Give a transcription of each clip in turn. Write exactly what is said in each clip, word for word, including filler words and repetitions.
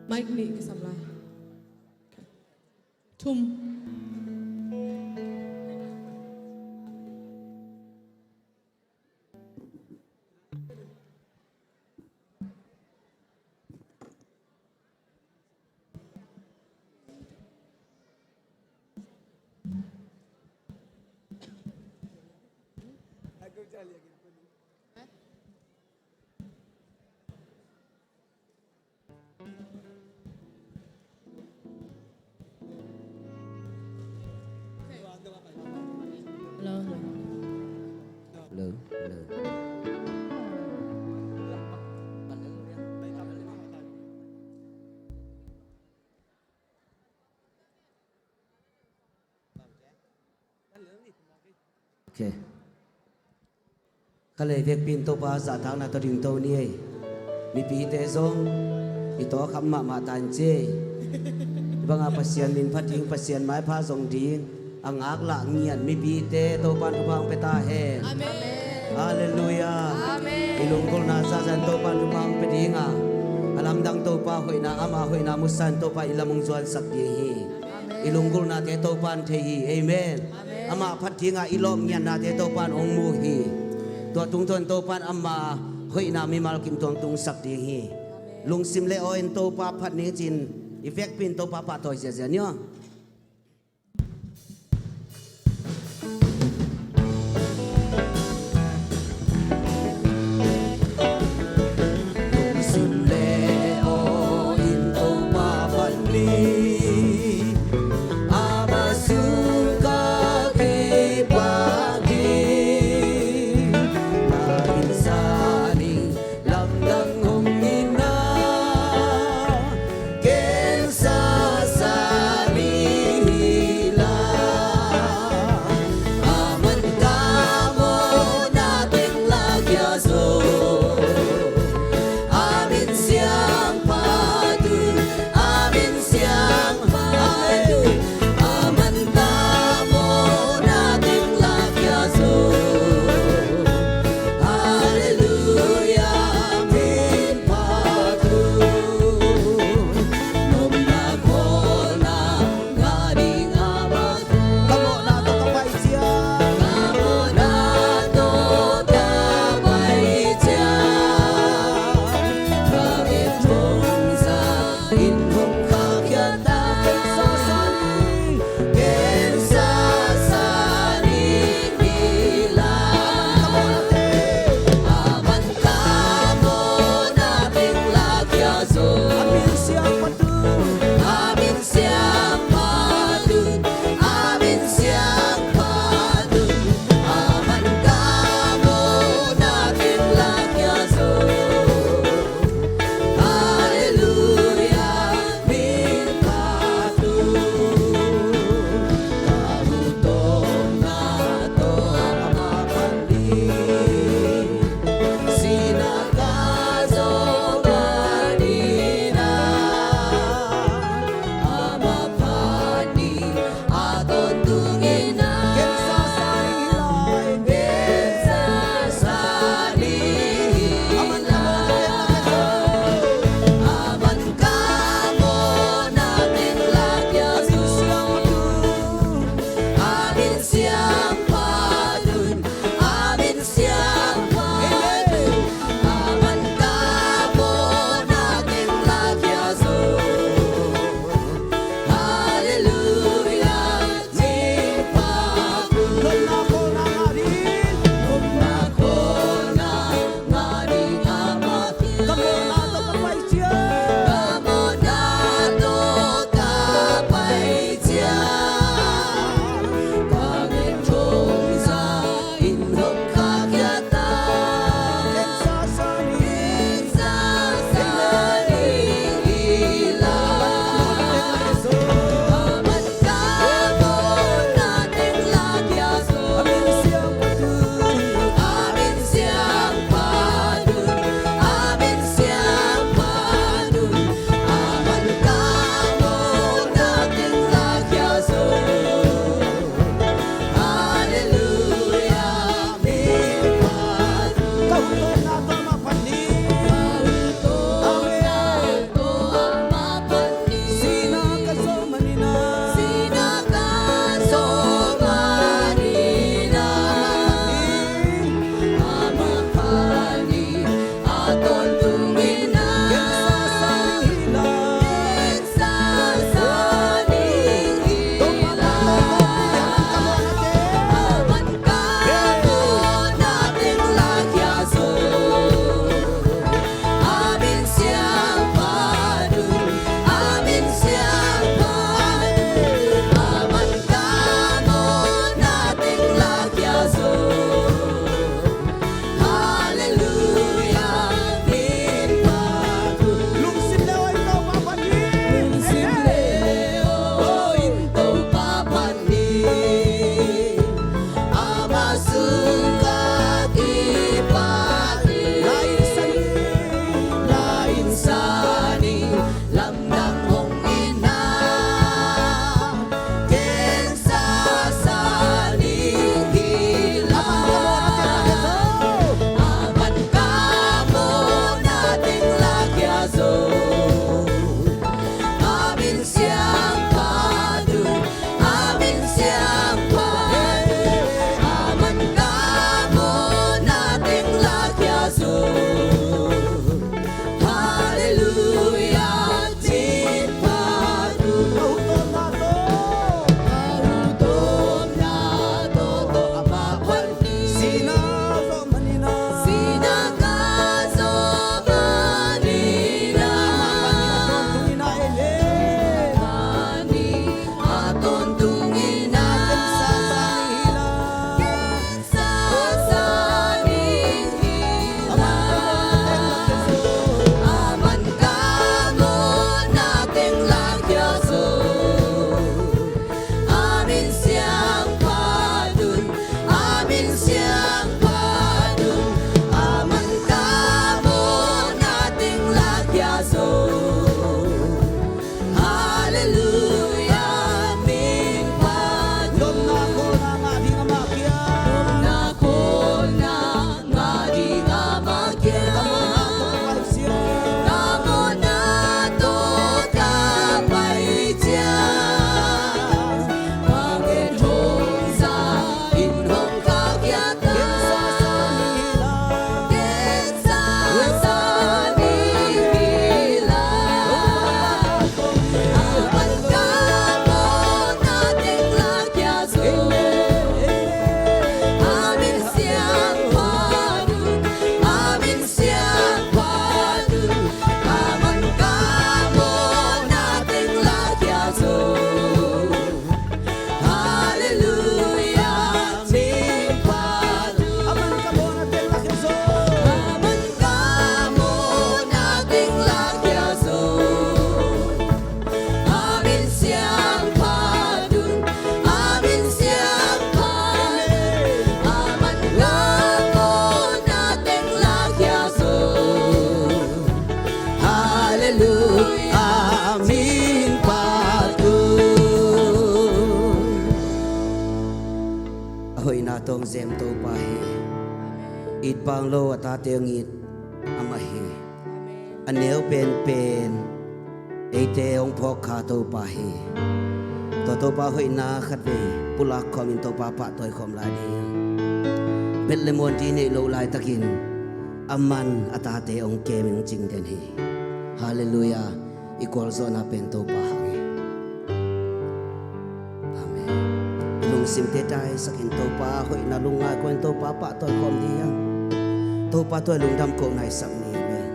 Mic nih kisam lai. Thum. Hello, hello. Hello, hello. Ok. Kha lei vekpi in Topa zahtakna tawh dingto ni ei. Mipite zong i tawh a kham mahmah ta in ci ei. Hih banga Pasian min phat ding, Pasian maipha zong ding a ngaklah ngiat mipite Topa in thupha hong pia ta hen. Amen. Halleluiah. Amen. I lunggulhna zahzah in Topa in thupha hong pia ding a, a lamdang Topa hoihna, ama hoihna musak in Topa i lam hong zuansak ding hi. I lunggulhnate Topa in thei hi. Amen. Amah phat dingah i lawpngiatnate Topa in hong mu hi. Tua tungtawn Topa in ama hoihna mimal kim tungah tungsak ding hi. Lungsim le aw in Topa phat ning cin i vekpi in Topa pahtawi ziazia ni aw. Lungsim le aw in Topa phat ni, ama sungah kei pang ding, na in sa ding lamdang hong hi na, ken sa sa ni. Zem Topa hi. It bang lo a tate hong it amah hi. A neu penpen eite hong phawk kha Topa hi. Tua Topa hoihna khatvei pulak khawmin Topa pahtawi khawm lai ding. Bethlehem muandi neih loh laitakin a man a tate hong kemin hong cing den hi. Halleluiah. I gualzawhna pen Topa hang hi. Amen. I lungsimte taisakin Topa hoihna lungngai kawmin Topa pahtawi khawm ding a, Topa tawh lungdam kohna i sak ni. Amen.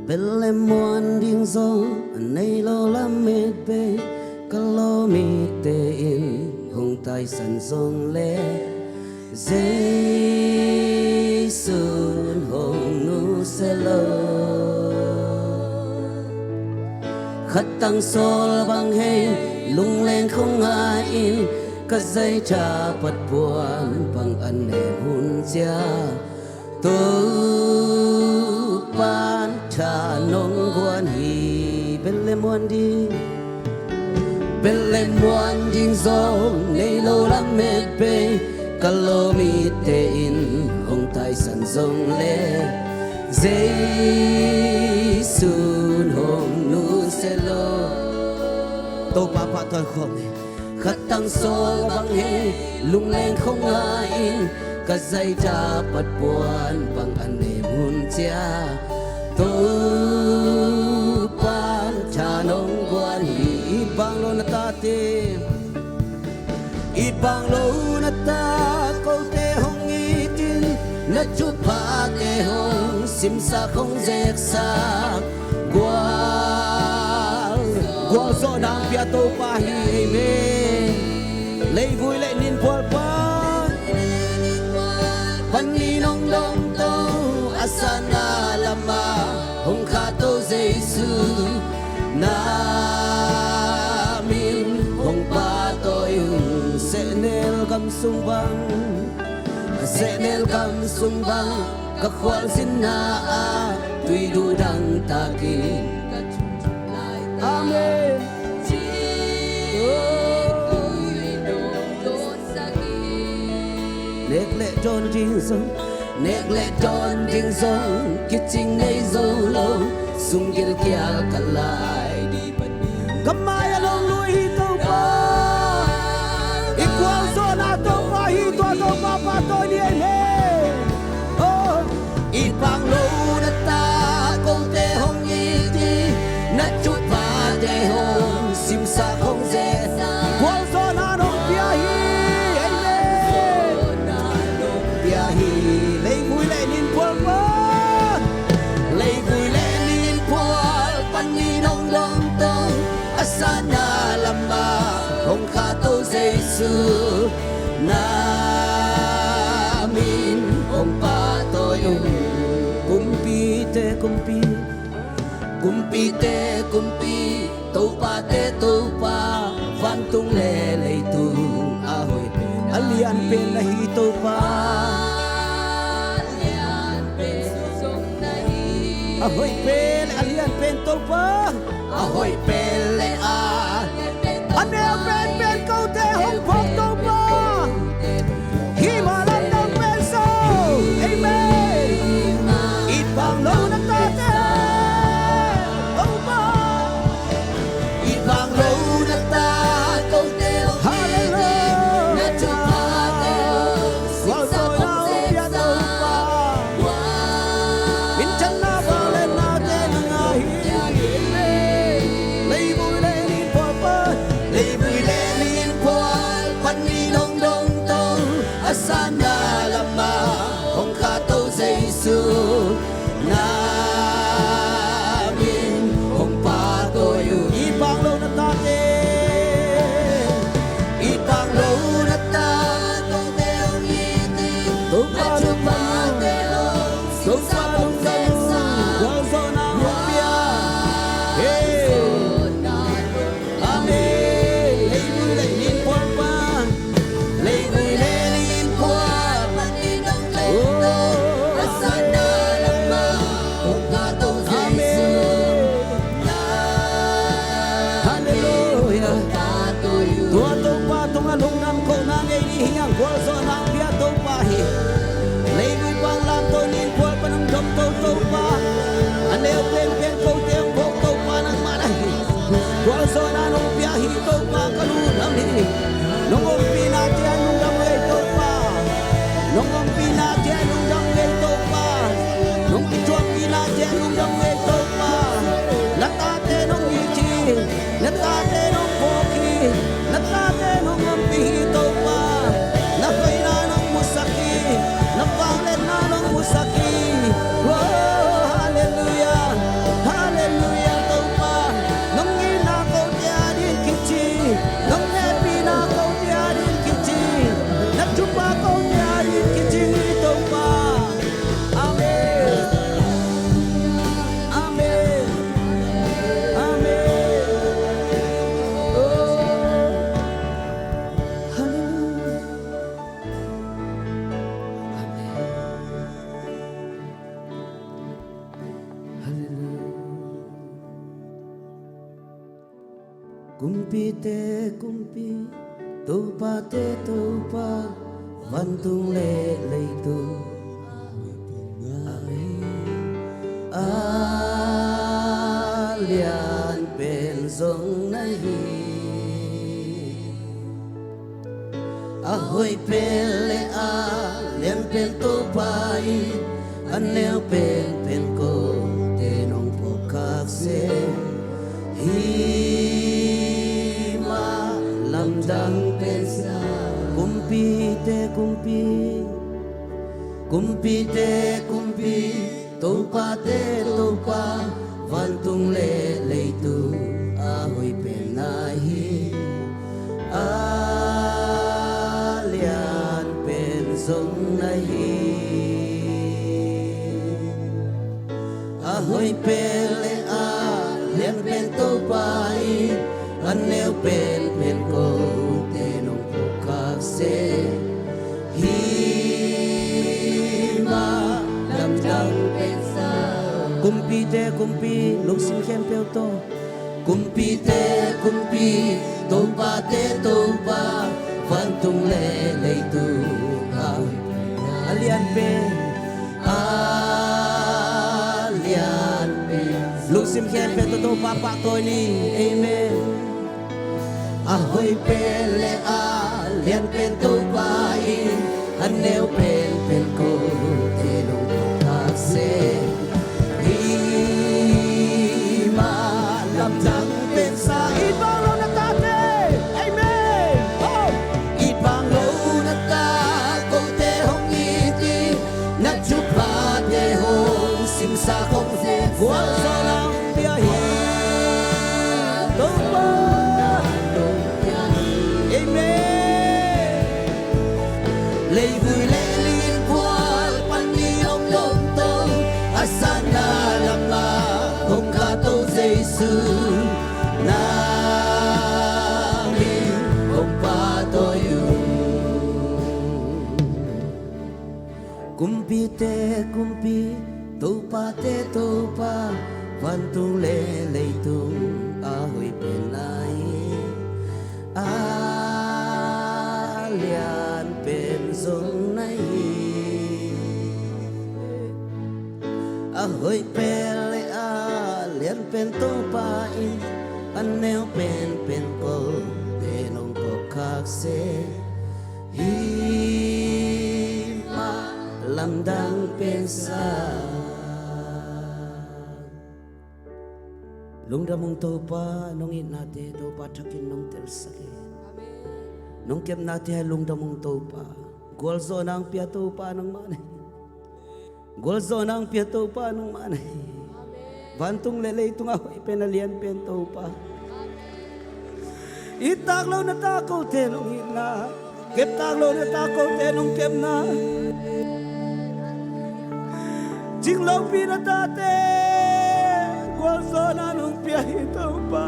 Bethlehem muan ding zong nei lo lamet bei, ka lawm ite in hong taisan zong le, Jesu in hong nusia lo. Khat tang sawl bang hei, lungleng khong ngai-in, ka zaitha pat puan bang a nem hun ciang, Topa'n tha nong guan hi. Bethlehem muan ding, Bethlehem muan ding zong nei lo lamet bei, ka lawm ite in hong taisan zong le, Jesu in hong nusia lo. Topa pahtawi khawm ni. Khat tang sawl bang hei, lungleng khong ngai-in, ka zaitha pat puan bang a nem hun ciang, Topa'n tha nong guan hi. It bang lo na tate, it bang lo na ta, kote hong itin, na thuphate hong simsak hong zeksak, gual, gualzawhna hong pia Topa hi. Amen. Leivui le ninphual pan, pan nih nong dongto, a sanna lamah hong khahto Jesu, na min hong pahtawi un. Sehnel gam sung bang, sehnel gam sung bang, ka khualzinna ah tuiduh dangtakin. Amen. Nek le dawn ding zong, nek le dawn ding zong, kicing nei zo lo, sunggil kial ka lai ding. Ka mai a long lui hi Topa. I gualzawhna Topa hi, tua Topa pahtawi ni. Amen. Oh, it bang lo na ta, kote hong itin, na thuphate hong simsak hong zeksak, gualzawhna nong pia hi. Amen. Pia hi. Leivui le ninphual pan, leivui le ninphual pan nih nong dongto, a sanna lamah hong khahto Jesu, na min hong pahtawi un. Kumpite kumpi, kumpite kumpi, topate Topa, vantung le leitung a hoih pen, a lian pen na hi Topa. A hoih pen, a lian pen Topa. A hoih pen le a, a neu penpen kote hong phawk Topa. Hi mah lam nang pen so. Amen. It bang lo na tate, Topa. It bang lo na ta, kote hong, hallelujah, na thuphate hong simsak hong zeksak, gualzawhna hong pia Topa. Minthanna vangliatnate na ngah hi. Leivui le ninphual pan, leivui le Hi ngiang, gualzawhna hong pia Topa hi. Leivui pan lamto ni-in khual pan hong domto Topa, a neu penpen kote hong phawk Topa nangmah na hi. Gualzawhna nong pia hi Topa, ka lungdam hi. Nong ompihna ciang lungdam ngei Topa. Nong ompihna ciang lungdam ngei Topa. Nong kithuahpihna ciang lungdam ngei Topa. Na tate nong it hi. Na tate nong phawk hi. Na tate nong ompih hi Topa. Na hoihna nong musak hi. Na vangliatna nong musak hi. Oh, halleluiah. Halleluiah Topa. Nong itna kote adingin kici. Nong hehpihna kote adingin kici. Na thupha kote adingin kici hi Topa. Amen. Amen. Amen. Oh. Halleluiah. Amen. Halleluiah. Kumpite Kumpi, Topate Topa, vantung le leitung. Amen. A lian pen zong na hi. A hoih pen le a lian pen Topa in, a neu penpen kote nong phawk khak seh. Hi mah lamdang pen sa. Kumpite Kumpi, Kumpite Kumpi, Topate Topa, vantung le leitung a hoih pen na hi. A lian pen zong na hi. A hoih pen le a lian pen Topa in, a neu penpen kote nong phawk khak seh. Hi mah lamdang pen sa. Kumpite Kumpi, lungsim khempeuh tawh. Kumpite Kumpi, Topate Topa, vantung le leitung a hoih pen, a lian pen, a lian pen. Lungsim khempeuh tawh Topa pahtawi ni. Amen. A hoih pen le a lian pen Topa in, a neu penpen kote nong phawk khak seh. Hi mah lamdang pen sa. It bang lo na tate. Amen. Oh. It bang lo na ta kote hong it hi. Na thuphate hong simsa khong zen. Gualzawhna hong pia hi Topa. Amen. Leivui le lin khual pan ni hong domto, a zatna lamah hong kahto Jesu, nang in hong pahtawi un. Kumpite Kumpi, Topate Topa, vantung le leitung a hoih pen na hi. A lian pen zong na hi. A hoih pen le a lian pen Topa in, a neu penpen kote nong phawk khak seh. Hi mah lamdang pen sa. Lungdam ung Topa, nong itnate Topa thakin nong telsak hi. Nong kepnate lungdam ung Topa. Gualzawhna hong pia Topa nangmah na hi. Gualzawhna hong pia Topa nangmah na hi. Vantung le leitung a hoih pen a lian pen Topa. It tak lo na ta kote nong itna, kep tak lo na ta kote nong kepna, cing lopi na tate gualzawhna nong pia hi Topa.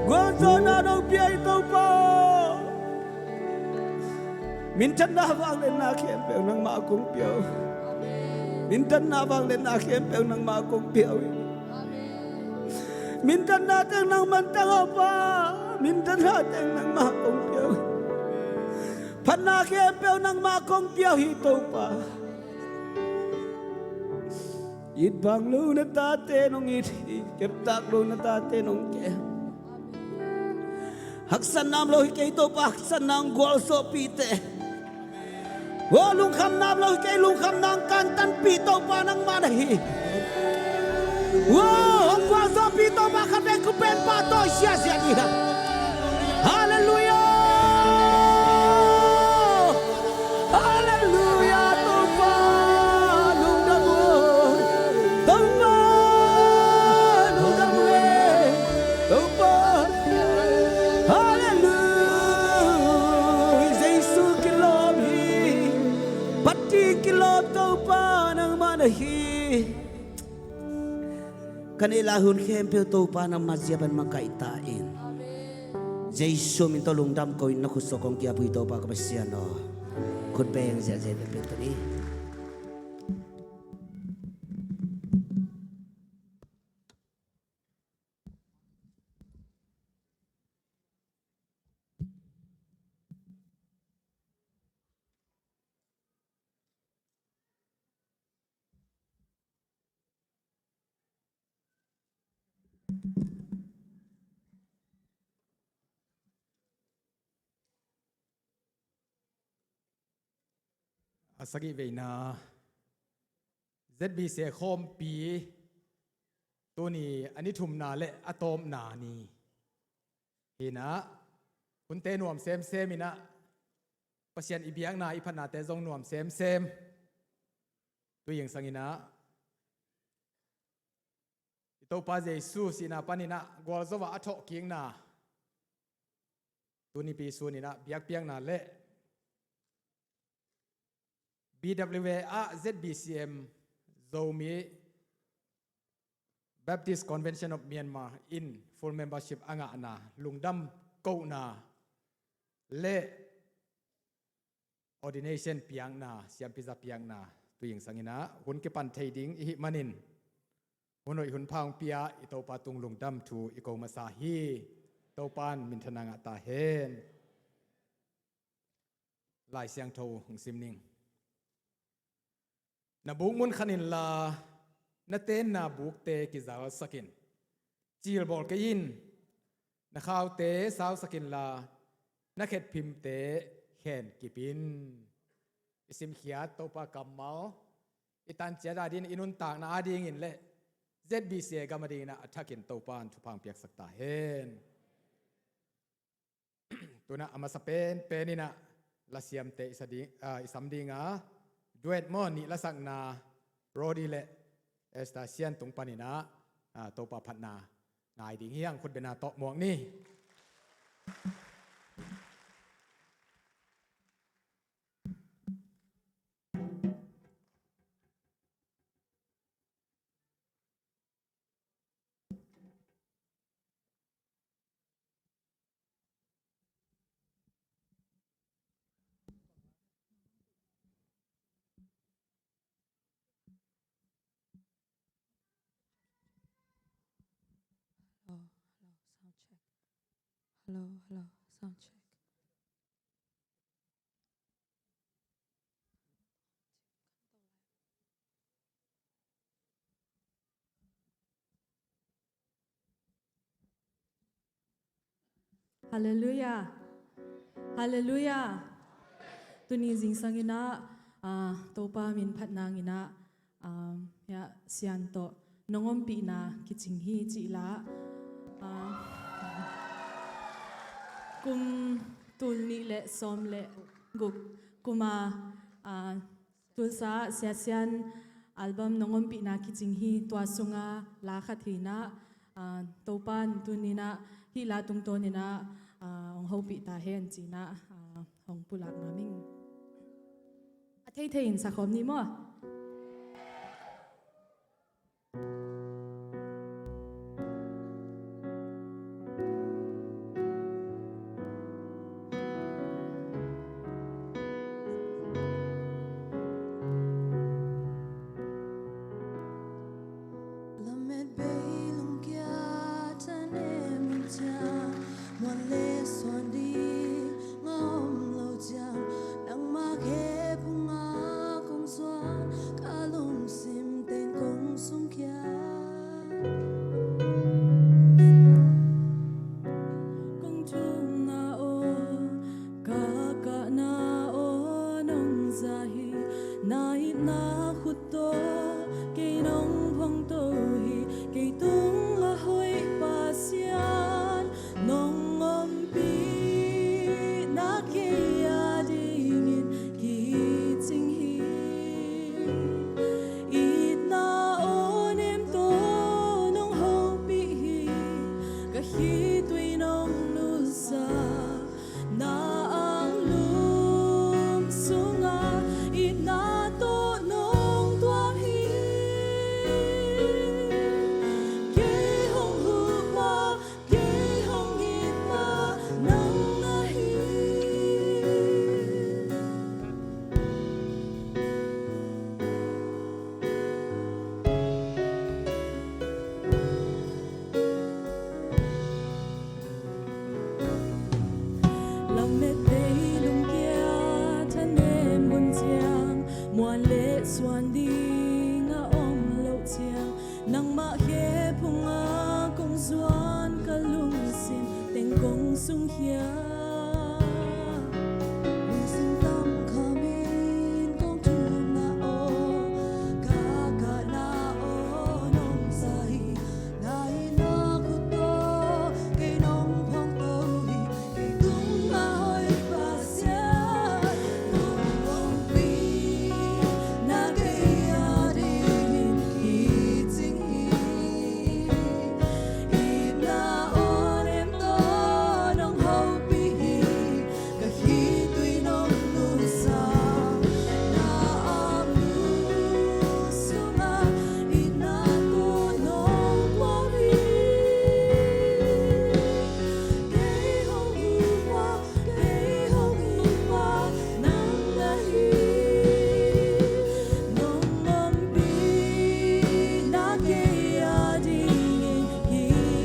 Gualzawhna nong pia hi Topa. Minthanna vangliatna khempeuh nangmah kong pia uh. Minthanna vangliatna khempeuh nangmah kong pia uh. Minthanna teng nang mantang uh Pa. Minthanna teng nangmah kong pia uh. Phatna khempeuh nangmah kong pia uh hi Topa. It bang lo na tate nong it hi, keptak lo na tate nong kem. Haksatna om lo hi kei Topa, haksatna hong gualzawhpih teh. Aw, lungkhamna om lo hi kei, lungkhamna hong kantanpih Topa nangmah na hi. Aw, hong gualzawhpih Topa, khatvei khup pen pahtawi siasia ding hi hang. Halleluiah. Halleluiah, Topa lungdam uh. Topa lungdam uh e. Topa. Halleluiah. Jesu kilawm hi. Phat ding kilawm Topa nangmah na hi. Ka neih lai hun khempeuh Topa nangmah zia pan makaih ta in. Jesu min tawh lungdam ko in na khut sawh kong kiap uh hi Topa ka Pasian aw. Khut beng ziahziah in pek ta ni. A sagih veina Z B C a khawmpi tuni a ni thumna le a tawpna ni. Hi inah hunte nuam semsem inah Pasian i biakna i phatnate zong nuam semsem. Tui zingsangin ah i Topa Jesu sihna panin ah gualzo ah a thawhkikna, tunipi sunin ah biakpiakna le B W A ah Z B C M, Zomi Baptist Convention of Myanmar in full membership a ngahna lungdam kohna le ordination piakna, siampiza piakna, tui zingsangin ah hun kipan thei ding i hih manin hun hoih hun pha hong pia i Topa tung lungdam thu i ko masa hi. Topa in minthanna ngah ta hen. Lai Siangtho hong sim ning. Na buk mun khan inla, na tenna bukte kizalsak in. Cilbawl kei in. Na khaute sausak inla, na khetphimte khenkip in. I simkhiat Topa kammal i tanciat adingin, i nuntakna adingin le Z B C a gam adingin ah a thakin Topa in thupha hong piaksak ta hen. Tuna a masa penpen inah lasiamte i sa ding, ah, i sam dinga duet maw, nih lasakna Rodi le Esther Sian tung panin ah, ah, Topa phatna ngai ding hi hang. Khutbetna tawh muak ni. Hello, hello, sound check. Hello, hello, sound check. Halleluiah. Halleluiah. Tuni zingsangin ah, ah, Topa min phat nangin ah, ah, ya, Sian tawh nong ompihna kicing hi cih la, ah, kum tul nih le sawm le guk kuma, ah, Tulsa ah Sia Sian album nong ompihna kicing hi. Tua sunga la khat hi inah, ah, Topa in tuni inah hih la tungtawn inah, ah, hong hopih ta hen ci inah, ah, hong pulak nuam ing. A theithei in sakhawm ni maw? Lamet bei lungkia thanem in ciang, muan le suan ding a om lo ciang,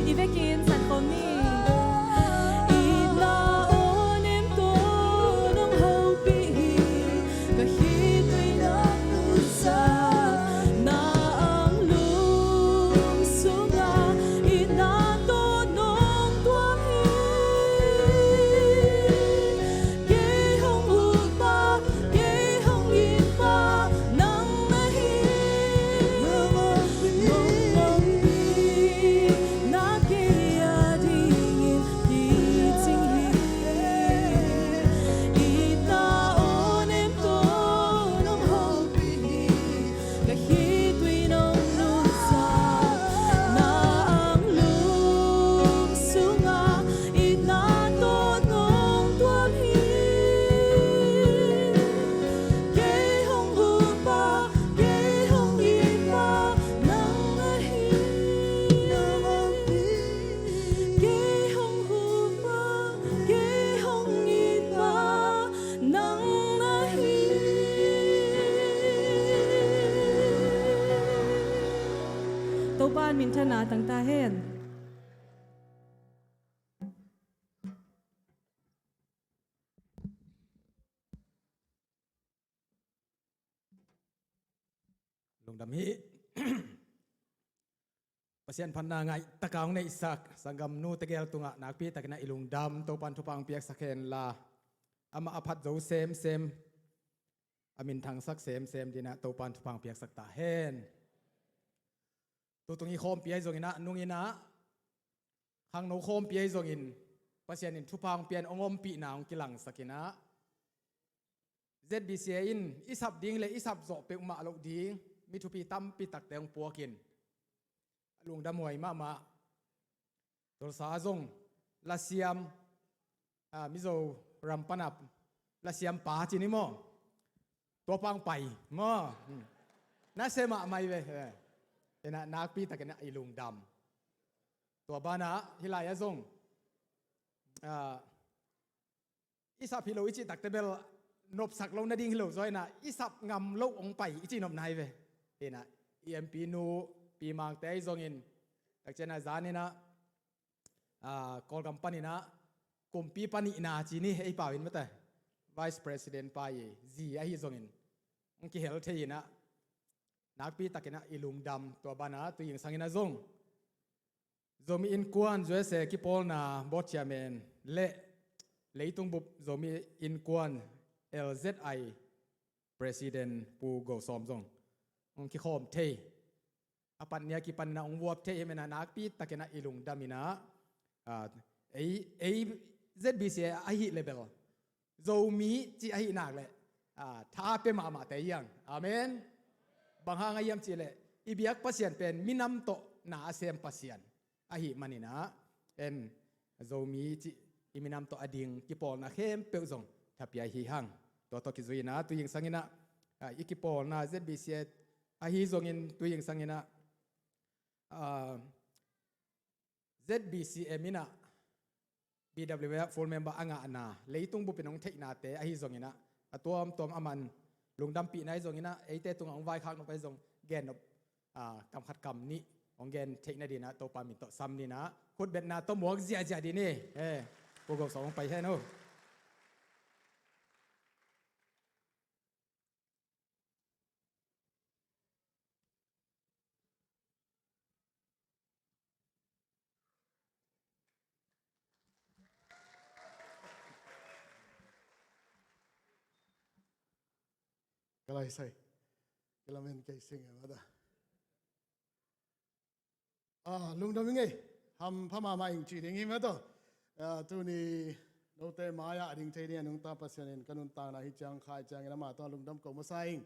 I vekin san khawm ni. Topa minthanna tang ta hen. Lungdam hi. Pasian phatna ngaih taka hong neihsak sanggam nu tegel tungah nakpi takin ah i lungdam. Topan thupha hong piaksak hen la, amah a phat zo semsem, a minthangsak semsem dingin ah Topan thupha hong piaksak ta hen. Tutung i khawmpi ahi zongin ah, nungin ah, khangno khawmpi ahi zongin, Pasian in thupha hong pia in hong ompihna hong kilangsak in ah, Z B C A in i sap ding le i sap zawh peuhmah loh ding mi thupi tampi takte hong puak in, a lungdam huai mahmah. Tulsa ah zong lasiam, ah, Mizoram pan a lasiam pa ci ni maw, tua pa hong pai maw. Hmm. Nasia mahmah hi ve. Eh. Ina nakpi takin ah i lungdam. Tua banah hih lai-ah zong, ah, i sap hi lo i cih takte bel nopsak lo nading hi lo zaw in ah, i sap ngam loh hong pai i cih nopna hi ve. Ina i M P nu Pi Mangte ahi zongin, takciang ah zan in ah, ah, Kawlgam panin ah kumpipa nihna ci ni, ei pau in mate, Vice President pa i zi ahi zongin hong kihel thei in ah, nakpi takin ah i lungdam. Tua banah tuingsang in ah zong Zomi Innkuan U S A kipawlna board chairman le leitung bup Zomi Innkuan L Z I President Pu Go Sawm zong hong kikhawm thei, a pan ni a kipan in ah hong vuap thei hi manin ah, nakpi takin ah i lungdam in ah, ah, ei, ei Z B C A ahih leh bel Zomi cih ahih nak leh, ah, tha a pia mahmahte hi hang. Amen. Bang hang a hiam cih leh i biak Pasian pen minam tawh na a sem Pasian ahih manin ah, en, Zomi cih i minam tawh a ding kipawlna khempeuh zong tha pia hi hang. Tua tawh kizui in ah tuingsang in ah, ah, i kipawlna Z B C A ahi zongin tuingsang in ah, ah, Z B C M in ah B W F full member a ngahna, leitung bupin hong theihnate ahi zongin ah, a tuamtuam a man lungdampihna ahi zongin ah, eite tungah hong vaikhak nop ahi zong, gen nop, ah, kam khat kam nih hong gen theih nadingin ah Topa min tawh sam ni in ah, khutbetna tawh muak ziahziah dih ni. Eh, Pu Go Sawm hong pai hen aw. Ka lai sai. Kilamen kei sing e mata. Ah, lungdam ing ei. Hampha mahmah ing ci ding hi mata. Ah, tuni note mai-ah a ding thei ding a nungta Pasian in ka nuntakna hi ciang khai ciangin amah tawh lungdam ko masa ing.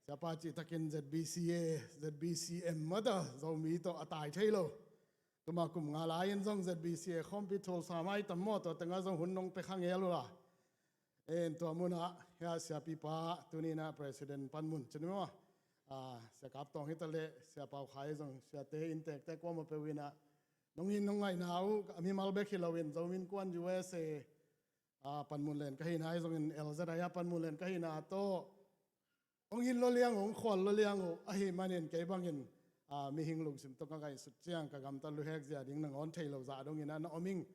Siapa cih takin Z B C A, Z B C M mata Zomi tawh a tai thei lo. Tuma kum nga lai-in zong Z B C A khawmpi thulsa mai tam maw, tua tengah zong hun nong pia kha ngel uh la. En tua munah hia siapipa tuninah President Panmun cin maw. Ah, Sia Kap Tawng hi ta leh, Sia Pau Khai zong, siate inntekte kuamah peuh inah nong in nong ngaihna uh, a mimal bek hi loin Zomi Innkuan U S A, ah, Panmun len ka hihna ahi zongin L Z I ah Panmun len ka hihna tawh hong in lo liang uh, hong khual lo liang uh, ahi manin kei bangin, ah, mihing lungsim tawh ka ngaihsut ciang ka gamtat luhek zia ding nangawn thei lo zah dongin ah na om ing.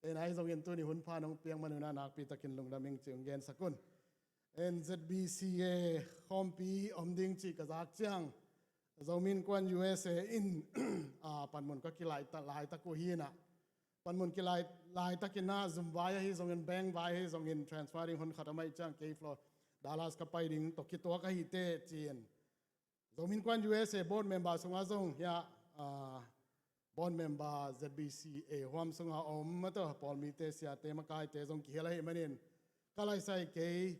En ahi zongin tuni hun pha nong piak man unah nakpi takin lungdam ing ci hong gensak un. En Z B C A khawmpi om ding cih ka zak ciang Zomi Innkuan U S A in, ah, Panmun ka kilai ta-, laitak uh hi inah. Panmun kilai laitakin ah zum vai ahi zongin, bank vai ahi zongin, transfer ding hun khat a maih ciang kei Flo-, Dallas ka pai ding tawh kituak ahi teh ci-in Zomi Innkuan U S A board member sungah zong hia, ah, board member Z B C A huam sungah a om mata pawlmite, siate, makaite zong kihel ahi manin ka lai sai kei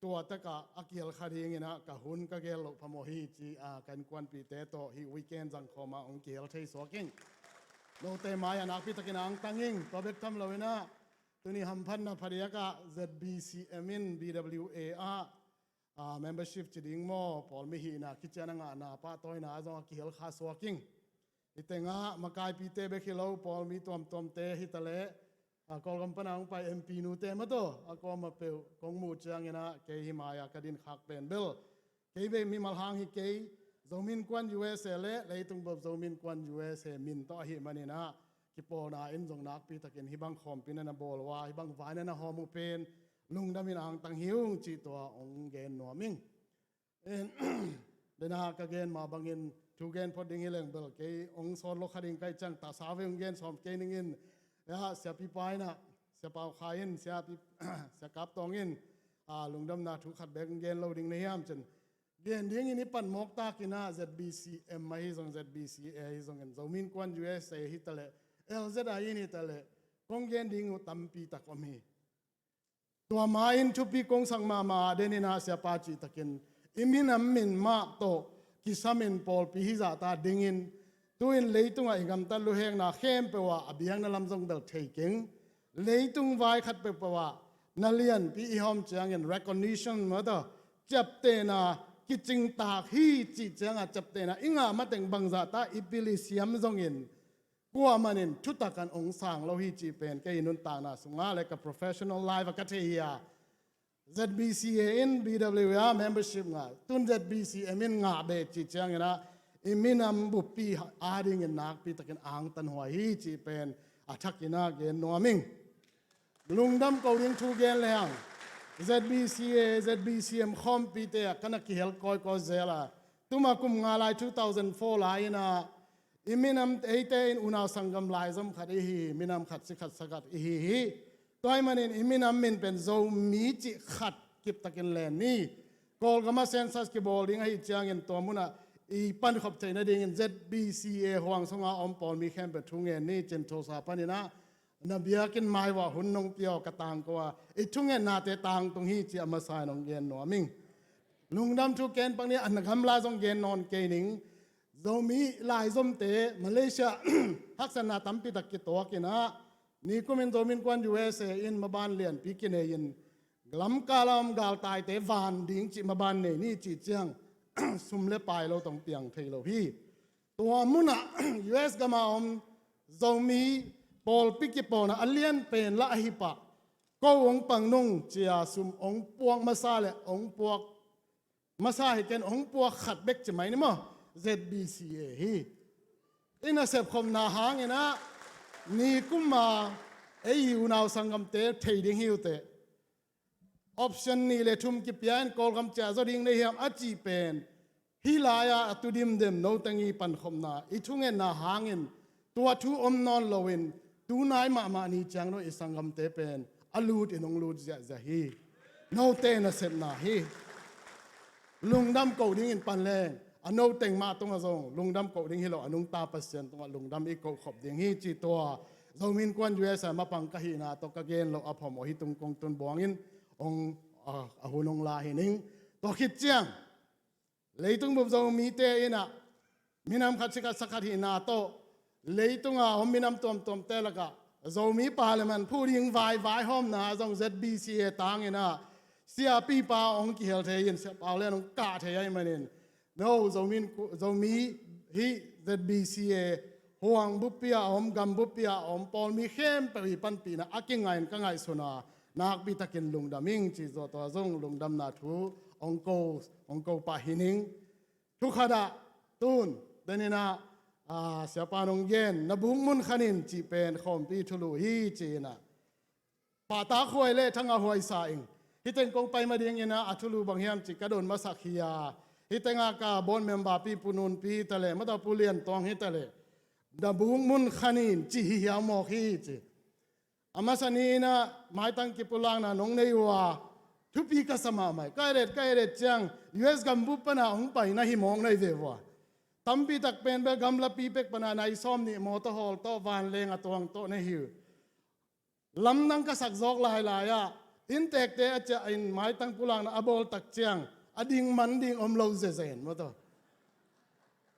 tua takah a kihel kha dingin ah ka hun ka gel loh phamawh hi ci, ah, ka innkuanpihte tawh hih weekend zangkhawm ah hong kihel thei suak ing. Note mai-ah nakpi takin angtang ing. Tua bek tham loin ah tuni hamphatna phadiak ah Z B C M in B W A ah, ah, membership ci ding maw, pawlmi hihna kician a ngahna pahtawina ah zong a kihel kha suak ing. Hih tengah makaipite bek hi lo, pawlmi tuamtuamte hi ta leh, ah, Kawlgam pana hong pai M P nute mataw a kuamah peuh kong muh ciangin ah kei hih mai-ah ka din khak pen bel kei bek mimal hang hi kei, Zomi Innkuan U S A le leitung bawp Zomi Innkuan U S A min tawh ahi manin ah kipawlna in zong nakpi takin hih bang khawmpi na na bawl uh a, hih bang vai na na hawm uh pen lungdamin angtang hi ung cih tua hong gen nuam ing. En, dena ka gen mah bangin thu gen phot ding hi leng bel kei hong sawt lo kha ding ka hih ciang tasa ve hong gen sawm kei ning in. Ya, siapipa in ah, Sia Pau Khai in, siapi, Sia Kap Tawng in, ah, lungdamna thu khat bek hong gen lo ding na hiam cin. Gen dingin i pan mawk takin ah Z B C M ahi zong, Z B C A ahi zongin, Zomi Innkuan U S A hi ta leh, L Z I in hi ta leh, kong gen ding uh tampi tak om hi. Tua ma-in thupi kong sak mahmah a, denin ah siapa cih takin i minam min mah tawh kisamin pawlpi hizah ta dingin, tu-in leitungah i gamtat luhekna khempeuh ah a biakna lam zong bel thei keng. Leitung vai khat peuhpeuh ah na lianpi i hawm ciangin recognition mata, ciaptehna kicingtak hi cih ciangah ciaptehna i ngah mateng bangzah ta i pil i siam zongin kuamanin thutak an ong sang lo hi cih pen kei i nuntakna sungah le ka professional life ah ka thei hi a. Z B C A in B W A membership ngah, tun Z B C M in ngah beh cih ciangin ah i minam buppi adingin nakpi takin angtan huai hi cih pen a thakin ah gen nuam ing. Lungdam ko ding thu gen le hang, Z B C A, Z B C M khawmpite ah ka na kihel kawikawi zel a. Tuma kum nga lai, two thousand four lai-in ah i minam eite in unau sanggam laizom khat i hi hi, minam khat si khat sa khat i hi hi. Tua ahih manin i minam min pen Zomi cih khat kiptakin len ni. Kawlgam ah census kibawl ding ahih ciangin tua munah i pankhop theih nadingin Z B C A huang sungah a om pawlmi khempeuh thu ngen ni cin thulsa panin ah na biakinn mai uah hun nong pia aw ka tangko a, i thungennate tangtung hi ci a masa in hong gen nuam ing. Lungdam thu ken pak ni a, na gamla zong gen nawn kei ning. Zomi laizomte Malaysia haksatna tampi tak kituak in ah, nikumin Zomi Innkuan U S A in maban lianpi kinei in lamkal a om galtaite van ding cih maban nei ni cih ciang sum le pai lo tong piang thei lo hi. Tua munah U S gam a om Zomi pawlpi kipawlna a lian pen lah ahi pah, ko hong pang nung cia sum hong puak masa le hong puak masa hi ken, hong puak khat bek ci mai ni maw, Z B C A hi. I nasep khopna hangin ah nikum a ei unau sanggamte thei ding hi uh teh. Option nih le thum kipia in Kawlgam ciah zaw ding na hiam a cih pen hih lai-ah a tu dimdem no teng i pankhopna, i thungetna hangin tua thu om nawn loin tunai mahmah ni ciang no i sanggamte pen a lut in hong lut ziahziah hi. Note nasepna hi. lungdam koh dingin pan leng, a no teng mah tungah zong lungdam koh ding hi lo, a nungta Pasian tungah lungdam i koh khop ding hi ci tua Zomi Innkuan U S A mapang ka hihna tawh ka gen loh a phom aw hi tung kong tun buangin hong, a, a hun hong la hi ning. Tua khit ciang leitung bup Zomite in ah minam khat si khat sa khat hihna tawh leitunga om minam tuamtuamte lakah Zomi Parliament phu ding vai vaihawmna zong Z B C A tangin ah siapipa hong kihel thei in, Sia Pau Lian hong kah thei ahih manin, no, Zomi, Zomi hih Z B C A huang buppi a om, gam buppi a om pawlmi khempeuh i panpihna a kingaih in ka ngaihsun a, nakpi takin lungdam ing ci zaw tua zong lungdamna thu hong ko, hong ko pah hi ning. Thu khat ah tun, den in ah, a, siapa nong gen, na buk mun khan in cih pen khawmpi thulu hi ci in ah. Pahtakhuai le Thangahhuai sa ing. Hih teng kong pai ma dingin ah, a thulu bang hiam cih ka don masak hi a. Hih tengah ka board member pi Pu Nunpi hi ta leh, mata Pu Lian Tuang hi ta leh, na buk mun khan in cih hi hiam mawk hi ci. A masa ni in ah maitang kipulakna nong nei uh a, thupi ka sa mahmah hi. Ka edet, ka edet ciang U S gambup pan a hong pai na hi mawk na hi ve uh a. Tampi tak pen bel gamlapi pek pan a nai sawm nih mawtaw hawl tawh vanleng a tuang tawh na hi uh. Lamdang ka sak zawk lailai ah inntekte a ciah in maitang pulakna a bawl tak ciang a ding man ding om lo zezen mawtaw.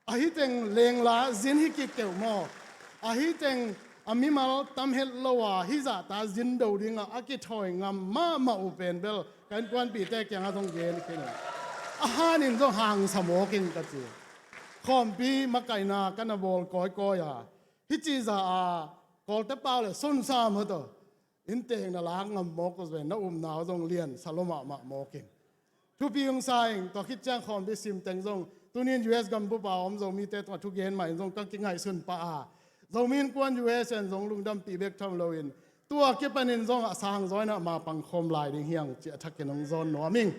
Ahi teng lengla zin hi kik keuh maw? Ahi teng a mimal tam het lo a hih zahta zin do dingah a kithawi ngam mahmah uh pen bel ka innkuanpihte kiangah zong gen khin in, a hanin zong hangsa mawk in ka ci. Khawmpi makaihna ka na bawl kawikawi a, hih cih zah a Kawlte pau le sunsa mawtaw. Inntek na lak ngam mawk uh ven, na upna uh zong lian sa lo mahmah mawk in. Thupi hong sa ing, tua khit ciang khawmpi sim teng zong tuni in U S gambup a om Zomite tungah thugen mah in zong ka kingaihsun pah a, Zomi Innkuan U S A in zong lungdampih bek tham loin tua kipanin zong a sangzaw in ah mapang khawm lai ding hi hang cih a thakin hong zawn nuam ing.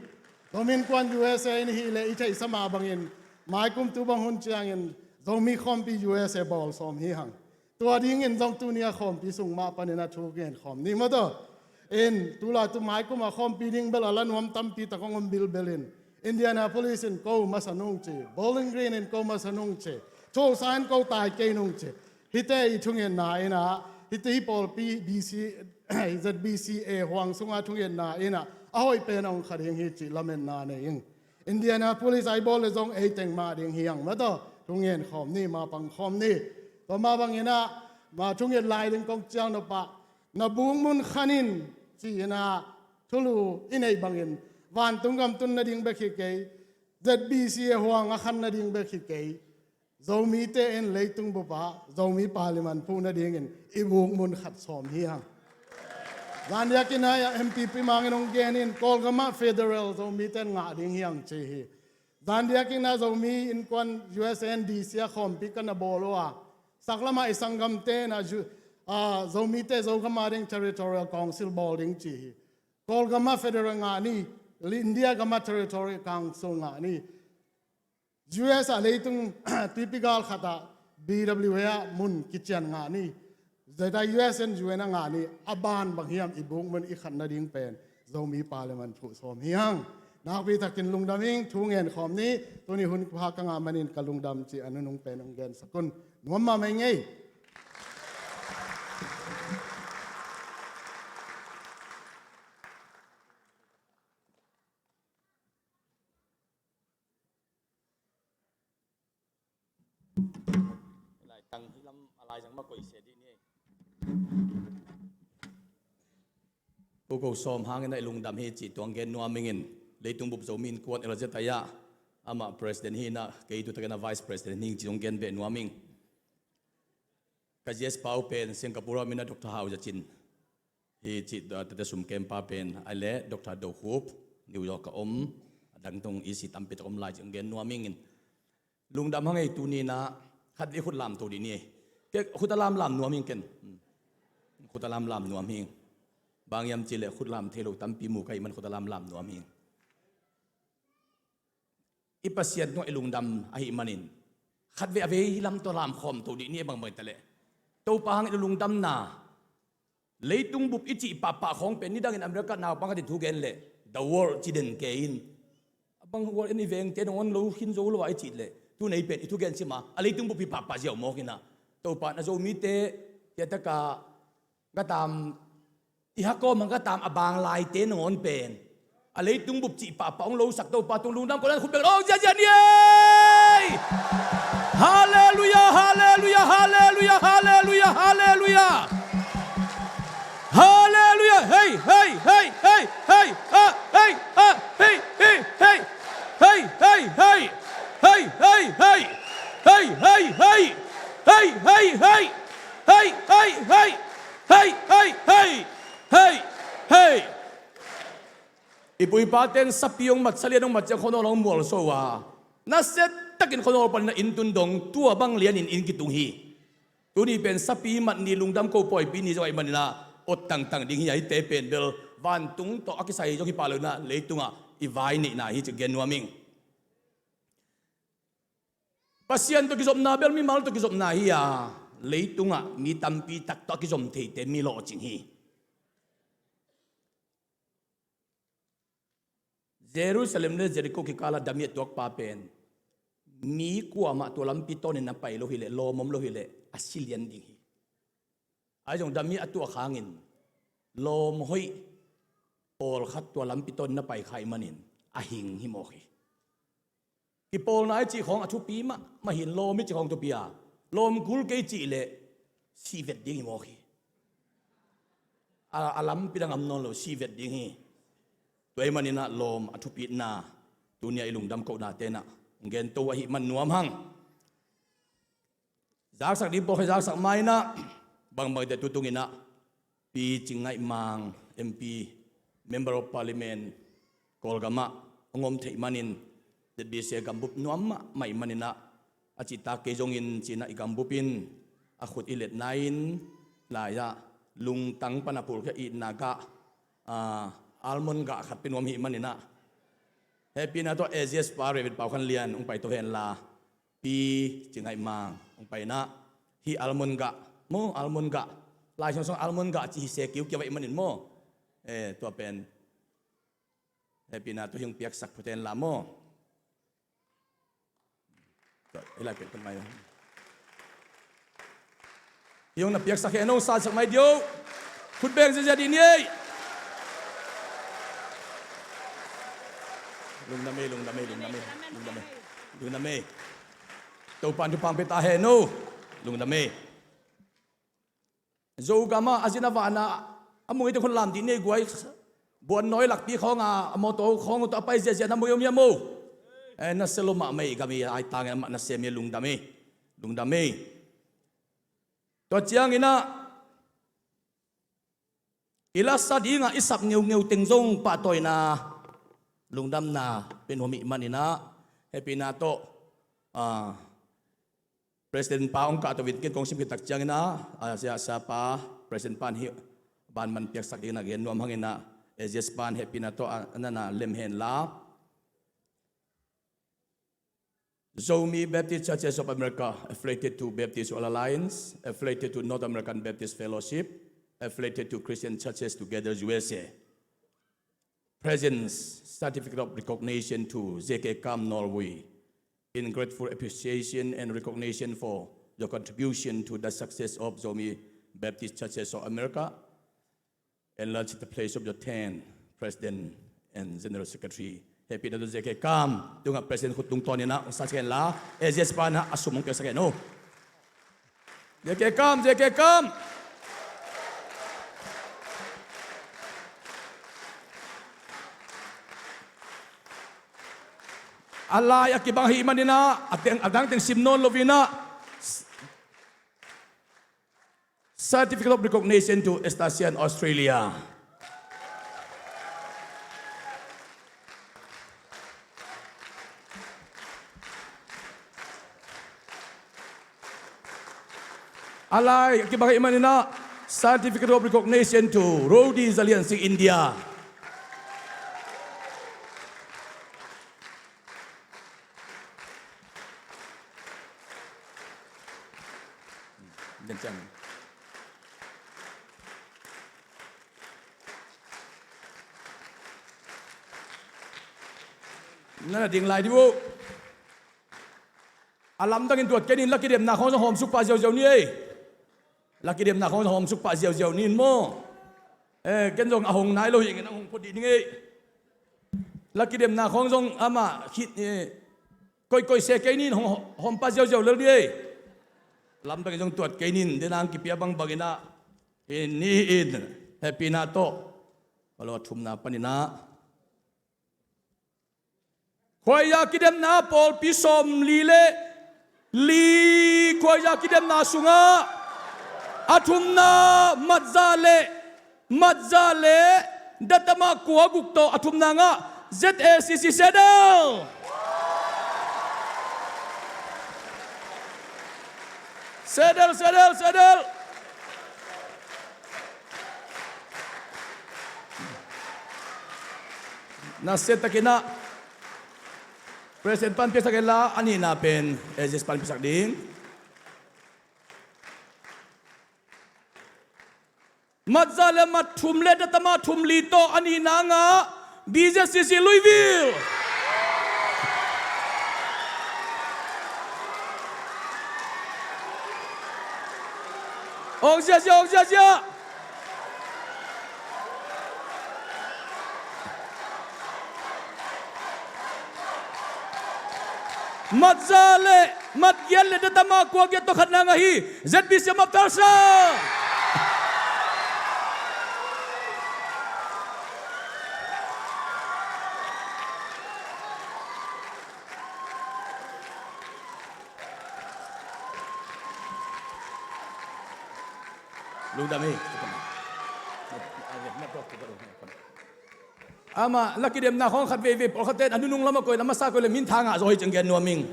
Zomi Innkuan U S A in hih leh i theihsa mah bangin maikum tu bang hun ciangin Zomi Khawmpi U S A bawl sawm hi hang. Tua dingin zong tuni a khawmpi sung mah panin a thu ngen khawm ni mawtaw. In tulaitu maikum a khawmpi ding bel a la nuam tampi tak hong om bilbel in, Indianapolis in ko masa nung ci, Bowling Green in ko masa nung ci, Tulsa in ko tai kei nung ci. Hihte i thungetna in ah, hihte hih pawlpi B C, Z B C A huang sunga thungetna in ah a hoih pen a hong kha ding hi cih lametna nei ing. Indianapolis a i bawl le zong ei teng mah ding hi hang mawtaw. Thungen khawm ni, mapang khawm ni. Tua mah bangin ah, ma thunget lai ding kong cial nop ah, na buk mun khan in ci in ah thulu i neih bangin vantung gam tun nading bek hi kei, Z B C A huang a khan nading bek hi kei, Zomite in leitung bup ah Zomi Parliament phuh nadingin i buk mun khat sawm hi hang. Zandiakin ah M P Pi Mang in hong gen in, Kawlgam ah federal Zomite in ngah ding hi hang ci hi. Zandiakin ah Zomi Innkuan U S A in D C a khawmpi ka na bawl uh a, saklam ah i sanggamte in ah Zu-, ah, Zomite Zogam a ding Territorial Council bawl ding ci hi. Kawlgam ah federal ngah ni, India gam ah Territorial Council ngah ni. U S a leitung tuipi gal khat ah B W A ah mun kician ngah ni. Zeta U S and U N a ngah ni. A ban bang hiam i buk mun i khat nading pen Zomi Parliament phuh sawm hi hang. Nakpi takin lungdam ing, thu ngen khawm ni. Tuni hun pha ka ngah manin ka lungdam ci a nunung pen hong gensak un. Nuam mahmah ing ei. Lai tang hi lam a lai zang ma koi se di ni. Pu Ko Sawm hangin a i lungdam hi ci tuang gen nuam ing in, leitung bup Zomi Innkuan L Z ai ah amah president hi in ah, kei tu takin a vice president hi ing ci tuang gen beh nuam ing. Ka G S pa uh pen Singapore ah om in ah Doctor Hau Za Cin hi ci, ah, Tete Sum Kempa pen, ai le Doctor Do Khup, New York a om, a dang tung E C tampi tak om lai ci hong gen nuam ing in. Lungdam hang ei, tuni in ah khat vei khut lam to dih ni. Kei khut a lamlam nuam ing ken. Hmm. Khut a lamlam nuam ing. Bang hiam cih leh khut lam thei lo tampi mu ka hih man khut a lamlam nuam ing. I Pasian tungah i lungdam ahih manin khat vei a vei hi lam tawh lam khawm to dih ni, bang bang ta leh. Topa hangin i lungdamna, leitung bup i cih pahpah khawng pen nidangin America naupang khat in thu gen leh, the world ci den kei in. A Bang hual in i vengte nangawn lo khin zo lo a i cih leh, tu nei pen i thugen sim a, a leitung bup hi pahpah ziau mawk inah. Topa in a Zomite hiatakah gatam, i hakawm hang gatam a bang laite nangawn pen a leitung bup cih pahpah hong losak Topa tung lungdam ko nan khut beng lo ziazia ni ei. Halleluia, halleluia, halleluia, halleluia, halleluia. Halleluia. Hei, hei, hei, hei, hei, ha, hei, ha, hei, hei, hei. Hei, hei, hei. Hei, hei, hei. Hei, hei, hei. Hei, hei, hei. Hei, hei, hei. Hei, hei, hei. Hei, hei. I pu i pate in sapi hong mat, salian hong mat ciang khuanawl hong mualso uh a, nasia takin khuanawl panin a inn tun dong, tua bang lianin inn kitung hi. Tuni pen sapi mat ni, lungdam ko pawipi ni zong ahih manin ah, awt tangtang ding hi a, hihte pen bel vantung tawh a kisai zong hi pah lo inah, leitungah i vai neihna hi ci gen nuam ing. Pasian tawh kizopna bel mimal tawh kizopna hi a, leitungah mi tampi tak tawh a kizom theite mi lawhcing hi. Jerusalem le Jericho kikala dami a tuakpa pen, mi kuamah tua lampi tawnin a pai lo hileh, lawm om lo hileh, a si lian ding hi. Ahi zong dami a tuak hangin, lawm hoih pawlkhat tua lampi tawnin a pai kha ahih manin, a hing hi mawk hi. Kipawlna i cih khawng a thupi mahmah hi, lawm i cih khawng thupi a, lawm kul kei cih leh sih vet ding hi mawk hi. A, a lampi dang om nawn lo, sih vet ding hi. Tua ahih manin ah lawm a thupitna tuni-a i lungdam kohnate in ah gen to ahih man nuam hang. Zaksak ding pawlkhat zaksak ma in ah, bangbangte tu tungin ah, Pi Cing Ngaih Mang, M P, Member of Parliament, Kawlgam ah hong om theih manin, Z B C gambup nuam mahmah ahih manin ah, a cihtak kei zongin ci-in ah i gambup in, a khut i letna in, lai-ah lungtang pan a phulkhia itna gah, ah, almond gah khat pia nuam ahih manin ah, hehpihna tawh A G S pa Reverend Pau Khan Lian hong pai to hen la, Pi Cing Ngaih Mang hong pai in ah, hih almond gah maw, almond gah, Lai Siangtho sung almond gah ci hi se kiukiau ahih manin maw. Eh, tua pen hehpihna tawh hih hong piaksak phot hen la maw. Tua, hih lai pek pek mai. Hih hong na piaksak hen, hong sansak mai dih o. Khut beng ziazia dih ni ei. Lungdam ei, lungdam ei, lungdam ei, lungdam ei, lungdam ei. Topa'n thupha hong pia ta hen o. Lungdam ei. Zogam ah a zin a van a, a mui teng khun lam dih ni ei guai. Buannawi lakpi khawng a, a mawtaw khawng tawh a pai ziazia na mui om hiam o. Eh, nasia lua mahmah ei, gam i ai tangin amah nasia mi, lungdam ei. Lungdam ei. Tua ciangin ah, i lasa dingah i sap ngeungeu teng zong pahtawina, lungdamna pia nuam ahih manin ah, hehpihna tawh, ah, President pa hong kahto in, ken kong sim khit tak ciangin ah, ah, sia, sia pa, President pa'n hih banban piaksak dingin ah gen nuam hangin ah, A G S pa'n hehpihna tawh a, a nana lem hen la. Zomi Baptist Churches of America, affiliated to Baptist World Alliance, affiliated to North American Baptist Fellowship, affiliated to Christian Churches Together U S A. President's Certificate of Recognition to Z K Kam, Norway, in grateful appreciation and recognition for your contribution to the success of Zomi Baptist Churches of America. Enlarge the place of your tent, President and General Secretary. Hehpihna tawh Z K Kam tungah President khut tungtawnin ah hong sansak hen la, A G S pa'n ah a sum hong piaksak hen o. Z K Kam, Z K Kam. A lai a kibang ahih manin ah, a teng, a dang teng sim nawn loin ah, Certificate of Recognition to Estacian, Australia. A lai a kibang ahih manin ah, Certificate of Recognition to Rodi Zalian Singh, India. Na na ding lai dih uh. A lamdangin tuat kei nin, la kidemna khawng zong hawmsuk pah ziauziau ni ei. La kidemna khawng zong hawmsuk pah ziauziau nin maw. Eh, ken zong a hong nai lo hi ngin a hong phot dih ning ei. La kidemna khawng zong amah khit, eh, koikoi se kei nin, hong hawm pah ziauziau lel ni ei. Lamdangin zong tuat kei nin, den ang kipia bangbangin ah. In ni in, hehpihna tawh. Palo a thumna panin ah. Khuaizah kidemna pawlpi sawmli le li khuaizah kidemna sungah a thumna Matza le, Matza le Datama kua guk tawh a thumna ngah Z A C C Sedel. Sedel, Sedel, Sedel. Nasia takin ah President pan piaksak inla, a nihna pen A G S pan piaksak ding. Matza le Mat thum le Datama thum li tawh a nihna ngah B Z C C Louisville. Ong ziazia, ong ziazia. Matza le Matgiat le Datama kua giat tawh khatna ngah hi. Z B C Map Tulsa. Lungdam hi. Amah la kidemna khawng khat veivei pawlkhatte in a nunung lamah koi lam a sa koi le min tha ngah zaw hi ciang gen nuam ing.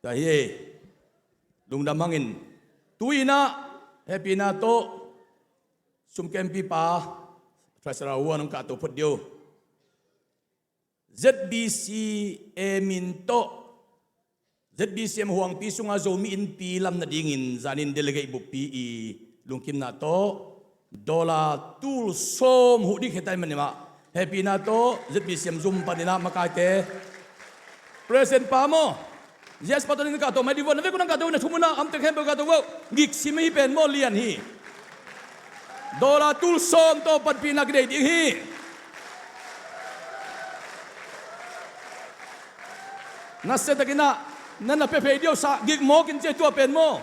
Tua hi ei. Lungdam hangin tu-in ah hehpihna tawh sumkempipa Treasurer Huan hong kahto phot dih uh. Z B C A min tawh Z B C M huangpi sungah Zomi Innpi lam nadingin zanin delegate buppi i lungkimna tawh dollar tul sawm huh ding khia ta hi manin ah hehpihna tawh Z B C M zum panin ah makaite President pa maw. Yes, patanin ka to mai di vo, na vek un ka to na thumuna am tek hem ka to vo. Gik sim hi pen maw lian hi. Dollar tul sawm tawh panpihna kidei ding hi. Nasia takin ah na na pia phei diau sa gik mawk in cia tua pen maw.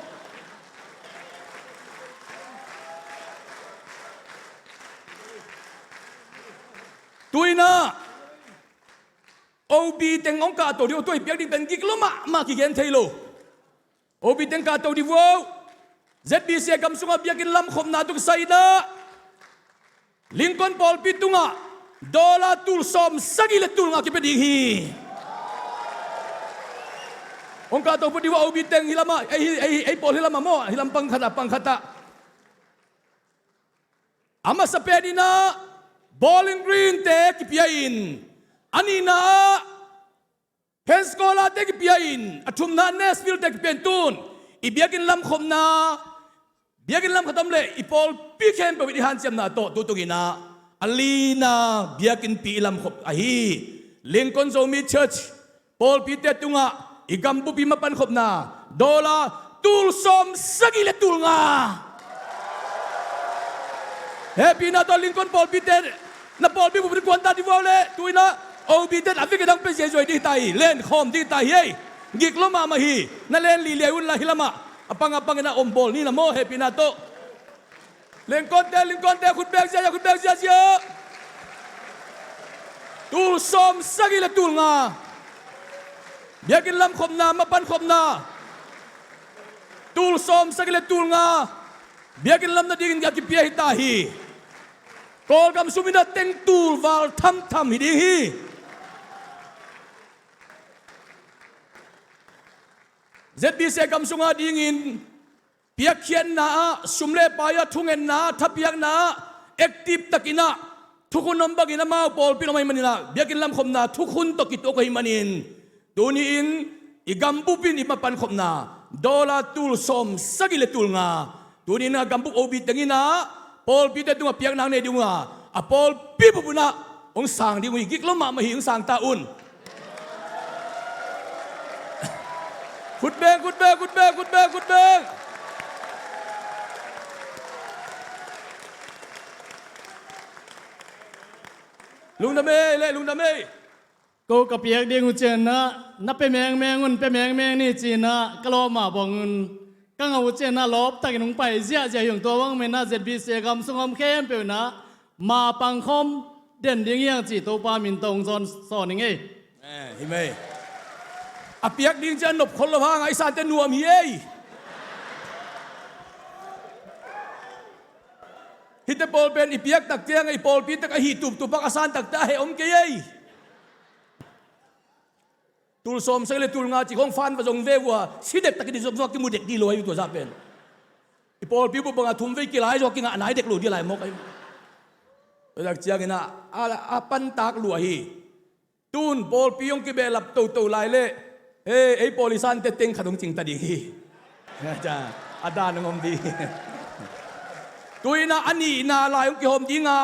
Tu-in ah O B teng hong kahto dih uh, tua i piak ding pen gik lua mahmah kigen thei lo. O B teng kahto dih uh. Z B C A gam sungah biakinn lamkhopna tawh kisai in ah Lincoln pawlpi tungah dollar tul sawm sagih le tul nga kipia ding hi. Hong kahto phot dih uh, O B teng hi lamah, ei, ei, ei pawl hi lamah maw, hi lam pangkhat ah, pangkhat ah. A masa pen in ah Bowling Green te kipia in, a nihna ah Pensacola te kipia in, a thumna Nashville te kipia in, tun i biakinn lamkhopna, biakinn lamkhop om le i pawlpi khempeuh i hanciamna tawh tu tung in ah a lina biakinnpi i lamkhop ahi Lincoln Zomi Church pawlpite tungah i gambupi mapankhopna dollar tul sawm sagih le tul nga. Hehpihna tawh Lincoln pawlpite na pawlpi bup ding kuan ta dih uh le, tu-in ah O B te a vek a dang pe ziazui dih ta hi, len khawm dih ta hi ei. Gik lua mahmah hi, na len liliai un la hi lamah a pang a pang in ah om bawl ni na maw, hehpihna tawh. Lincoln te, Lincoln te, khut bek ziazia, khut bek ziazia. Tul sawm sagih le tul nga. Biakinn lamkhopna, mapankhopna tul sawm sagih le tul nga. Biakinn lam nadingin a kipia hi ta hi. Kawlgam sum in ah teng tul val thamtham hi ding hi. Z B C A gam sungah dingin piakkhiatna ah, sum le pai ah, thungetna ah, thapiakna ah active takin ah thukhun om bangin amau pawlpi in om ahih manin ah biakinn lamkhopna thukhun tawh kituak ahih manin tuni-in i gambup in i mapankhopna dollar tul sawm sagih le tul nga tuni-in a gambup O B teng in ah pawlpite tungah piakna nei ding uh a, a pawlpi bup un ah Hong sang ding uh hi, gik lo mahmah hi, hong sang ta un. Khut beng, khut beng, khut beng, khut beng, khut beng. Lungdam ei, le lungdam ei. Ko ka piak ding uh cianah, na pia mengmeng un, pia mengmeng ni cinah ka lawm mah bang un. Ka ngah uh cianah lawptakin hong pai ziahziah hi ung. Tua bang menah Z B C gam sung om khempeuh inah ma pangkhawm den ding hiang cih Topa min tawh hong zawn sawn ing ei. Eh, hi mei. A piak ding ciah nop khol lo hang a i sante nuam hi ei. Hihte pawl pen i piak tak ciang a i pawlpi tak a hih tuptup bang a san takte a heh om kei ei. Tul sawm sagih le tul nga cih khawng fan va zong ve uh a, si dek takin i zong zong a kimu dek dih lo ahi uh tua zah pen. I pawlpi bup bangah thum vei kilai zong a kingah nai dek lo dih lai mawk ahi uh. Tua tak ciangin ah, a, a pantak lua hi. Tun pawlpi hong kibehlap toto lai leh, hei, ei pawl i sante teng khat hong cingta ding hi. A dan hong om ding. Tu inah a nihna lai hong kihawm ding a,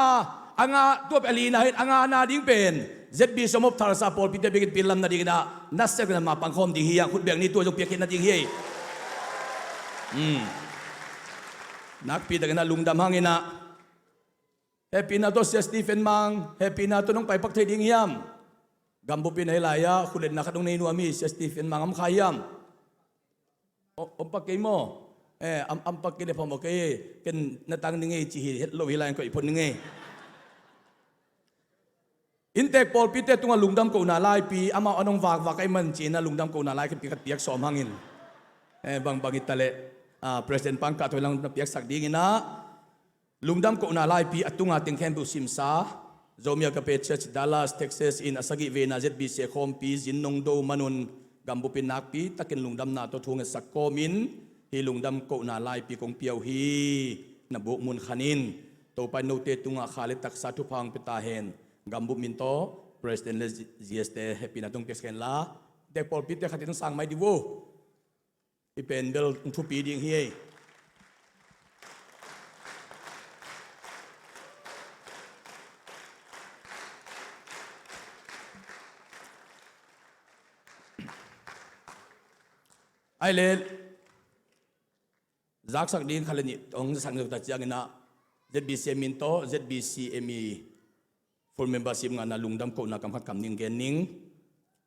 a nga, tua pen a lina hi, a ngana ding pen Z B C om op thalsa pawlpite bikin pillam nadingin ah, na sep inah ma pangkhawm ding hi a, khut beng ni, tua zong piakhia nading hi. Hmm. Nakpi takin ah lungdam hangin ah, hehpihna tawh Sia Stephen Mang, hehpihna tawh nong paipak thei ding hiam? Gambup in ah hih lai-ah khutletna khat hong nei nuam hi, Sia Stephen Mang, om kha hiam? O, om pak kei maw? Eh, am, am pak kei le phamawh kei, ken na tang ning ei ci hi, het lo hi lai-in koih phot ning ei. Inntek pawlpite tungah lungdam kohna laipi, amau a nong vakvak ahih man cinah lungdam kohna lai khat piak sawm hangin. Eh, bangbang hi ta leh, ah, President pangkah tawh lang na piaksak dinginah, lungdam kohna laipi a tunga teng khempeuh simsa, Zomi Agape Church, Dallas, Texas in a sagih vena Z B C a khawmpi zin nong do manun, gambup in nakpi takin lungdamna tawh thu ngetsak kawmin, hih lungdam kohna laipi kong pia uh hi. Na buk mun khanin Topa in note tungah kha le taksa thupha hong pia ta hen. Gambup min tawh President le G S te hehpihna tawh hong piasak hen la, inntek pawlpite khat in hong sang mai dih vo. Hih pen bel thupi ding hi ei. Ai le, zaksak ding khat le nih hong zaksak ning ta cianginah, Z B C M in tawh, Z B C M i full membership ngahna lungdam kohna kam khat kam ning gen ning.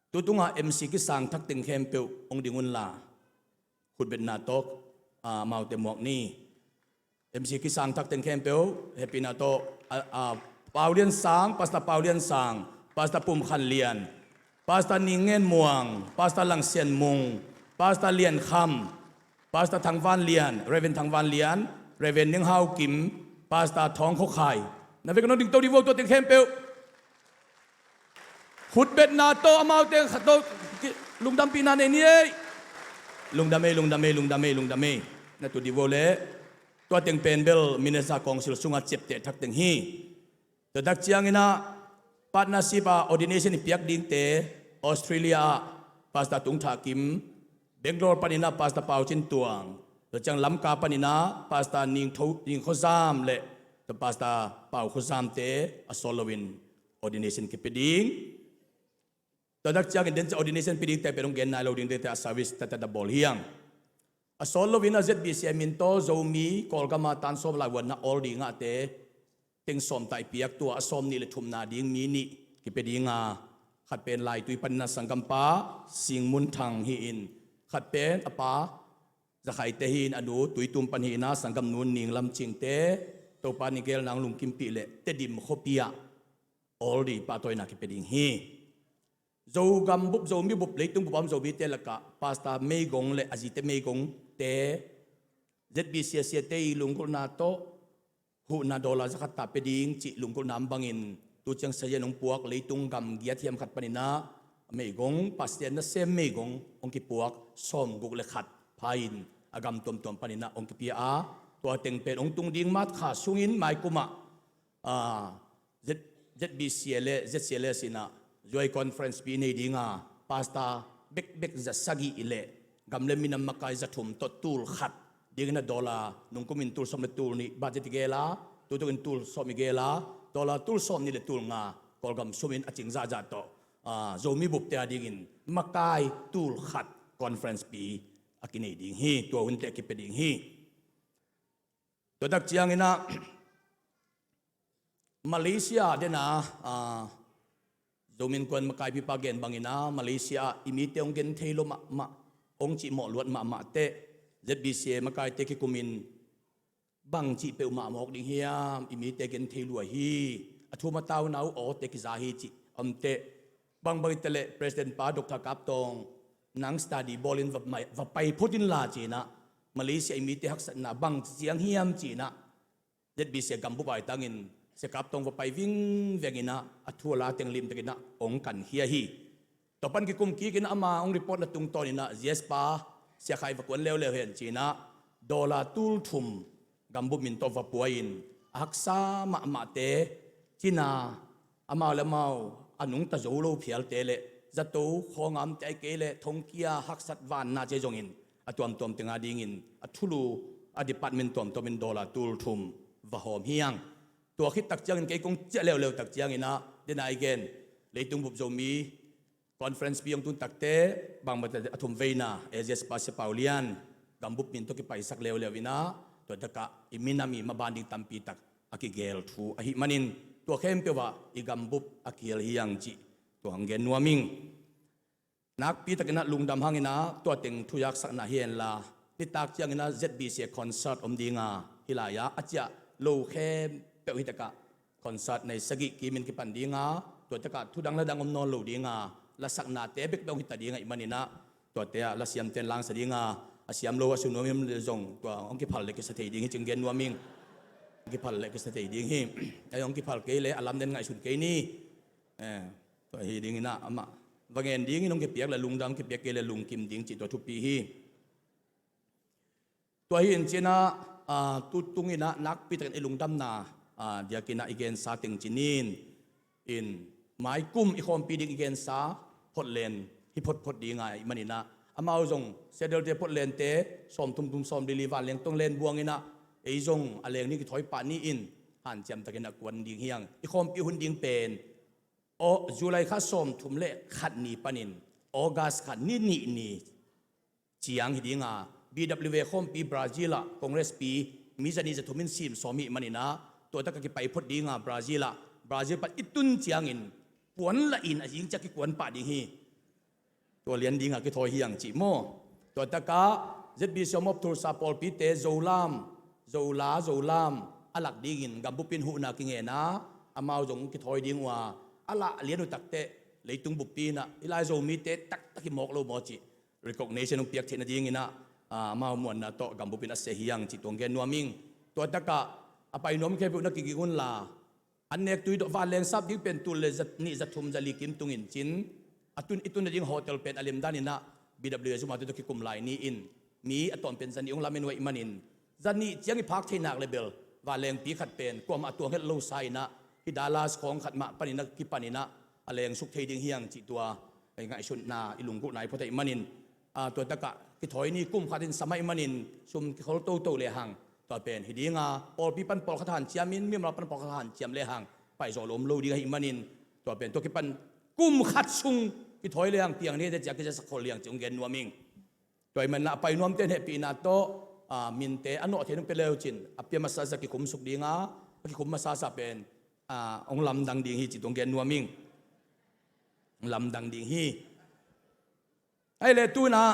Tu tungah M C kisang thak teng khempeuh hong ding unla, khutbetna tawh, ah, amaute muak ni. M C kisang thak teng khempeuh hehpihna tawh, ah, ah, Pau Lian Sang, Pastor Pau Lian Sang, Pastor Pum Khan Lian, Pastor Ning Ngen Muang, Pastor Lang Sian Mung, Pastor Lian Kham, Pastor Thang Van Lian, Reverend Thang Van Lian, Reverend Ning Hau Kim, Pastor Thawng Khaw Khai. Na vek nong ding to dih vo tua teng khempeuh. Khutbetna tawh amaute khat tawh ki-, lungdampihna nei ni ei. Lungdam ei, lungdam ei, lungdam ei, lungdam ei. Na tu dih vo leh. Tua teng pen bel Minnesota Council sungah ciapteh thak teng hi. Tua tak cianginah partnership ah ordination i piak dingte, Australia ah Pastor Tung Thah Kim, Bangalore paninah Pastor Pau Cin Tuang, tua ciang Lamka paninah Pastor Ning Tho, Ning Khaw Zam le tua Pastor Pau Khaw Zamte a sawt loin ordination kipia ding. Tua tak ciangin den ciang ordination pia dingte pen hong gen nai lo dingte a service taktak a bawl hiang. A sawt loin a Z B C M in tawh Zomi Kawlgam a tan sawm lai vuanna awl ding ahte teng sawm ta i piak, tua a sawm nih le thumna ding mi nih kipia dinga, khat pen Laitui paninah sanggampa Sing Mun Thang hi-in, khat pen a pa Zakhaite hi-in, a nu Tuitum pan hi-inah sanggamnu Ning Lam Cingte, Topa in i gelna hong lungkimpih leh Tedim khuapi ah awl ding pahtawina kipia ding hi. Zogam bup, Zomi bup, leitung bup a om Zomite lakah Pastor Meigong le a zite Meigongte, Z B C a siate i lunggulhna tawh huhna dollar zakhat ta pia ding cih lunggulhna om bangin, tu ciang sazian hong puak leitung gam giat hiam khat paninah Meigong, Pasian nasem Meigong hong kipuak sawmguk le khat pha-in a gam tuamtuam paninah hong kipia a, tua teng pen hong tung ding March kha sungin maikum ah, ah, Z-, Z B C le Z C L S inah zuai conference pi nei dinga, pastor bekbek za sagih le gam le minam makai za thum tawh tul khat dingin a dollar, nungkumin tul sawm le tul nih budget i gel a, tutukin tul sawm i gel a, dollar tul sawm nih le tul nga Kawlgam sumin a cing zahzah tawh, ah, Zomi bupte a dingin makai tul khat conference pi a kinei ding hi, tua hunte a kipia ding hi. Tua tak ciangin ah Malaysia den a, ah, Zomi Innkuan makaipipa gen bangin ah Malaysia ah i mite hong gen thei lo mahmah, hong cihmawh luat mahmah teh, Z B C A makaite kikumin bang cih peuhmah mawk ding hiam, i mite gen thei lua hi, a thum a tauna uh awte kiza hi cih om teh, bangbang hi ta leh President pa Doctor Kap Tawng nang study bawlin va mai, va pai phot inla ci-in ah Malaysia i mite haksatna bang ciang hiam ci-in ah Z B C A gambup aitangin Sia Kap Tawng va pai vingveng in ah a thu a la teng limtakin ah hong kankhia hi. Tua pan kikum kik in ama hong report na tungtawn in ah Z S pa Sia Khai va kuan leuleu hen ci-in ah dollar tul thum gambup min tawh va pua in a haksa mahmahte cina amau le amau a nungta zo lo phialte le zato khawngamte ai kei le thongkia haksat vanna ci zongin a tuamtuam teng a dingin a thulu a department tuamtuamin dollar tul thum va hawm hiang. Tua khit tak ciangin kei kong ciah leuleu tak ciangin ah den a i gen leitung bup Zomi conference pi hong tun takte bangbang a thum veina A Z S pa Sia Pau Lian gambup min tawh kipaisak leuleu in ah tua takah i minam i maban ding tampi tak a kigel thu ahih manin tua khempeuh ah i gambup a kihel hiang cih tua hong gen nuam ing. Nakpi takin ah lungdam hangin ah tua teng thuyaksakna hi henla nitak ciangin ah Z B C A concert om ding a hih lai-ah a ciah lo khempeuh hi takah concert nei sagih kimin kipan ding a tua takah thudang ladang om nawn lo ding a lasaknate bek dong hi ta ding ahih manin ah tuate ah lasiamte in langsa ding a a siam lo a su nuam hiam le zong tua hong kiphal le kisa thei ding hi cing gen nuam ing. Hong kiphal le kisa thei ding hi. Ai hong kiphal kei le a lam den ngaihsun kei ni. Eh, tua hi dingin ah amah va ngen dingin hong kipiak le lungdam kipiak kei le lungkim ding cih tua thupi hi. Tua hi in ci-in ah, ah, tutung in ah nakpi takin i lungdamna, ah, diakin ah i gensa teng ci-in in maikum i khawmpi ding i gensa photlen hi photphot ding ahih manin ah amau zong sedelte photlente sawmthum thum sawmli li vanleng tong len buang in ah ei zong a leng ni kithawi pah ni in hanciam takin ah kuan ding hiang i khawmpi hun ding pen aw July kha sawmthum le khat ni panin August kha ni nih ni ciang hi ding a B W A khawmpi Brazil ah Congress pi mi zani zathum in sim sawm hi manin ah tua takah kipai phot ding a Brazil ah Brazil pan i tun ciangin puan la in a zing ciang kikuan pah ding hi. Tua lian ding a kithawi hiang cih maw? Tua takah Z B C A mawp thursa pawlpite Zolam Zola Zolam a lak dingin gambup in huhna kingen a amau zong kithawi ding uh a a lah lian uh takteh leitung buppi in ah hih lai Zomite taktak hi mawk lo maw cih recognition hong piak theih nadingin ah, ah, amau muanna tawh gambup in a sia hiang cih tua hong gen nuam ing. Tua takah a pai nuam khempeuh na kiging unla an nek tui dawh vanleng sap ding pen tul le za nih za thum za li kim tungin cin a tun i tun nading hotel pen a lemdan in ah B W A zumate tawh kikum lai ni in mi a tawm pen za nih hong lamen uh ahih manin za nih ciang i phak thei nak le bel vanlengpi khat pen kuamah a tuang het lo sa in ah hih Dallas khawng khat mah panin ah kipan in ah a lengsuk thei ding hiang cih tua i ngaihsutna i lunggulhna i phot ahih manin, ah, tua takah kithawi ni kum khat in sam ahih manin sum kikhol toto lehang tua pen hi ding a pawlpi pan pawlkhat hanciam in mimal pan pawlkhat hanciam lehang paizawh lo om lo ding ahih manin tua pen tua kipan kum khat sung kithawi lehang piang ni te cia kizasak khol liang cih hong gen nuam ing. Tua ahih manin a pai nuamte in hehpihna tawh, ah, minte a nawh thei nung pia leu cin a pia masasa kikhum suk ding a a kikhum masasa pen, ah, hong lamdang ding hi cih tua hong gen nuam ing. Hong lamdang ding hi. Ahih leh tu in ah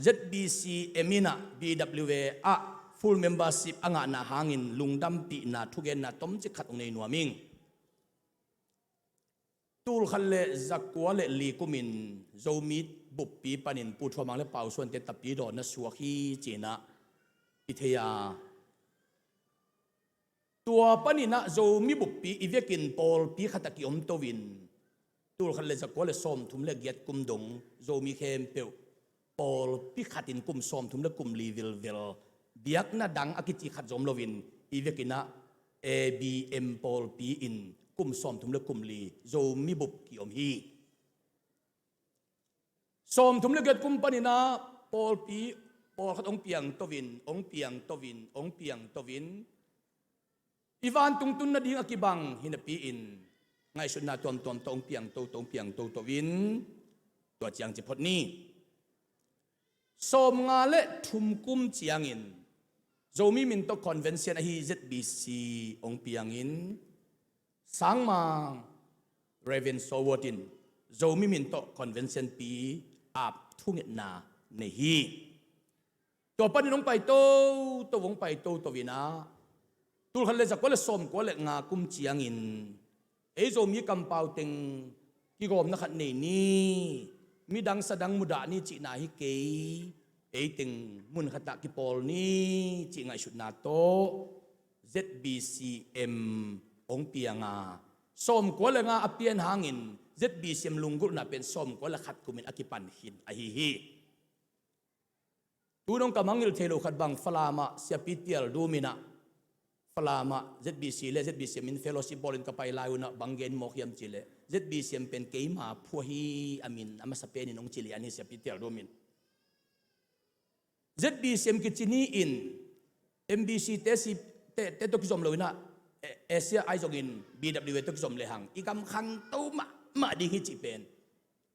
Z B C M in ah B W A ah full membership a ngahna hangin lungdampihna thugenna tomcik khat hong nei nuam ing. Tul khat le zakua le li kumin Zomi buppi panin Pu Thuam Mang le Pau Suante tapi dawn na suak hi ci-in ah i thei a. Tua panin ah Zomi buppi i vekin pawlpi khat a kiom to in tul khat le zakua le sawmthum le giat kum dong Zomi khempeuh pawlpi khatin kum sawmthum le kum li vilvel biakna dang a kici khat zom loin i vekin ah A B M pawlpi in kum sawmthum le kum li Zomi bup kiom hi. Sawmthum le giat kum panin ah pawlpi pawlkhat hong piang to in hong piang to in hong piang to in i vantung tun nading a kibang hi napi-in ngaihsutna tuamtuam tawh hong piang toto, hong piang toto in tua ciang ci phot ni. Sawmnga le thum kum ciangin Zomi min tawh convention ahi Z B C hong piangin, Sangmang Reverend Sawt in Zomi min tawh convention pi ap thungetna nei hi. Tua panin hong pai toto, hong pai toto in ah, tulkhat le zakua le sawmkua le nga kum ciangin ei Zomi kampau teng kigawmna khat nei ni, midang sadang mudah ni cihna hi kei, ei teng mun khatah kipawl ni cih ngaihsutna tawh Z B C M hong pianga, sawmkua le nga a pian hangin Z B C M lunggulhna pen sawmkua le khat kumin a kipan khin ahi hi. Tu dong ka mangngilh thei lo khat bang Falam ah Siapi Tial Dum in ah, Falam ah Z B C le Z B C M in fellowship bawlin ka pai lai un ah bang gen mawk hiam cih leh, Z B C M pen keima phuah hi a min a masa penin hong ci lian hi Siapi Tial Dum in. Z B C M kici ni in M B C te, si te, te tawh kizom lo in ah, eh, Asia ahi zongin B W A tawh kizom le hang i gam khangto mahmah ding hi cih pen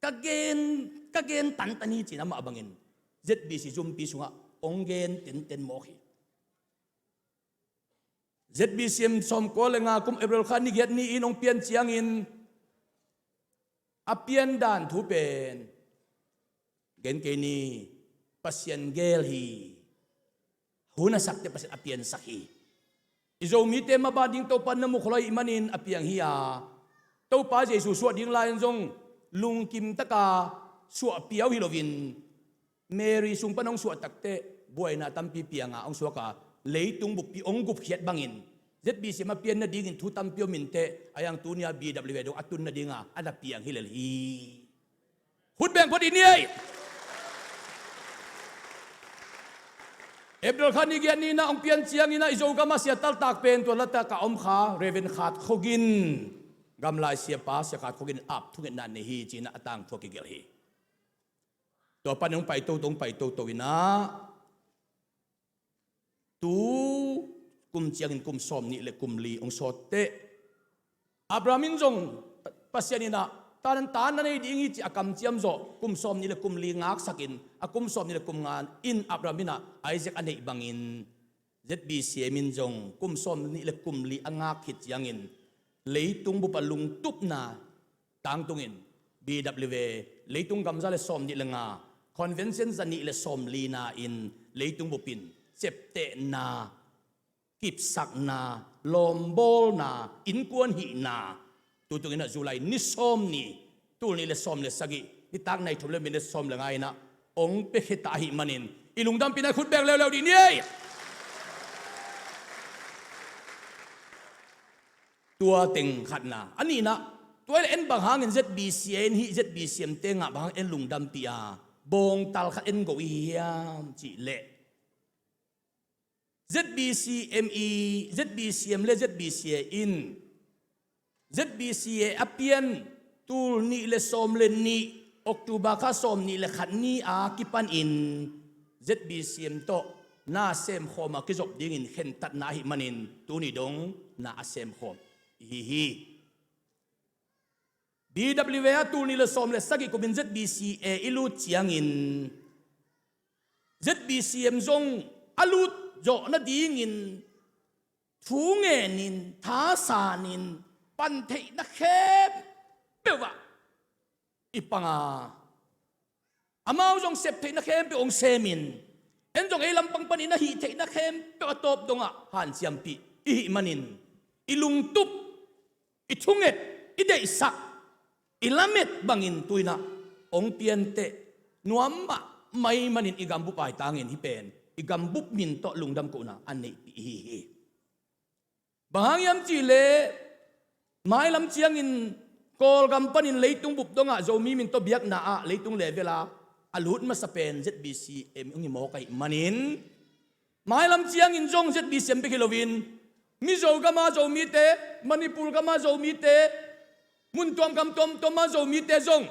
ka gen, ka gen tantan hi cihna mah bangin Z B C zumpi sungah hong gen tenten mawk hi. Z B C M sawmkua le nga kum April kha ni giat ni in hong pian ciangin a pian dan thu pen gen kei ni, Pasian gel hi. Hun a sakte Pasian a piansak hi. I Zomite mabang ding Topa na mukhol ahih manin a piang hi a, Topa Jesu suah ding lai-in zong lungkim taka suah piau hi loin, Mary sung pan hong suah takteh buaina tampi pianga hong suak a, leitung buppi hong gupkhiat bangin Z B C M a pian nadingin thu tampi om inteh, a yang tuni-a B W A dong a tun nadinga a na piang hi lel hi. Khut beng phot i ni ei. April kha ni giat ni-in ah hong pian ciangin ah i Zogam a sia taltak pen tua lata ka om kha Reverend Khat Khogin, gamlai siapa Sia Khat Khogin in ap thungetna nei hi ci-in ah a tangthu a kigelh hi. Tua panin hong pai toto, hong pai toto in ah, tu kum ciangin kum sawmnih le kum li hong sawt teh, Abraham in zong Pasian in ah ta, ta na nei ding hi ci a kamciam zawh kum sawmnih le kum li ngaksakin, a kum sawmnih le kum nga in Abraham in ah Isaac a neih bangin Z B C M in zong kum sawmnih le kum li a ngak khit ciangin leitung bup a lungtupna tangtungin B W A leitung gam za le sawmnih le nga, convention za nih le sawmlina in leitung bupin ciaptehna, kipsakna, lawmbawlna, innkuan hihna, tutungin ah July ni sawmnih, tul nih le sawm le sagih, nitak nai thum le minit sawm le nga in ah hong piakhia ta ahih manin i lungdampihna khut beng leuleu dih ni ei. Tua teng khatna. A nihna, tua hi leh en bang hangin Z B C A in hih Z B C M te ngah bang hangin en lungdampih a, bawngtal khat en go i hi hiam cih leh, Z B C M i, Z B C M le Z B C A in, Z B C A a pian tul nih le sawm le nih, October kha sawmnih le khat ni a kipanin Z B C M tawh na semkhawm a kizop dingin khentatna ahih manin tuni dong na a semkhawm i hi hi. B W A tul nih le sawm le sagih kumin Z B C A i lut ciangin Z B C M zong a lut zawh nadingin thu ngenin, thasanin, pan theihna khempeuh ah i pang a, amau zong sep theihna khempeuh hong semin, en zong ei lampang panin a hih theihna khempeuh a tawp dongah hanciampih i hih manin, i lungtup, i thunget, i deihsak, i lamet bangin tu-in ah hong pianteh nuam mahmah ahih manin i gambup aitangin hih pen i gambup min tawh lungdam kohna a neihpih i hi hi. Bang hang hiam cih leh, mailam ciangin Kawlgam panin leitung bup dongah Zomi min tawh biakna ah leitung level ah a lut masa pen Z B C M hong hi mawk ahih manin, mailam ciangin zong Z B C M bek hi loin, Mizo gam a Zomite, Manipur gam a Zomite, mun tuamkam tuamtuam a Zomite zong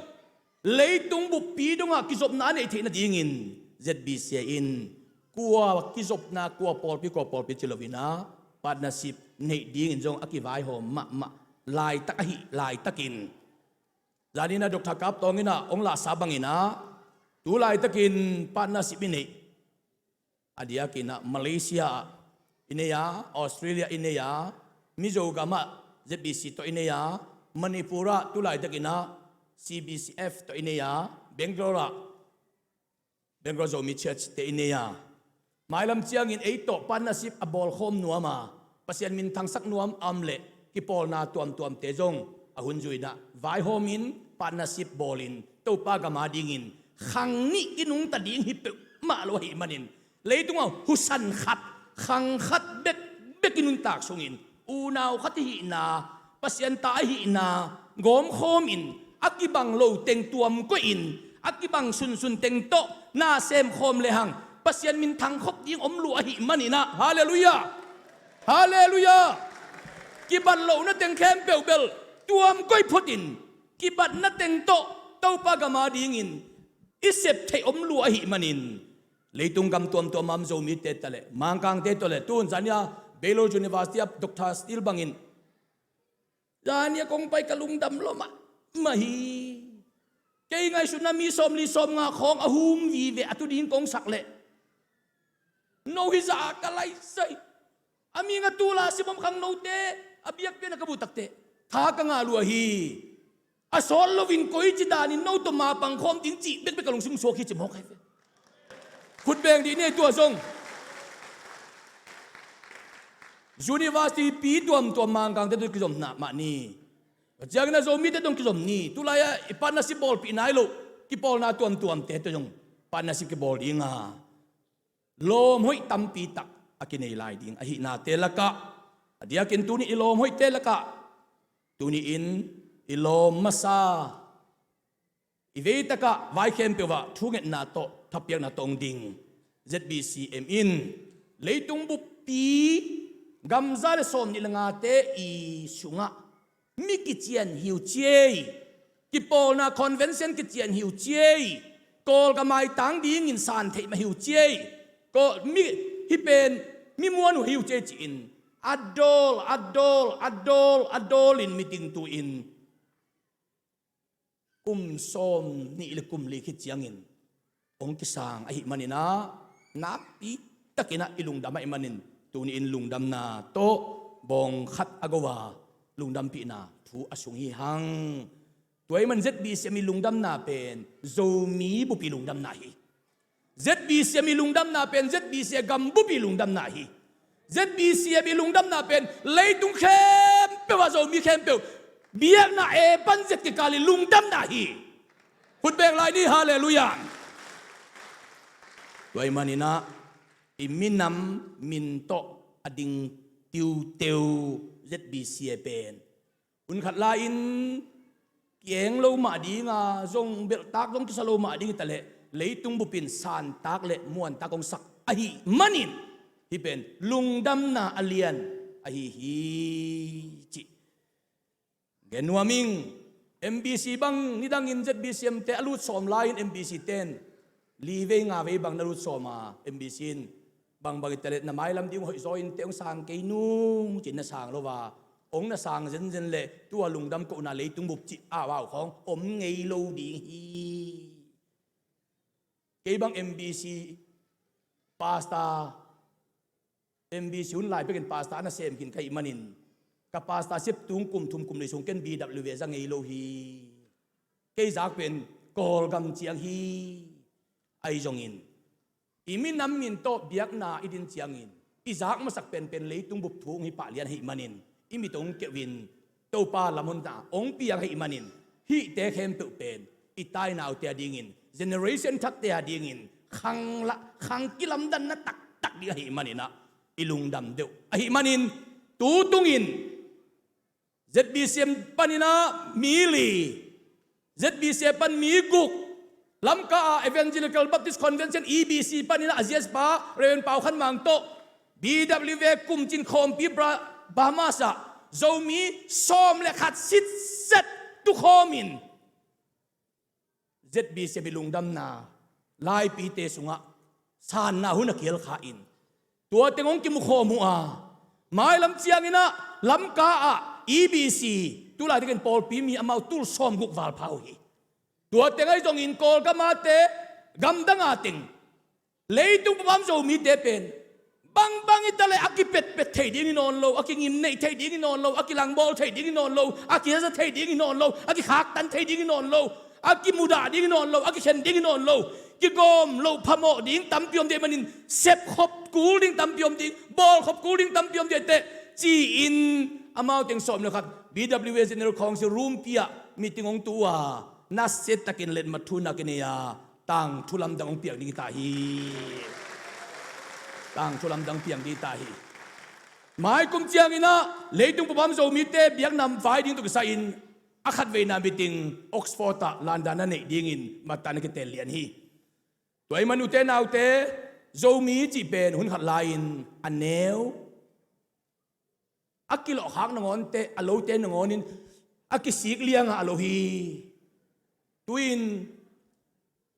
leitung buppi dongah kizopna a neih theih nadingin Z B C A in kua kizopna, kua pawlpi, kua pawlpi ci loin ah partnership neih dingin zong a kivaihawm mahmah laitak ahi laitakin, zaninah Doctor Kap Tawng inah hong lahsa banginah tu laitakin partnership i neih. A diakinah Malaysia ah i nei a, Australia i nei a, Mizogamah Z B C tawh i nei a, Manipur ah tu laitakinah C B C F tawh i nei a, Bangalore ah Bangalore Zomi Church te i nei a, mailam ciangin ei tawh partnership a bawlkhawm nuam a, Pasian minthangsak nuam a om leh kipawlna tuamtuamte zong a hun zuinah vaihawmin partnership bawlin Topa gam a dingin khang nih kinungta ding hi peuhmah lo ahih manin, leitungah husan khat, khang khat bekbek i nuntak sungin unau khat ihihna, Pasian ta ahihna gawmkhawmin, a kibang lo teng tuam koihin, a kibang sunsun teng tawh na semkhawm lehang Pasian minthang khop ding om lua ahih maninah, halleluiah, halleluiah, kibat lohna teng khempeuh bel tuam koi photin, kibatna teng tawh Topa gam a dingin i sep theih om lua ahih manin, leitung gam tuamtuam a om Zomite taleh Mangkangte tawh le tun zania Baylor University ah Doctor Steele bangin, zania kong pai ka lungdam lua mahmah hi. Kei ngaihsutna mi sawmli sawmnga khawng a hum vive a tu ding kong sak leh no hi zah a ka laisai. A ming a tula simom khangnote a biakpiakna ka buh takteh tha ka ngah lua hi. A sawt loin koici danin no tawh mapang khawm ding cih bekbek ka lungsim suak hi ci mawk hi ve. Khut beng dih ni, tua zong university pi tuamtuam Mangkangte tawh kizom na mah ni. Ciangin a Zomite tawh kizom ni. Tulai-ah i partnership bawlpih nai loh kipawlna tuamtuamte tawh zong partnership kibawl dinga lawm hoih tampi tak a kinei lai ding ahihnate lakah, a diakin tuni i lawm hoihte lakah tuni-in i lawm masa, i veitakah vai khempeuh ah thungetna tawh thapiakna tawh hong ding Z B C M in leitung buppi gamza le sawmnih le ngate i sungah mi kician hi uh ci ei. Kipawlna convention kician hi uh ci ei. Kawlgam maitang dingin san theih mah hi uh ci ei. Kawl mi, hih pen mi muan uh hi uh ci ei ci-in a dawl, a dawl, a dawl, a dawlin meeting tu-in kum sawmnih le kum li khit ciangin hong kisang ahih maninah nakpi takinah i lungdam ahih manin tuni-in lungdamna tawh bawng khat a go a lungdampihna thu a sung hi hang. Tua ahih man Z B C M i lungdamna pen Zomi bupi lungdamna hi. Z B C M i lungdamna pen Z B C A gam bupi lungdamna hi. Z B C M i lungdamna pen leitung khempeuh ah Zomi khempeuh biakna e pan zet kikal i lungdamna hi. Khut beng lai ni, halleluiah. Tua ahih maninah i minam min tawh a ding tiuteu Z B C A pen hun khat lai-in kieng lo mah dinga zong belhtak zong kisa lo mah ding hi taleh leitung bupin santak le muantak hong sak ahih manin hih pen lungdamna a lian ahi hi cih gen nuam ing. M B C bang nidangin Z B C M te a lut sawm lai-in M B C ten li vei nga vei bang na lut sawm a, M B C in bangbang hi taleh na mailam ding hoih zaw in te hong sang kei nung ci-in na sang lo a, hong na sang zenzen leh tua lungdam kohna leitung bup cih au au khawng om ngei lo ding hi. Kei bang M B C pastor, M B C hun lai pekin pastor a na sem khin ka hih manin ka pastor sep tung kum thum kum li sung ken B W A za ngei lo hi. Kei zak pen Kawlgam ciang hi. Ahi zongin i minam min tawh biakna i din ciangin i zak masak penpen leitung bup thu hong hi pah lian ahih manin i mit hong keuhin Topa lamhonna hong piang ahih manin hihte khempeuh pen i tainaute a dingin generation thakte a dingin khang la, khang kilamdanna taktak ding ahih maninah i lungdam deuh ahih manin tu tungin Z B C M paninah mi li, Z B C A pan mi guk, Lamka ah Evangelical Baptist Convention E B C paninah a ziaspa Reverend Pau Khan Mang tawh B W A kumcin khawmpi Bra-, Bahamas ah Zomi sawm le khat sitset tukhawmin Z B C a mi lungdamna laipite sungah sanna hun a kial kha in tua teng hong kimukhawm uh a, mailam cianginah Lamka ah E B C, tulai takin pawlpi mi amau tul sawmguk val pha uh hi. Tua teng ahi zongin Kawlgam a te, gamdang a teng, leitung pumpi Zomite pen bangbang hi ta leh a kipetpet thei ding hi nawn lo, a kingimneih thei ding hi nawn lo, a kilangbawl thei ding hi nawn lo, a kihaza thei ding hi nawn lo, a kikhaktan thei ding hi nawn lo, a kimudah ding hi nawn lo, a kikhen ding hi nawn lo, kigawm loh phamawh ding tampi om ding manin, sepkhop kul ding tampi om ding, bawlkhop kul ding tampi om ding teh, ci-in amau teng sawm le khat B W A General Council room pi ah meeting hong tu uh a, nasia takin letmat thu na kinei a, tangthu lamdang hong piak ding hi ta hi. Tangthu lamdang piak ding hi ta hi. Mai kum ciangin ah leitung pumpi Zomite biakna vai ding tawh kisai-in a khatveina meeting Oxford ah London a neih dingin mattah na kitel lian hi. Tua ahih man ute naute, Zomi cih pen hun khat lai-in a neu, a kilawhkhak nangawn teh, a lote nangawnin a kisik lianga a lo hi. Tu-in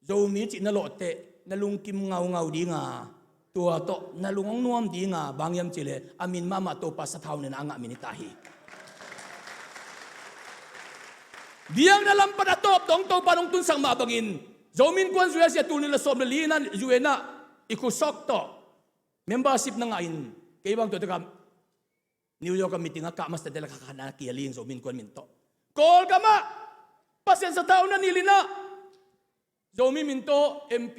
Zomi cih na lawh teh na lungkim ngaungau ding a, tua tawh na lung hong nuam ding a, bang hiam cih leh a min mahmah Topa sathau nihna a ngah min hi ta hi. Biakna lam pan a tawp dong Topa in hong tunsak mah bangin, Zomi Innkuan U S A tul nih le sawm le li-in ah U N ah i khut sawk tawh membership na ngahin, kei bang tua tekah New York a meeting a kah masa teh le kha kha na kia ling Zomi Innkuan min tawh. Kawlgam ah Pasian sathau na nilh in ah Zomi min tawh M P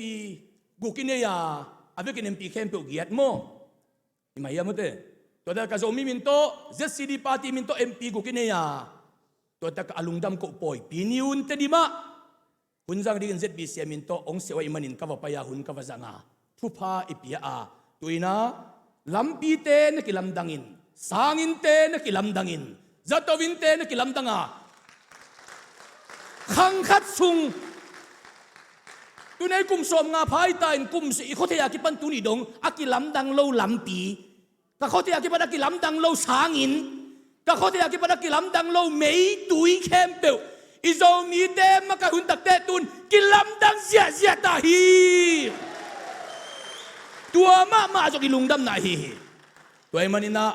guk i nei a, a vekin M P khempeuh giat maw? I mah hiam ute? Tua tekah Zomi min tawh, Z C D party min tawh M P guk i nei a, tua tekah a lungdam koh pawi pi ni un teh, dim ah. Hun zang dingin Z B C A min tawh hong siah uh ahih manin ka va pai a, hun ka va zang a, thupha i pia a, tu-in ah lampite na kilamdangin, sanginnte na kilamdangin, zato innte na kilamdang a, khang khat sung, tu-in ah i kum sawmnga pha hi ta in, kum sawm i khuathei a kipan tuni dong a kilamdang lo lampi, ka khuathei a kipan a kilamdang lo sanginn, ka khuathei a kipan a kilamdang lo meitui khempeuh i Zomite makaih hun takte tun kilamdang ziahziah ta hi. Tua mahmah zong i lungdamna ahi hi. Tua ahih manin ah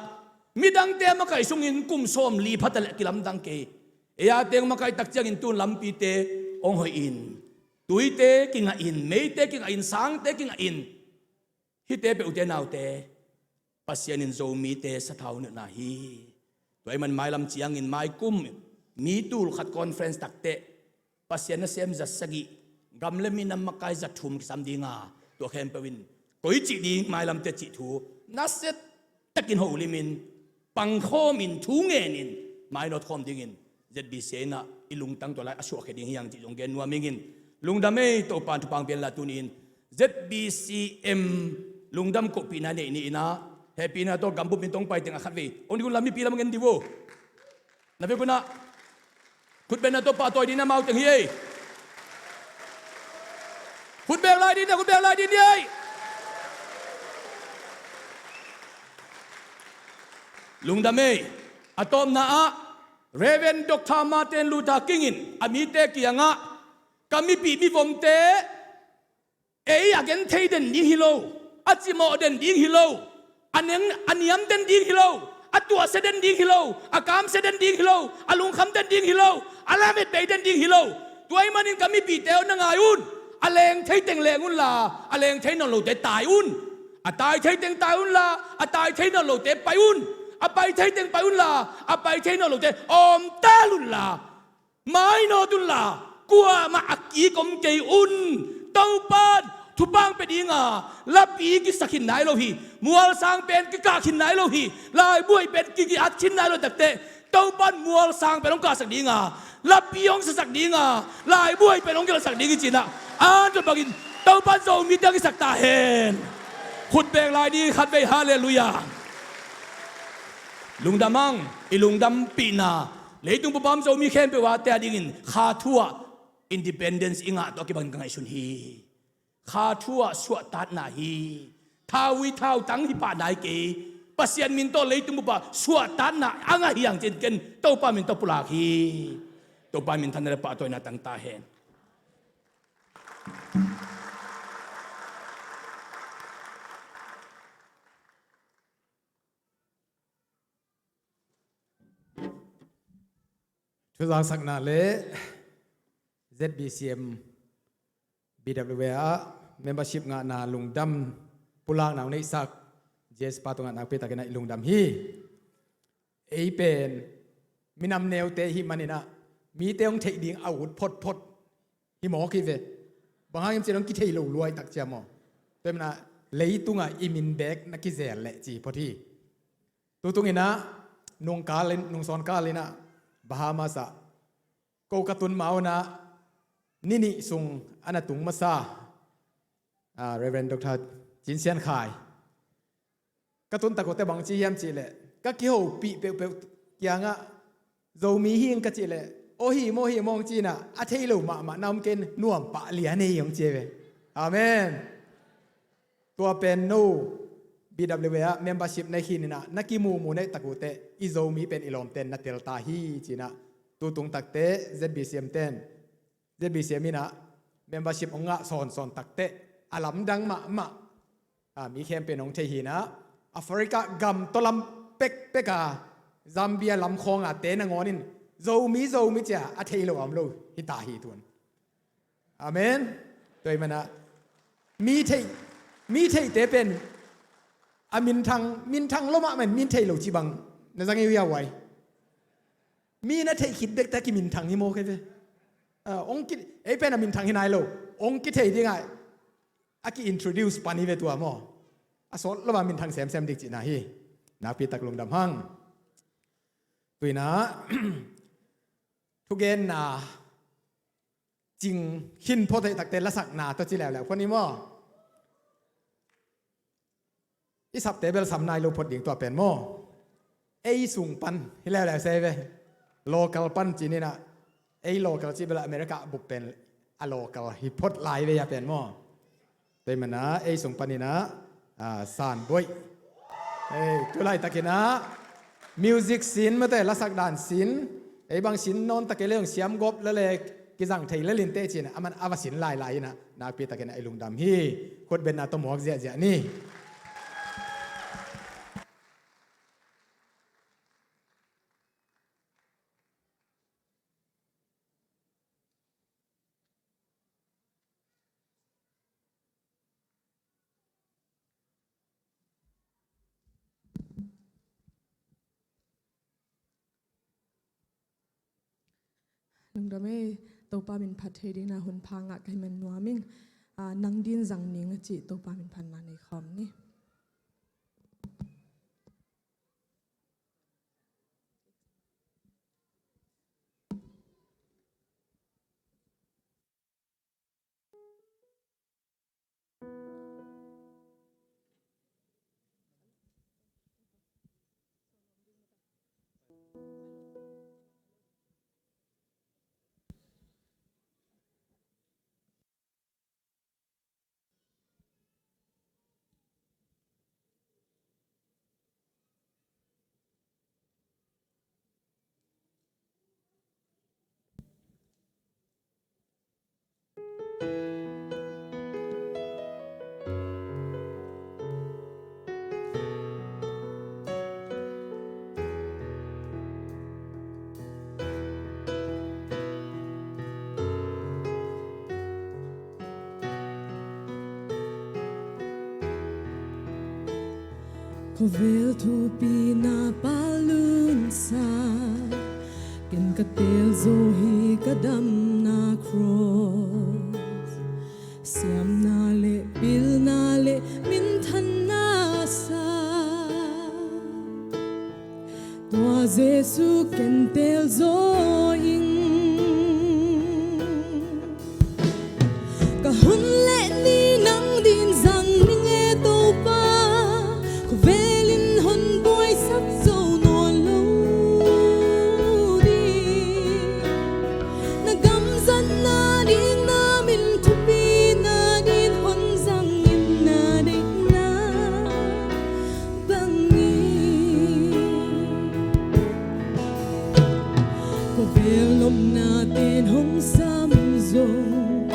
midangte makaih sungin kum sawmli pha ta leh kilamdang kei. Ei a teng makaih tak ciangin tun lampite hong hoih in, tuite kingah in, meite kingah in, sangte kingah in, hihte peuh ute naute, Pasian in Zomite sathau nihna hi. Tua ahih man mailam ciangin mai kum mi tul khat conference tak teh Pasian nasem za sagih, gam le minam makai za thum kisam ding a, tua khempeuh in koi cih ding mailamte cih thu nasia takin holim in, pangkhawm in, thu ngen in, mainawt khawm dingin Z B C A in ah i lungtang tua lai a suahkhia ding hi hang cih zong gen nuam ing in. Lungdam ei, Topa in thupha hong pia hen la, tuni in Z B C M lungdam kohpihna neih ni in ah, hehpihna tawh gambup in tawh hong pai teng a khatvei hong dik un la, mipi lam ngen dih un. Na vek un ah khutbetna tawh pahtawi ding in amau teng hi ei. Khutbek lai ding in ah, khutbek lai ding in ei. Lungdam ei. A tawpna ah, Reverend Doctor Martin Luther King in a mite kiangah, ka mipih mivomte ei a genthei den ding hi lo, a cimawh den ding hi lo, a neng a niam den ding hi lo, a tuahsia den ding hi lo, a kamsia den ding hi lo, a lungkham den ding hi lo, a lametbei den ding hi lo. Tua ahih manin ka mipihte aw, na ngai un. A leng thei teng leng un la, a leng thei nawn lote tai un. A tai thei teng tai un la, a tai thei nawn lote pai un. A pai thei teng pai un la, a pai thei nawn lote awmtal un la, mainawt un la, kuamah a kik om kei un. Topa in thupha hong pia ding a, lapi kisak khin nai lo hi. Mualsang pen kikah khin nai lo hi. Laibuai pen ki, ki-at khin nai lo hi. Takte Topa in mualsang pen hong kahsak ding a, lapi hong siasak ding a, laibuai pen hong kilatsak ding hi ci-in ah, an tua bangin Topa in Zomite hong hisak ta hen. Khutbek lai ding khatvei, halleluiah. Lungdam hang, i lungdampihna leitung pumpi Zomi khempeuh a te a dingin kha thu ah independence i ngah tawh a kibangin ka ngaihsun hi. Kha thu ah suahtakna hi. Thauvui thautang hi pah nai kei. Pasian min tawh leitung bup ah suahtakna a ngah hi hang ci-in ken Topa min tawh pulak hi. Topa min thanna le pahtawina tang ta hen. Thuzangsakna le Z B C M B W A ah membership ngahna lungdam pulakna hong neihsak J S pa tungah nakpi takin ah i lungdam hi. Ei pen minam neute i hih manin ah mite hong theih ding a ut photphot hi mawk hi ve. Bang hang hiam cih leh hong kithei lo luai tak cia maw? Tua hi manin ah leitungah i min bek na kizel leh ci phot hi. Tutung in ah nungkal in, nungsawn kal in ah Bahamas ah ko ka tun ma un ah ni nih sung a na tung masa, ah, Reverend Doctor Cin Sian Khai. Ka tun tak uh teh bang ci hiam cih leh, ka kihopih peuhpeuh kiangah Zomi hi ing ka cih leh, aw hi maw, hi maw hong ci in ah, a thei lo mahmah na om kei in, nuam pah lian ei hong ci ve. Amen. Tua pen no B W A ah membership na hi khin in ah, na kimumu na hih tak uh teh i Zomi pen i lawmte'n na tel ta hi ci in ah, tutung tak teh Z B C M te'n, Z B C M in ah membership hong ngah sawnsawn tak teh a lamdang mahmah, ah, mi khempeuh in hong thei hi in ah, Africa gam tawh lam pekpek a, Zambia lam khawng a te nangawn in Zomi, Zomi ci a a thei lo a om lo hi ta hi tun. Amen. Tua hi manin ah mi theih, mi theihte pen a minthang, minthang lo mahmah in mi theih lo ci bang na zang hi uh hia uai? Mi na theih khit bek teh a kiminthang hi mawk hi ve. Ah, hong ki, ei pen a minthang hi nai lo, hong kithei ding ah a ki-introduce pan hi ve tua maw? A sawt lo a minthang semsem ding cihna hi. Nakpi tak lungdam hang. Tu in ah thugenna cing khin phot ahih tak teh lasakna tawh ci leuleu phot ni maw? I sapte bel sam nai lo phot ding tua pen maw? Ei sung pan hi leuleu se ve. Local pan ci ni in ah, ei local cih bel America bup pen a local hi phot lai ve a pen maw? Tua hi manin ah ei sung pan in ah, ah, San Boih. Ei, tu laitak in ah music sin mate, lasak dan sin, ei bang sin nawn ta kei leh zong siam gawp lel leh kizang thei lel inteh ci in ah, aman a va sin lailai in ah, nakpi takin ah i lungdam hi. Khutbetna tawh muak ziahziah ni. Lungdam ei, Topa min phat thei dingin ah hun pha ngah ka hih man nuam ing. Ah, nang dingin zang ning a cih Topa min phatna nei khawm ni. Khovel thupina palunsa, ken ka teel zo hi ka damna cross. Siamna le pilna le minthanna sa, tua Jesu ken teel zo ing. Ka hun le ni nang dingin zang ning e Topa, khovel in hon buaisak zo nawn lo ding. Na gam zatna ding, na min thupina dingin hon zang ing na deihna bangin. Khovel nopnate'n hong sam zong,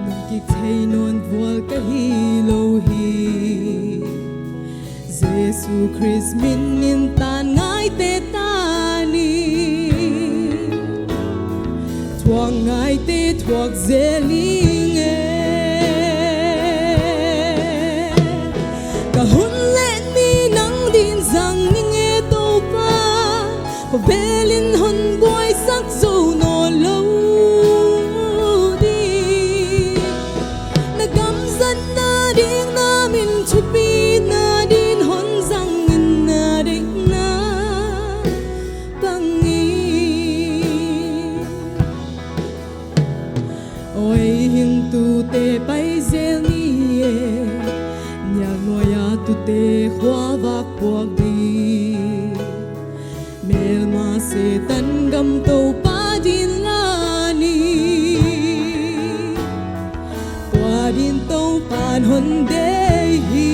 nang kik thei nawn vual ka hi lo hi. Jesu Khrist min in tan ngaite ta ni. Ngaite thuak zel ning e. Ka hun le ni nang din zang ning e Topa. Khua velin hon buaisak zo nawn lo ding. Na gam zatna ding, na min thupina din hon zang in, na deihna bangin. Oi, hing tute pai zel ni e. Nial nuai-a tute khuavak puak ding. Melma Setan gam Topa din la ni. Tua din Topa'n hon deih hi.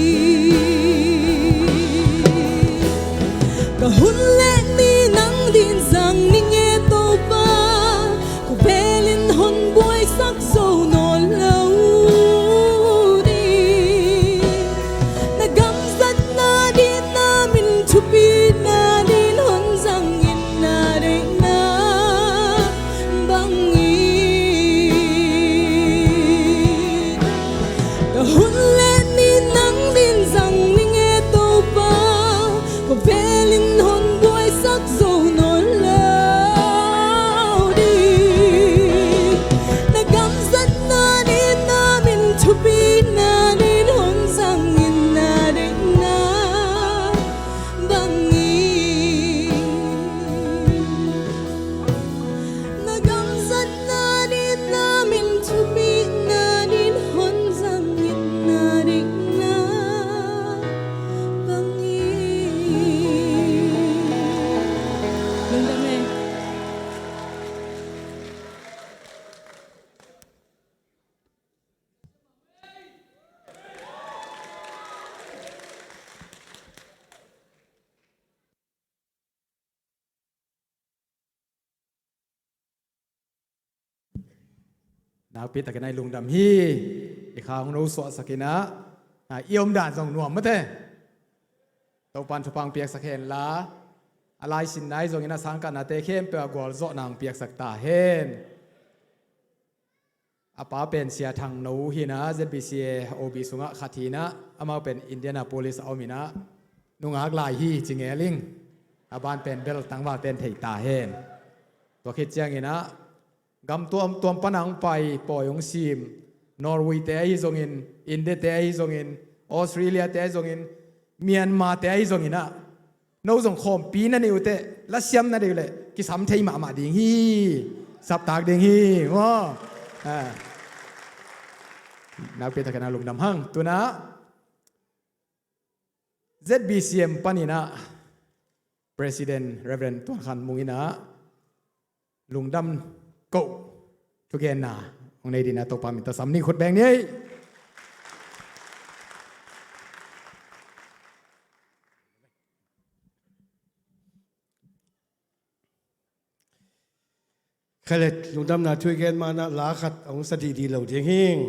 Ka hun le ni nang din zang ning e Topa. Khua velin hon buaisak zo nawn lo ding. Na gam zatna din, na min thupina din hon zang in, na deihna bangin. Ka hun le ni nang din zang ning e Topa. Khua velin hon buaisak zo nawn lo ding. Na gam zatna din, na min thupina din hon zang in, na deihna bangin. Na gam zatna din, na min thupina din hon zang in, na deihna bangin. Lungdam e. Nakpi takin a i lungdam hi. I kha hong no suahsak in ah, a, i omdan zong nuam mate. Topa'n thupha hong piaksak hen la, a laisinna ahi zongin a sangkahnate khempeuh a gualzawhna hong piaksak ta hen. A pa pen Sia Thang No hi in ah, Z B C A O B sungah khat hi in ah, amau pen Indianapolis a om in ah, nungak lai hi ci ngel ing. A ban pen bel tangvalte'n thei ta hen. Tua khit ciangin ah, gam tuamtuam pan a hong pai, pawi hong sim, Norway te ahi zongin, India te ahi zongin, Australia te ahi zongin, Myanmar te ahi zongin ah, no zong khawmpi na neih uh teh, lasiam na deih uh leh kisam thei mahmah ding hi. Saptak ding hi maw? Ah. Nakpi takin a lungdam hang. Tu in ah Z B C M panin ah President Reverend Tuan Khan Mung in ah lungdam koh thugenna hong nei dingin ah Topa min tawh sam ning. Khut beng ni ei. Khalet, lungdamna thu i gen ma-in ah la khat a hong sa dihdih lo ding hing.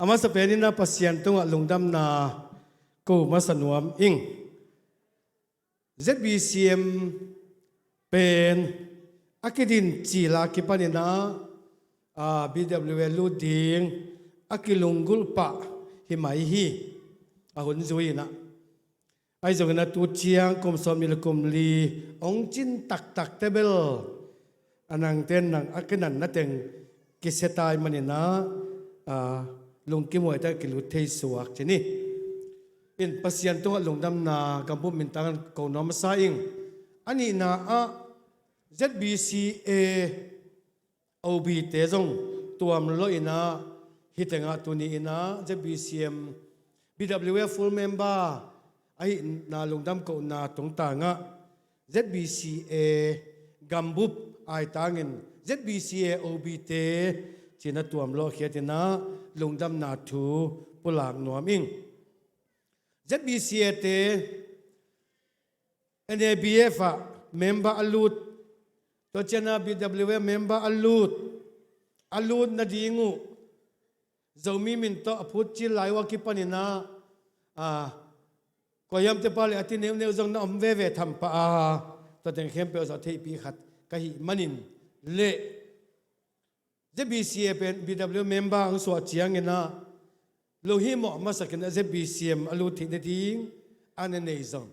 A masa pen in ah Pasian tungah lungdamna ko masa nuam ing. Z B C M pen a kidin cil a kipan in ah, a, B W A lut ding a kilunggulh pah hi mai hi, a hun zui in ah. Ahi zongin ah tu ciang kum sawmnih le kum li hong cin taktak teh bel a nangte'n nang a kinanna teng kisia ta ahih manin ah, a, lungkim huai tak a kilut thei suak ci ni. In Pasian tungah lungdamna gam bup min tangin ko nuam masa ing. A nihna ah Z B C A O B te zong tuam lawh in ah, hih tengah tuni in ah Z B C M, B W A full member ahihna lungdam kohna tungtang ah Z B C A gam bup aitangin Z B C A O B te ci-in ah tuam lawh khiat in ah lungdamna thu pulak nuam ing. Z B C A te N A B F ah member a lut, tua ciang ah B W A member a lut, a lut nading uh Zomi min tawh a phut cil lai uh a kipan in ah, a, koi hiam te pa leh a ti neuhneuh zong na om veve tham pah a, tua teng khempeuh zawh theihpih khat ka hih manin le ZBCA pen BW member ang suah ciangin ah lo hi mawh masakin ah ZBCM a lut theih nading a na nei zong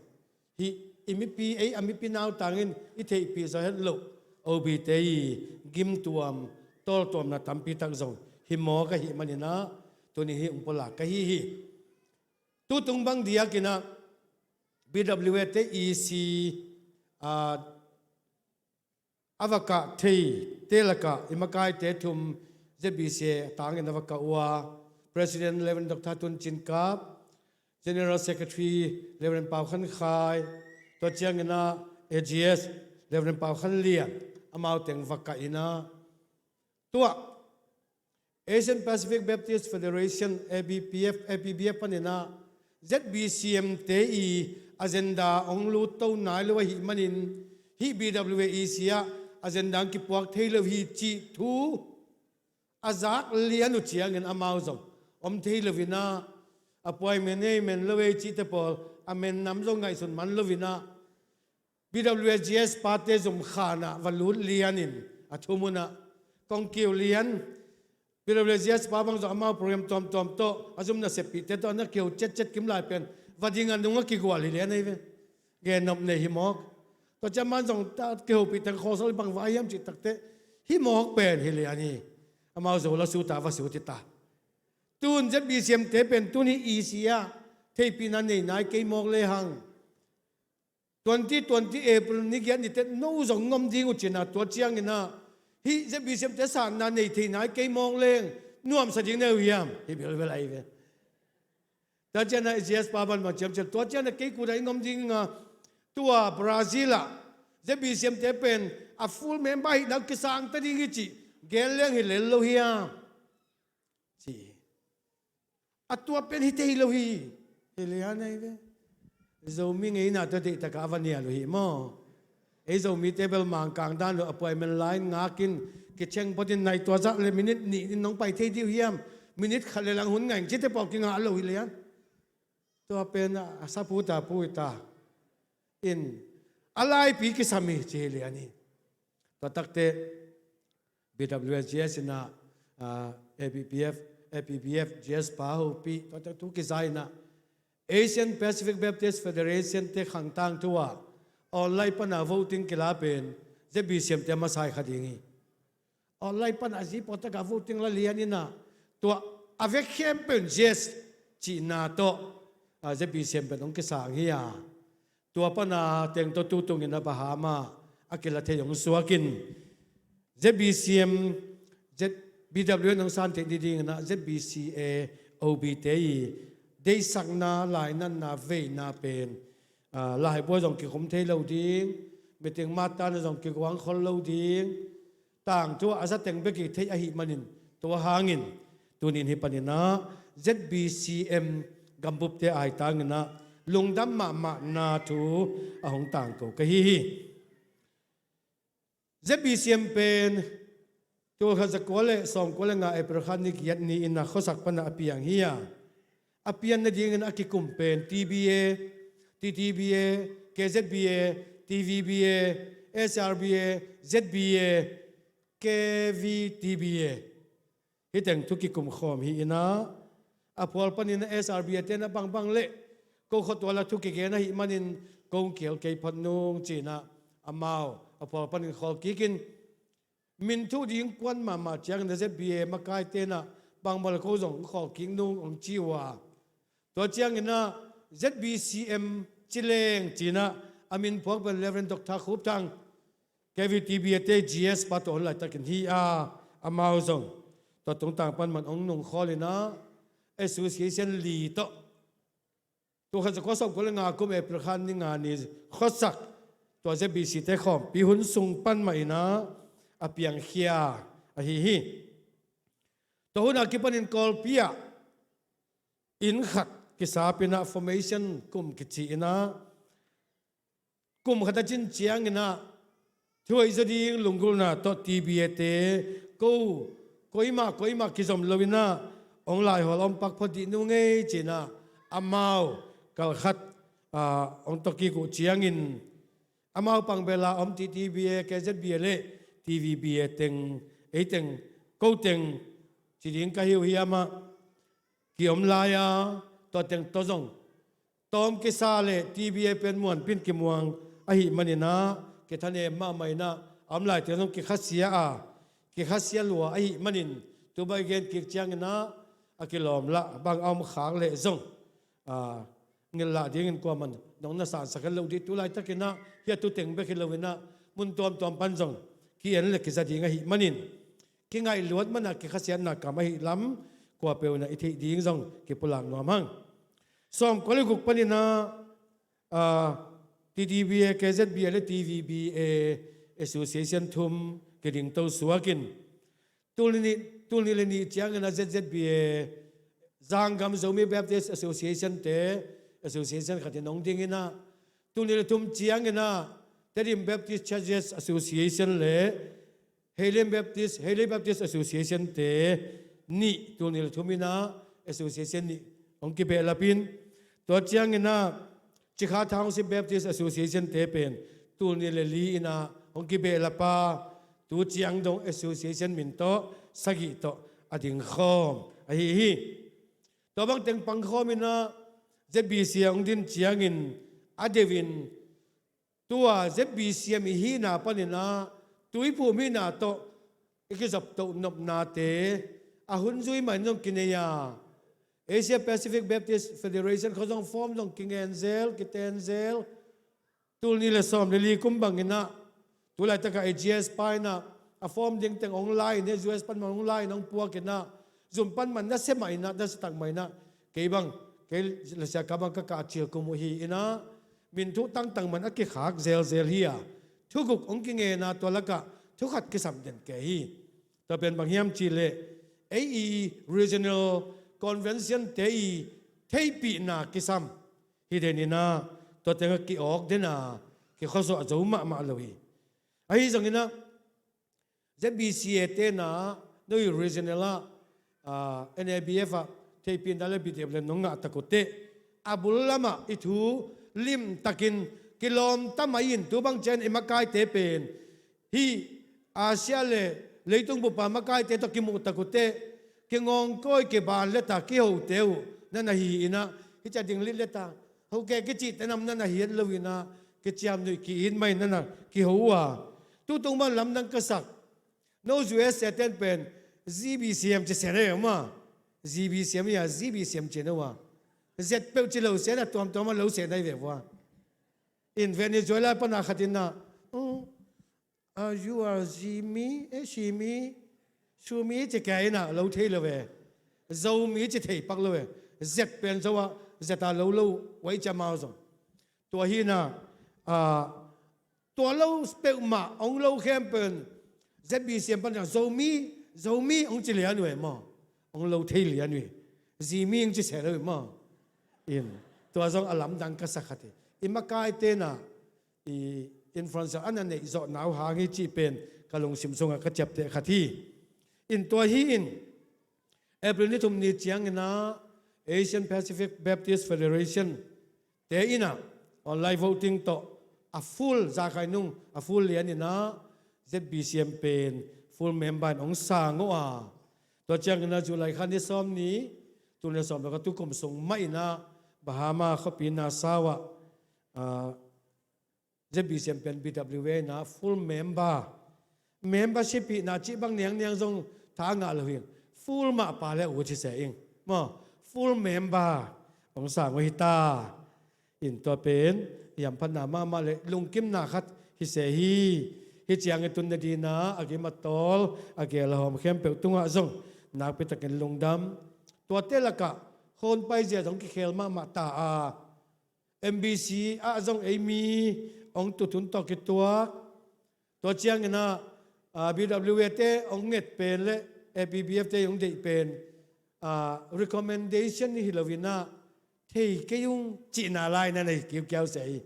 hi. I mipi, ei a mipi nautangin i theihpih zaw het loh OB te i gimtuam tawltuamna tampi tak zong hi mawk ahih manin ah tuni hi ung pulak ka hi hi. Tutung bang diakin ah BWA te EC a va kah thei te lakah i makaite thum ZBCA tangin a va kah uh a, President Reverend Doctor Tun Cin Kap, General Secretary Reverend Pau Khan Khai, tua ciangin ah AGS Reverend Pau Khan Lian, amau teng va kah in ah tua Asian Pacific Baptist Federation, ABPF, APBF panin ah ZBCM te i agenda hong lut to nai lo ahih manin hih BWA EC ah agenda hong kipuak thei lo hi cih thu a zak lian uh ciangin amau zong om thei lo in ah appointment ei men lo ei cihte pawl a men nam zong ngaihsun man lo in ah BWA GS pate zum khan ah va lut lianin a thum un ah kong kiu lian. BWA GS pa bang zong amau program tuamtuam tawh a zum naseppihte tawh a na kiho cetcet kim lai pen va ding a nung a kigual hi lian ei ve. Gen nop nei hi mawk. Tua ciang man zong ta kihopih teng khawsal bang va hiam cih takte hi mawk pen hi lian hi. Amau zo la su ta va su ti ta. Tun ZBCM te pen tun hi EC ah theihpihna nei nai kei mawk lehang twenty twenty April ni giat ni teh no zong ngom ding uh cin ah tua ciangin ah hih ZBCM te sanna nei thei nai kei mawk leng nuamsa ding na uh hiam? Hi belbel ahi ve. Tua ciang ah GS pa banban ciamciam tua ciang ah kei kut ah i ngom ding a tua Brazil ah ZBCM te pen a full member ahihna uh kisang ta ding hi cih gen leng hi lel lo hiam? Ci hi. A tua pen hi thei lo hi. Hi lian ahi ve. Zomi ngeina tua deihtakah a va nial uh hi maw? Ei Zomite bel Mangkang dan lo appointment line ngakin kicheng photin nai tua zah le minute nih in nong pai thei dih uh hiam? Minute khat le lang hun ngaing cite pawl kingah lo hi lian. Tua pen a saphu ta phu hi ta in a laipi kisam hi ci hi lian hi. Tua takte BWS GS in ah, ah, ABPF, APBF GS pa hopih tua tak thu kiza in ah Asian Pacific Baptist Federation te khangtang thu ah online pana voting kila pen ZBCM te masa hi kha ding hi. Online pana zi pawltak ah voting la lian in ah tua a vek khempeuh in GS cihna tawh, ah, ZBCM pen hong kisang hi a. Tua pana teng tawh tutungin a bahama a kila thei hong suakin ZBCM, Z, BWN hong san theih ni dingin ah ZBCA OB te i deihsakna, lainatna, veina pen, ah, laibuai zong kikhum thei lo ding, meeting mattana zong kiguang khol lo ding, tangthu a zateng bek i theih ahih manin tua hangin tunin hi panin ah ZBCM gambupte aitangin ah lungdam mahmahna thu a hong tangko ka hi hi. ZBCM pen tulkhat zakua le sawmkua le nga April kha ni giat ni in ah khuasak pana a piang hi a, a pian nadingin a kikum pen TBA, TTBA, KZBA, TVBA, SRBA, ZBA, KVTBA. Hih teng thu kikum khawm hi in ah a phual panin ah SRBA te in ah bangbang le ko khuatual ah thu kigen ahih manin kong kial kei phot nung ci in ah amau a phual panin khawl kikin min thuh ding kuan mahmah ciangin ah ZBA makaite in ah bangbang le ko zong khawl kik nung hong ci uh a. Tua ciangin ah ZBCM ci leng ci in ah a min phuak pen Reverend Doctor Khup Thang, KVTBA te GS pa tawh hun laitakin hi a, amau zong tua tungtang pan man hong nungkhawl in ah association li tawh tulkhat zakua sawmkua le nga kum April kha ni nga ni khuasak tua ZBC te khawmpi hun sung pan mah in ah a piangkhia ahi hi. Tua hun a kipanin Kawlpi ah inn khat kisap in ah formation kum kici in ah kum khat a cin ciangin ah thuhoih zaw ding lunggulhna tawh TBA te ko koimah koimah kizom lo in ah hong laihawl a hong pak phot dih nung ei ci in ah amau kalkhat, ah, hong tawh kik uh ciangin amau pangbel a om TTBA, KZBA le T V B A teng, ei teng, ko teng ci ding ka hi uh hiam ah, ki-om lai a, tua teng tawh zong tawm kisa le T B A pen muanpin kimuang ahih manin ah, kithanem mahmah in ah, a om lai teng zong kikhasia a, kikhasia lua ahih manin, tu bang i gen kik ciangin ah, a kilawm lah bang a om khak leh zong, a, ngilh lah dingin kuaman nong na sansak het loh dih. Tu laitakin ah hih a tu teng bek hi loin ah, mun tuamtuam pan zong ki-en le kiza ding ahih manin, kingaihluat man ah kikhasiatna kam ahih lam, kuapeuh in ah i theih ding zong kipulak nuam hang. Sawmkua le guk panin ah, a, T D B A, K Z B A le T V B A Association thum kidingto suakin, tul nih, tul nih le nih ciangin ah Z Z B A, Zanggam Zomi Baptist Association te, association khat in hong dingin ah, tul nih le thum ciangin ah Tedim Baptist Churches Association le Heilei Baptist, Heilei Baptist Association te nih, tul nih le thum in ah association nih hong kibehlap in, tua ciangin ah Cikha Township Baptist Association te pen tul nih le li in ah hong kibehlap a, tu ciang dong association min tawh sagih tawh a dingkhawm ahi hi. Tua bang teng pangkhawm in ah Z B C a hong din ciangin, a deuh in tua Z B C M i hihna panin ah tuiphum hihna tawh i kizop toh nopnate a hun zui mah in zong kinei a, Asia Pacific Baptist Federation khawng zong form zong kingen zel, kiten zel. Tul nih le sawm le li kum bangin ah, tu laitakah A G S pa in ah a form ding teng hong la in, U S pan mah hong la in hong puak in ah, zum pan mah nasia mah in ah, nasia tak mah in ah, kei bang, kei le Sia Kap bang ka kah cil kum uh hi in ah, min thu tangtang man a kikhak zelzel hi a, thuguk hong kingen a, tua lakah thukhat kisam den kei hi. Tua pen bang hiam cih leh, ei i regional convention te i theihpihna kisam hi den in ah, tua teng a ki-awk den a, kikhuasuah zo mahmah lo hi. Ahi zongin ah Z B C A te in ah, no i regional ah, a, N A B F ah theihpihna le B D F le nong ngah tak uh teh, a bul lamah i thu limtakin kilawm ta mai in, tu bang ciang i makaite pen hih Asia le leitung bup a makaite tawh kimuh tak uh teh, kingawngkawi, kiban leta, kihote uh na na hi in ah, hih ciang ding lit leta, hoke kicihte nam na na hi het lo in ah, kiciamnuih ki-it mah in na na kiho uh a. Tutung bang lamdang ka sak, no U S A ten pen Z B C M ci seh na hi uh maw. Z B C M hi a, Z B C M ci na uh a. Z peuh ci lo seh na, tuamtuam a lo seh na hi ve vua. In Venezuela pan a khat in ah, "Oh, uh, you are Zimi, eh, Shimi, Sumi," ci kei in ah lo thei lo ve. Zomi ci thei pak lo ve. Z pen zo ah, Z a lo lo, wai cia mau zong. Tua hi in ah, a, tua lo peuhmah hong lo khempeuh in Z B C M pan ah Zomi, Zomi hong ci lian uh e maw. Hong lo thei lian uh e. Zimi hong ci seh lo uh e maw. In, tua zong a lamdang ka sa khat hi. I makaite in ah, i influencer a na neih zawhna uh hang hi cih pen ka lungsim sungah ka ciapteh khat hi. In tua hi in, April ni thum ni ciangin ah Asian Pacific Baptist Federation te in ah online voting tawh a full, za khai nung a full lian in ah Z B C M pen full member in hong sang uh a. Tua ciangin ah July kha ni sawm ni, tul nih sawm le khat, tukum sung mah in ah Bahama khuapi Nassau ah, a, Z B C M pen B W A in ah full member. Membership hihna cih bang niangniang zong tha ngah lo hi. Full mah pa le ut hi se ing maw. Full member hong sang uh hi ta. In tua pen i hamphatna mahmah le lungkimna khat hi se hi. Hih ciang i tun nading in ah a gim a tawl, a gel a hawm khempeuh tungah zong nakpi takin lungdam. Tuate lakah Hawnpai zia zong kikhel mahmah ta a, M B C ah zong ei mi hong tut hun tawh kituak. Tua ciangin ah, a, B W A te hong nget pen le A P B F te hong deih pen, a, recommendation hi lo in ah, thei kei ung cihna lai na na hi kiukiau se hi.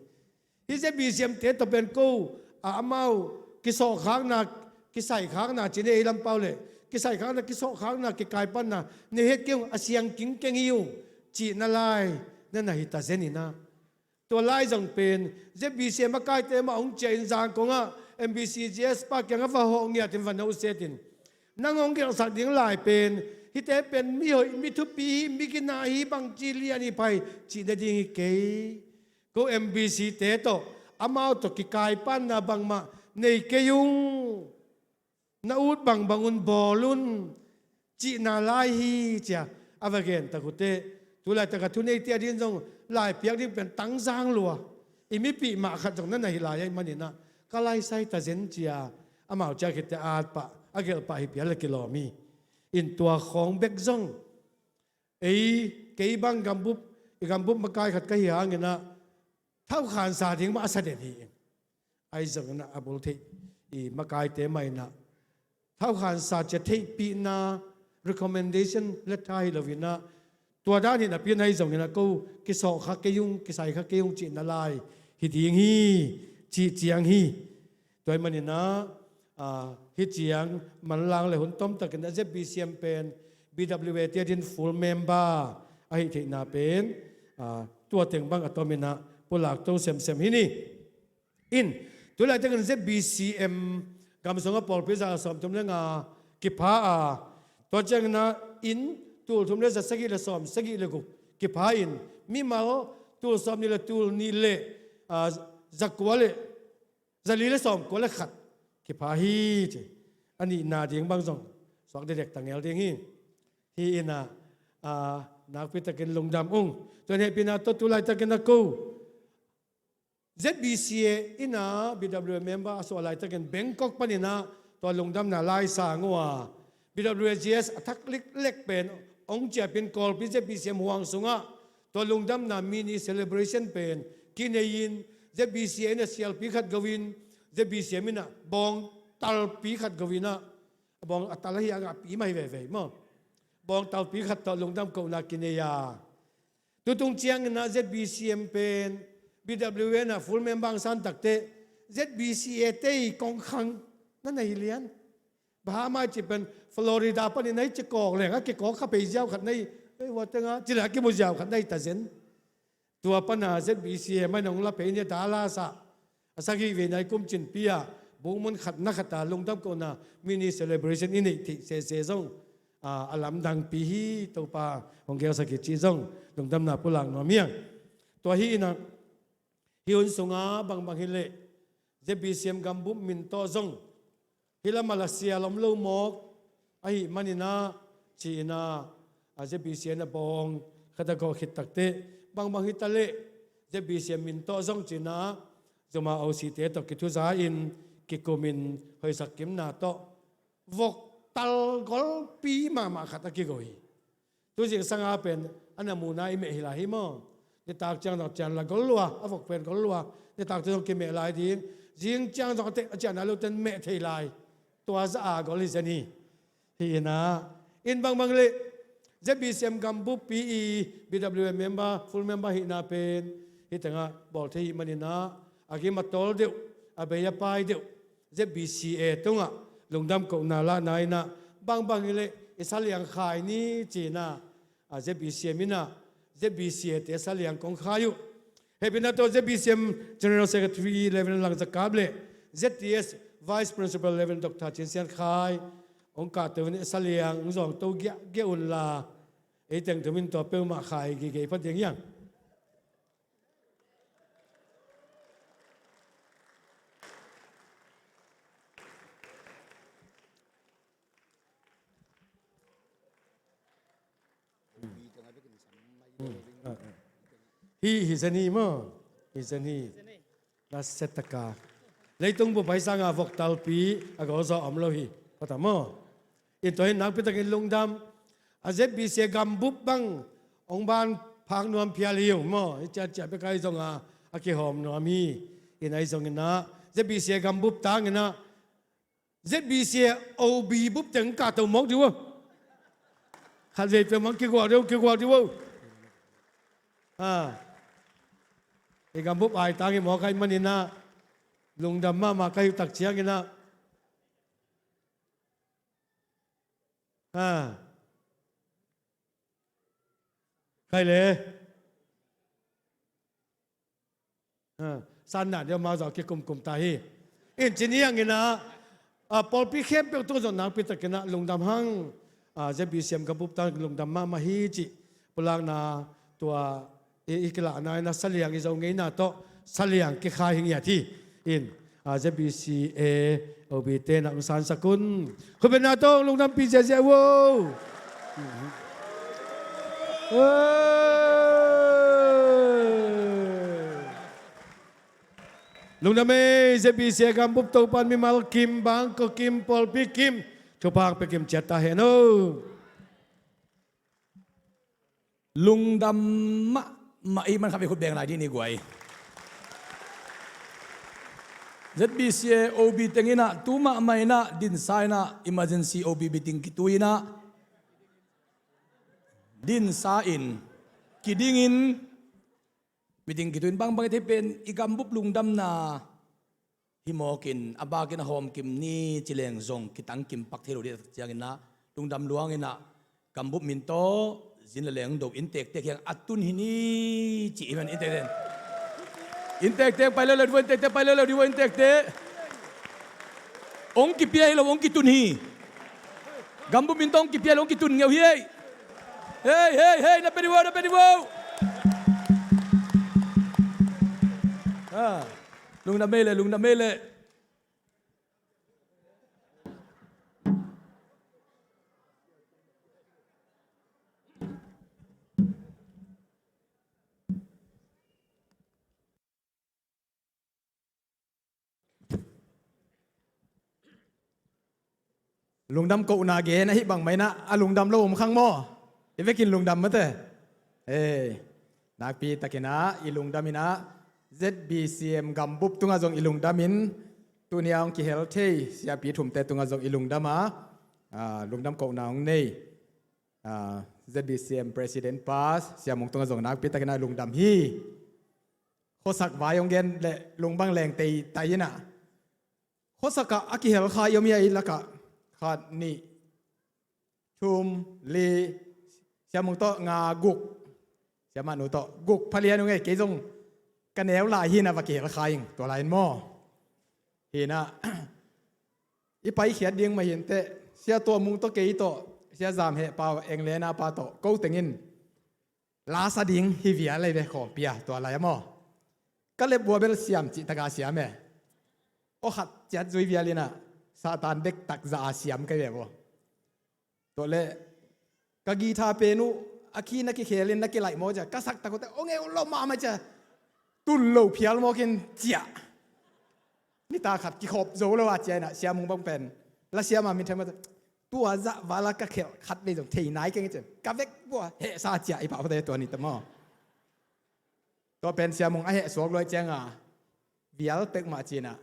Hih Z B C M te tawh pen ko, a, amau kisawhkhakna, kisaikhakna ci ni ei lampau le, kisaikhakna, kisawhkhakna, kikaipanna nei het kei ung, a siang kingkeng hi ung cihna lai na na hi ta zen in ah. Tua lai zong pen Z B C M makaite mah hong ciah in Zangkong ah M B C G S pa kiangah va hawh ngiatin va no setin, nang hong gelhsak ding lai pen hihte pen mihoih, mi thupi hi, mi gina hi, bangci lian hi, pha hi cih nading hi kei. Ko M B C te tawh, amau tawh kikaipanna bangmah nei kei ung. Na ut bangbang un bawl un, cihna lai hi, ci-a a va gen tak uh teh, tu laitak a thuneite adingin zong lai piak ding pen tangzang lua, i mipih mah khat zong na na hi lai ahih maninah, ka laisai ta zen, ci-a amau ciah khit teh a at pah, a gelh pah hi pian le kilawm hi. In tua khawng bek zong, ei, kei bang gambup, i gambup makai khat ka hi hanginah, thaukhansa ding mah a sa den hi. Ahi zonginah a bul theih i makaite mah inah thaukhansa ci-a theihpihna, recommendation letter hi loinah, tua dan hi napi-in ahi zonginah ko kisawh kha kei ung, kisai kha kei ung cihna lai hi ding hi, cih ciang hi. Tua ahih maninah, ah, hih ciang manlang le hun tomtakin a Z B C M pen B W A te adingin full member ahih theihna pen, ah, tua teng bang a tominah pulak to semsem hi ni. In, tu laitakin Z B C M gam sungah pawlpi za le sawmthum le nga kipha a, tua cianginah inn tul thum le za sagih le sawm sagih le guk kipha in, mimal tul sawmnih le tul nih le, ah, za kua le, za li le sawm kua le khat kipha hi, ci. A nihna ding bang zong suak dekdek ta ngel ding hi. Hih innah, ah, nakpitakin lungdam ung. Tua hehpihna tawh tu laitakin a ko Z B C A innah B W A member a suah laitakin Bangkok paninah tua lungdamna lai sang uh a, B W A G S a thak liklek pen hong ciapin Kawlpi Z B C M huang sungah tua lungdamna mini celebration pen kinei-in, Z B C A innah sialpi khat go-in, Z B C M innah bawngtalpi khat go-inah, a bawng a tal ahi a ngahpi mah hi veivei maw, bawngtalpi khat tawh lungdam kohna kinei a, tutung cianginah Z B C M pen B W A innah full member hong san takteh, Z B C A te i kongkhang na na hi lian. Bahamas cih pen Florida panin a hi ci kawk leng a kikawk kha pei ziau khat na hi. Ei, ua tengah ci leng a kimu ziau khat na hi ta zen. Tua pana Z B C A mah in hong la pei ni a, Dallas ah a sagih veina i kumcinpi ah bukmun khat na khat a lungdam kohna mini celebration i neih theih sese zong, a, a lamdangpi hi. Topa hong gelsak hi cih zong lungdamna pulak nuam hi hang. Tua hi innah, hih hun sungah bangbang hileh Z B C M gambup min tawh zong hih lamah la sial om lo mawk ahih maninah, ci-inah, a, Z B C A na bawng khat a gawh khit takteh, bangbang hitaleh Z B C A min tawh zong ci-inah Zuma O C te tawh kithuza in kikumin hoihsak kimna tawh voktal golpi mahmah khat a kigo hi. Tu zingsanga pen a na muna i meh hi lai hi maw? Nitak ciang zong a cian la gol lua, a vok pen gol lua. Nitak ciang zong kimeh lai ding. Zing ciang zong a teh a cian lai loten meh thei lai. Tua za a gol hi zen hi. Hi innah, in bangbang leh Z B C M gambuppi i B W A member, full member hihna pen hih tengah bawl thei hi maninah, a gim a tawl deuh, a bei a pai deuh Z B C A tungah lungdam kohna lahna innah, bangbang hileh i saliang khai ni, ci-inah, a, Z B C M innah Z B C A te saliang kong khai uh. Hehpihna tawh Z B C M General Secretary Reverend Lang Za Kap le Z T S Vice Principal Reverend Doctor Cin Sian Khai hong kahto in saliang hong zawngto giahgiah unla, ei teng thum in tua peuhmah khai gige pha ding hi hang. Hi, hi zen hi maw? Hi zen hi. Nasia taka. Leitung bup pai sanga voktalpi a gawlzaw om lo hi. Pata maw? In tua hi nakpitakin lungdam. A Z B C A gambup bang hong ban phak nuam phial hi uh maw? Hi ciatciat bek ahi zonga a kihawm nuam hi. In ahi zonginah Z B C A gambup tanginah Z B C A O B bup teng kahto mawk dih uh. Khatvei peuhmah kigual dih uh, kigual dih uh. A, i gambup aitang hi mawk ahih maninah lungdam mahmah ka hih uh tak cianginah. A, khai le. A, sanna deuh mau zawh kikumkum ta hi. In ci ni hang in ah, a, pawlpi khempeuh tungah zong nakpi takin ah lungdam hang. A, Z B C M gambup tungah lungdam mahmah hi cih pulakna tua i, i kilahna in ah Saliang i Zo ngeina tawh Saliang kikhai hi ngiat hi. In, a, Z B C A O B te in ah hong sansak un. Khutbetna tawh lungdampi ziahziah un. Lungdam ei, Z B C A gambup, Topa'n mimal kim, bangkua kim, pawlpi kim, thupha hong pia kim ciat ta hen aw. Lungdam mahmah i, man khat vei khut beng lai dih ni guai. Z B C A O B teng in ah tu mahmah in ah dinsa in ah emergency O B meeting kitui in ah dinsa in kiding in meeting kitui in bangbang i thei pen i gambup lungdamna hi mawk in a bak in a hawm kim ni ci leng zong kitang kim pak thei lo dih. Ciangin ah lungdam luang in ah gambup min tawh zin le leng do in tektek hi hang, a tun hi ni ci hi man in tektek. In tektek pai leuleu dih vo, in tektek pai leuleu dih vo, in tektek. Hong kipia hi lo, hong kitun hi. Gambup min tawh hong kipia lo, hong kitun ngeu hi ei. Hei, hei, hei, na pia dih vo, na pia dih vo. Ah, lungdam ei leh, lungdam ei leh. Lungdam kohna gen ahih bang mah in ah a lungdam lo om khang maw? I vekin lungdam mate. Ei, nakpi takin ah i lungdam in ah Z B C M gambup tungah zong i lungdam in, tuni a hong kihel thei siapi thumte tungah zong i lungdam a, a, lungdam kohna hong nei, a, Z B C M President pa Sia Mung tungah zong nakpi takin ah lungdam hi. Khuasak vai hong gen leh lung bang leng tei tai in ah, khuasak ah a kihel kha i om hi a, i lakah khat, nih, thum, li, Sia Mung tawh nga, guk, Sia Mah Nu tawh guk, pha lian uh ngei. Kei zong ka neu lai hi in ah va kihel kha ing tua lai in maw. Hi in ah i paikhiat ding mah hi inteh, Sia Tua Mung tawh kei tawh, Sia Zam Heh pa, England a pa tawh ko teng in la sa ding hi vial ei ve, khawmpi a tua lai a maw. Ka lep bua bel siam cih tak a siam e. Aw khat ciat zui vial in ah Satan dektak zah a siam ka hi ve ua. Tua leh ka guitar pen uh a key na kikhel in na kilaih maw cia, ka sak tak uh teh aw ngeu lo mahmah cia, tun lo phial mawk in cia. Nitak khat kikhop zo lo a cia in ah Sia Mung bang pen la siam a min thei mah, tua zah vala ka khelh khat vei zong thei nai keng i cin ka vek bua hehsa cia i pah phate tua ni ta maw. Tua pen Sia Mung a heh suak luai ciang a vial pek mah cin ah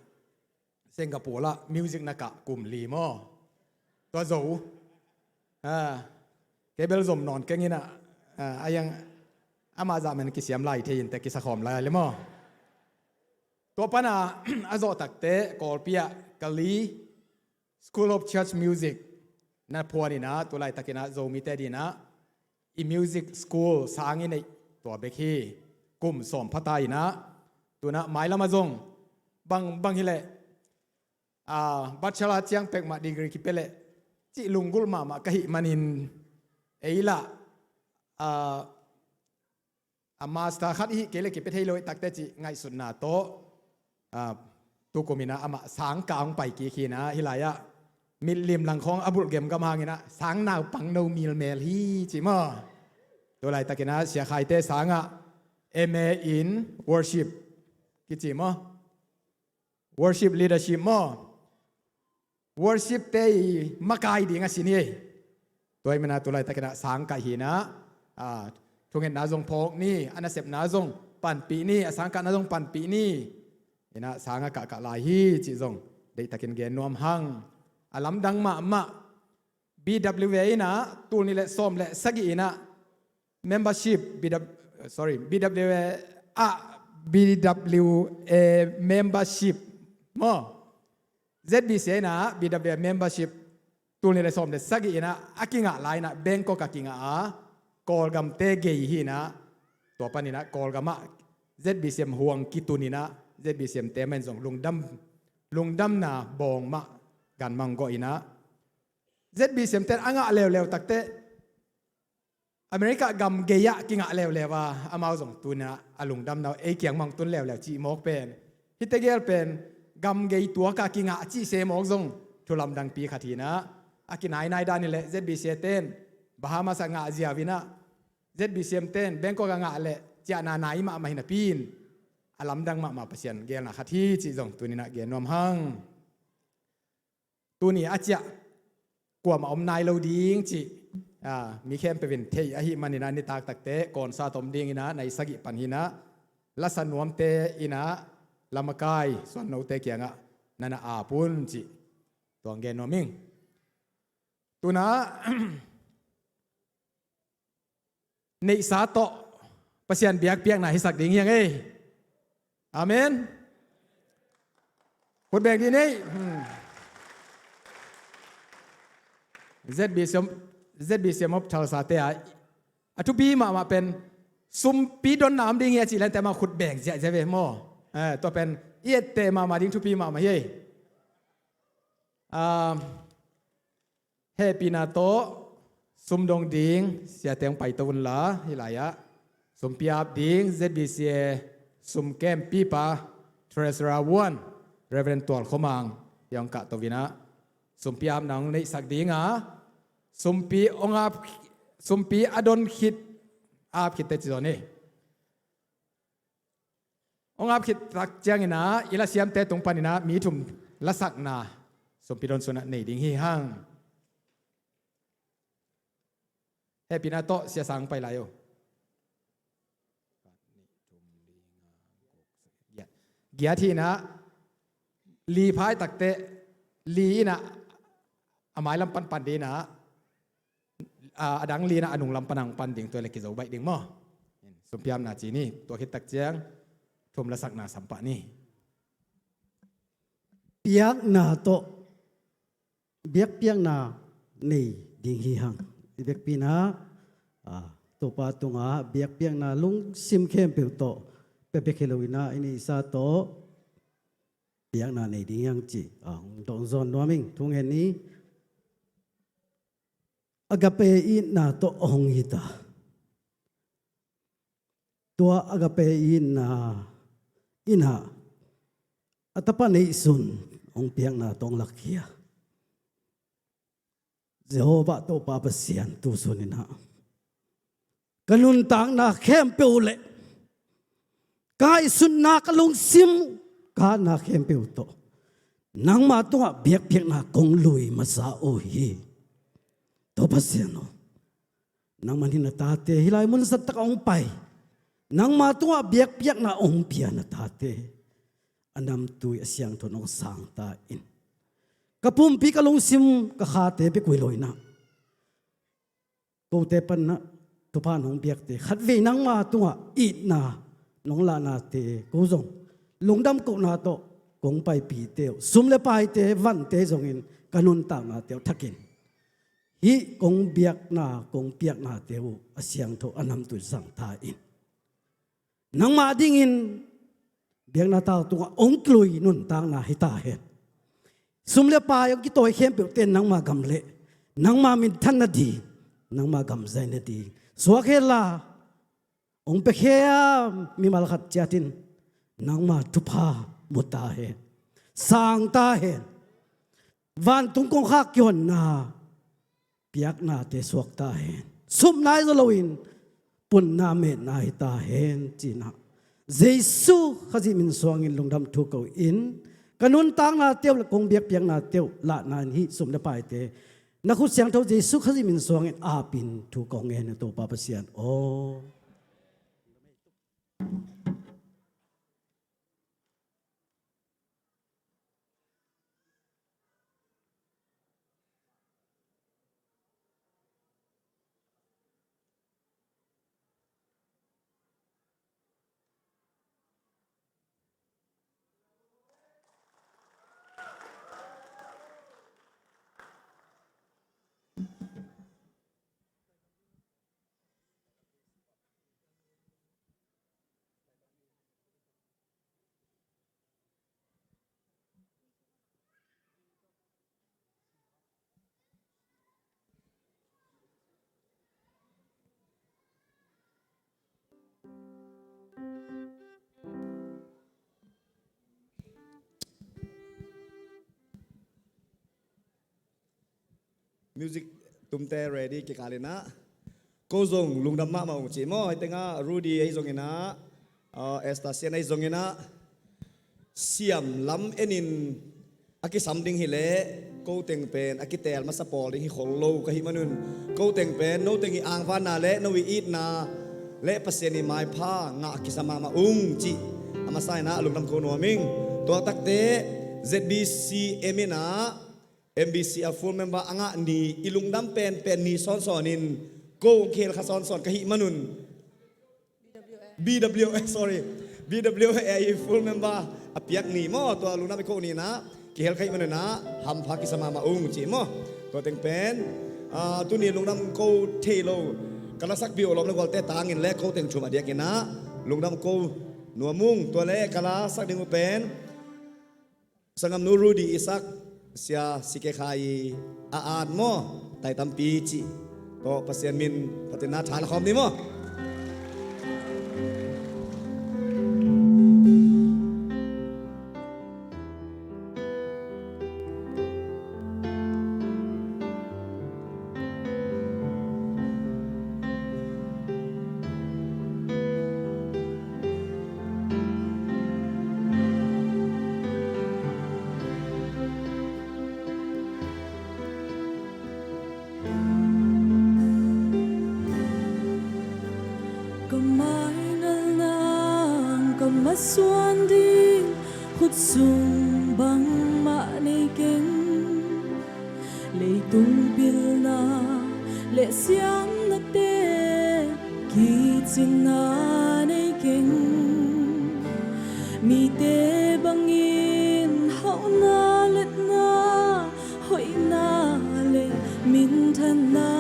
Singapore ah music na kah kum li maw. Tua zo. Ah, kei bel zom nawn keng in ah, ah, a yang amah zah man kisiam lai thei inteh kisa khawm lai le maw. Tua pan a a zawh takteh Kawlpi ah Kali School of Church Music na phuan in ah, tu laitakin ah Zomite adingin ah i music school sang i neih tua bek hi. Kum sawm pha ta in ah, tu-in ah mailam ah zong bang, bang hi leh, ah, bachelor ciang pek mah degree kipia leh cih lunggulh mahmah ka hih manin ei lah, ah, a master khat i hih kei leh kipia thei lo i takte cih ngaihsutna tawh, ah, tukum in ah amah sang kah hong pai kik hi in ah, hih lai-ah mitlim lang khawng a bulh gemgam hangin ah sang naupang no milmel hi ci maw. Tu laitakin ah Sia Khaite sang ah M A in worship kici maw. Worship leadership maw? Worship-te i makai ding a sin hi. Tua ahih manin ah tu laitakin ah sang kah hi in ah, ah, thungetna zong phawk ni, a nasepna zong panpih ni, a sang kahna zong panpih ni. In ah sang a kahkah lai hi cih zong deihtakin gen nuam hang. A lamdang mahmah B W A in ah tul nih le sawm le sagih in ah membership, B W, sorry, B W A, ah, B W A membership maw? Z B C A in ah B W A membership tul nih le sawm le sagih in ah a kingah lai in ah Bangkok ah kingah a, Kawlgamte gei hi in ah, tua panin ah Kawlgam ah Z B C M huang kitun in ah Z B C M-te mah in zong lungdam lungdamna bawng mah ganmang gawh inah, Z B C M ten a ngah leuleu takteh America gam gei-ah kingah leuleu a, amau zong tunah a lungdamna uh ei kiang mah hong tun leuleu cih mawk pen, hihte gel pen gam gei tuakah kingah cih se mawk zong thulamdangpi khat hinah, a kinainai dan hileh Z B C A ten Bahamas ah ngah ziau inah, Z B C M ten Bangkok ah ngah leh ciahna nai mahmah hinapi in, a lamdang mahmah Pasian geelna khat hi cih zong tuninah gen nuam hang. Tuni a ciah kuamah om nai lo ding cih, a, mi khempeuh in thei ahih maninah nitak takteh kawnsat om dinginah nai sagih pan hinah, lasa nuamte inah lamakai suannote kiangah nana ap un cih tuang gen nuam ing. Tunah neihsa tawh Pasian biakpiakna hisak ding hiang ei. Amen. Khut beng dih nei. Hmm. Z B C M, Z B C M of Tulsa te a, a thupi mahmah pen sumpi donna om ding hi a cih lente amau khut beng ziahziah ve maw. Eh, tua pen i etteh mahmah ding thupi mahmah hi ei. Ah, hehpihna tawh sum dong ding siate hong paito unla, hih lai-ah sumpi ap ding Z B C A sum kempipa Treasurer one Reverend Tual Khua Mang hong kahto inah sumpi apna hong neihsak ding a, sumpi hong ap, sumpi a don khit ap khitte ci zaw ni. Hong ap khit tak cianginah i lasiamte tung paninah mi thum lasakna sumpi don sunah nei ding hi hang. Hehpihna tawh Sia Sang pai lai uh. Giat hinah, li phai takteh li inah a mailam panpan dinah, a, a dang li inah a nunglam pan hong pan ding, tua le kizo baih ding maw. Sumpi apna ci ni, tua khit tak ciang thum lasakna sam pah ni. Piakna tawh biakpiakna nei ding hi hang. I biakpiakna, a, Topa tungah biakpiakna lungsim khempeuh tawh pia bek hi lo inah i neihsa tawh biakna nei ding hiang ci, a, hong dawng zawn nuam ing. Thungen ni. Agape itna tawh a hong hita. Tua agape itna inah a tapa neihsun hong piakna tawh hong lakkhia. Jehovah Topa Pasian, tu sun inah ka nuntakna khempeuh le ka ngaihsutna, ka lungsim, ka hatna khempeuh tawh nangma tungah biakpiakna kong lui masa uh hi. Topa Pasian aw, nangman hih na tate hih lai mun zat takah hong pai, nangma tungah biakpiakna hong pia na tate a namtui a siangtho nong sang ta in. Ka pumpi, ka lungsim, ka khate bek uh hi lo inah kote panah thupha nong piakte, khatvei nangma tungah itna nong lahnate ko zong lungdam kohna tawh kong paipite uh, sum le paite, vante zongin ka nuntaknate uh thakin hih kong biakna, kong piaknate uh a siangtho, a namtui sang ta in. Nangmah dingin biakna tau tungah hong lui nuntakna hi ta hen. Sum le pai hong kitawi khempeuhte in nangma gam le nangma minthan nading, nangma gam zai nading suak henla, hong piakhia mimal khat ciat in nangma thupha mu ta hen, sang ta hen. Vantung kongkhak kihonna piaknate suak ta hen. Sum nai zaw loin punna metna hi ta hen, ci-in ah Jesu Khazih min suangin lungdam thu ko-in, ka nuntaknate uh le kong biakpiaknate uh lahna in hih sum le paite na khut siangtho Jesu Khazih min suangin apin thu kong ngen hi, Topa Pasian aw. Music tumte ready kikal in ah, ko zong lungdam mahmah ung ci maw. Hih tengah Rudy ahi zongin ah, uh, Esther Sian ahi zongin ah, siam lam enin a kisam ding hileh ko teng pen a kiteel masa pawl ding hi khol lo ka hih manun, ko teng pen no teng i angvanna le no i itna le Pasian i maipha ngah kisa mahmah ung cih a masa in ah lungdam ko nuam ing. Tua takte Z B C M in ah M B C a full member a ngah ni, i lungdam penpen ni sawnsawn in ko hong kihel kha sawnsawn ka hih manun, B W A, sorry, B W A i full member a piak ni maw, tua lungdam i ko ni in ah kihel ka hih manun ah hampha kisa mahmah ung ci maw. Tua teng pen, ah, tuni lungdam ko thei lo ka lasak biu lawm le gualte tangin le ko teng thum a diakin ah lungdam ko nuam ung. Tua le ka lasak ding uh pen Sanggamnu Rudy i sak, Sia C K Khai a at maw, tai tampi cih tawh Pasian min phatin na tha la khawm ni maw. Ka mai nal nang ka masuan ding khut sung bangmah nei keng. Leitung pilna le siamnate kicinna nei keng. Mite bangin hauhna letna, hoihna le minthanna,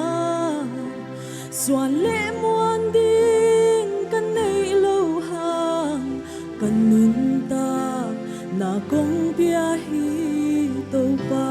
suan le muan ding ka neih lo hang, ka nuntakna kong pia hi Topa.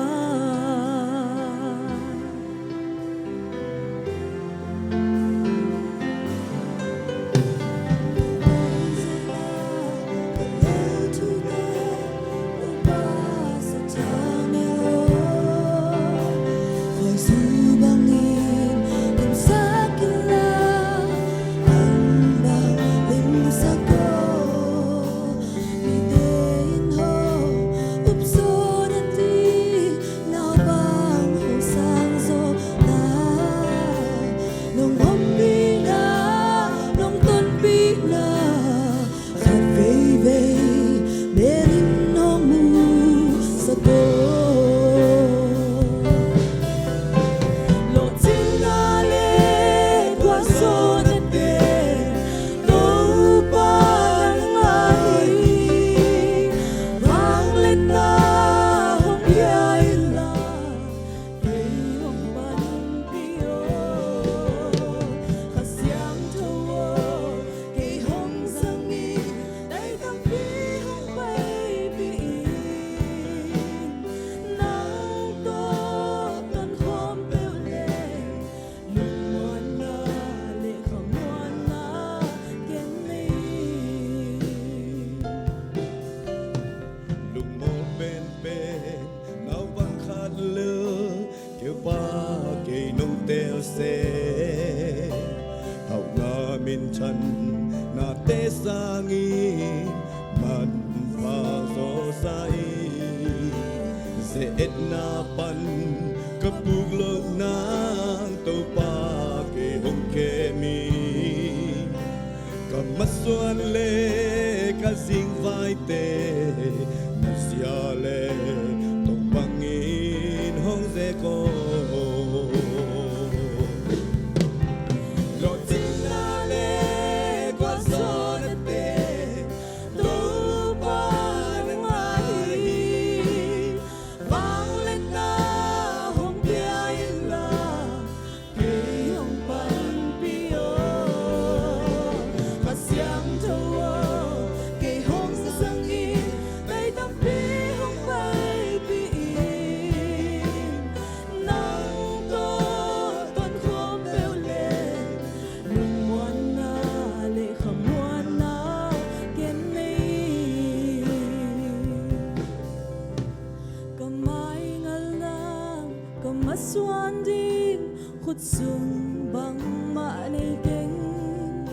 Lungmuang penpen naupang khat lel, keu pa kei nong teel seh. Hauhna minthan nate sangin manpha zawsa in, ze-etna pan ka puk loh nang Topa kei hong kem in. Ka masuan le ka zingvaite nusia le tong bangin hong ze ko. Lawhcinna le gualzawhnate Topa na ngai hi. Vangliatna hong pia inla kei hong panpih aw. Kha Siangtho aw, kei hong zang in. Dai tampi hong pai Sung bangmah nei keng,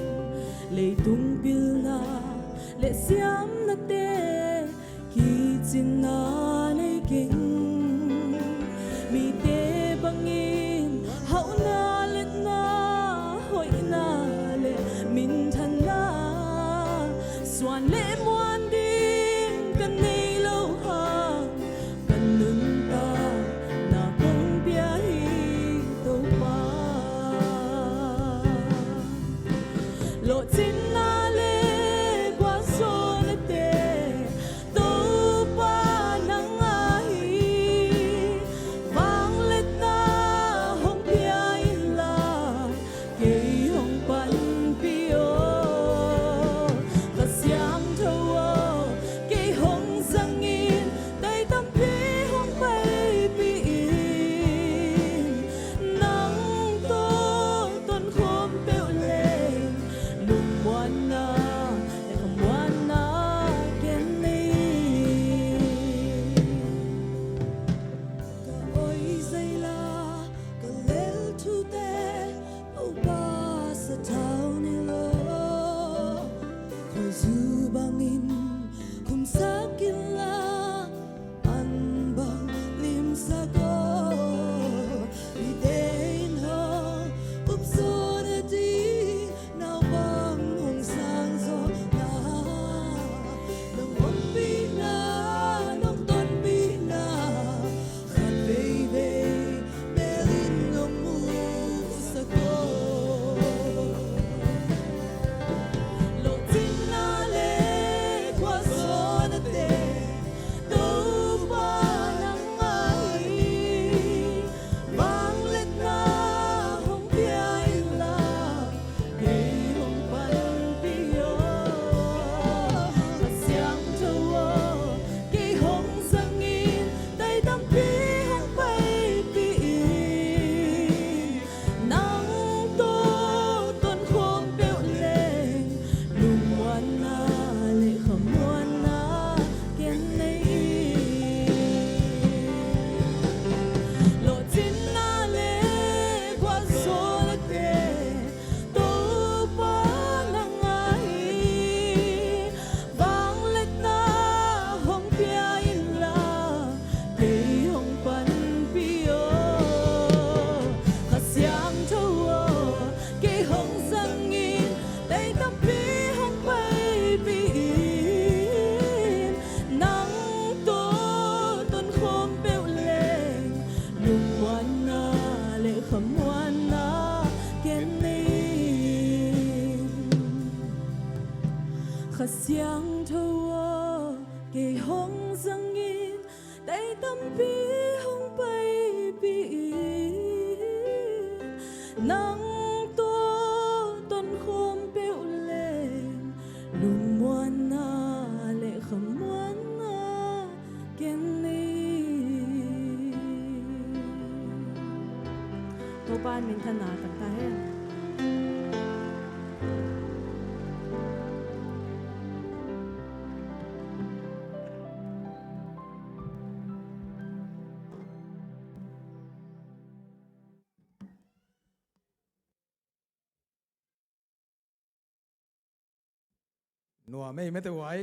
leitung pilna le siamnate kicinna nei keng. Mite bangin hauhna le na, hoihna le minthanna, suan le muan ding ka nei lo hang, ka nuntakna kong pia hi Topa. Lawhcinna le gualzawhnate Topa nang a hi. Vangliatna hong pia inla, kei hong panpih aw. Kha Siangtho aw, kei hong zangin, tai tampi hong paipih in. Nang tawh tonkhawm peuh leng, lungmuanna le khamuanna ken nei. Ka oi zaila, ka lel thute, Topa sathau nei lo. Khuazu bangin khumsak inla, an bang limsak aw. Mite in hong upzaw nading, naupang hong sang zawhna, nong ompihna, nong tonpihna, khat veivei belin nong musak aw. Lawhcinna le gualzawhnate Topa nang a hi. Vangliatna hong pia inla, kei hong panpih aw. Kha Siangtho aw, kei hong zangin, tai tampi hong paipih in. Nang tawh tonkhawm peuh leng, lungmuanna le khamuanna ken nei. Lawhcinna le gualzawhnate Topa nang a hi. Vangliatna hong pia inla, kei hong panpih aw. Kha Siangtho aw, kei hong zangin, tai tampi hong paipih in. Nang tawh tonkhawm peuh leng, lungmuanna le khamuanna ken nei. Kha Siangtho aw, kei hong zangin, tai tampi hong paipih in. Nang tawh tonkhawm peuh leng, lungmuanna le khamuanna ken nei. Topa in minthanna tang ta hen. Nuam ei mete uai.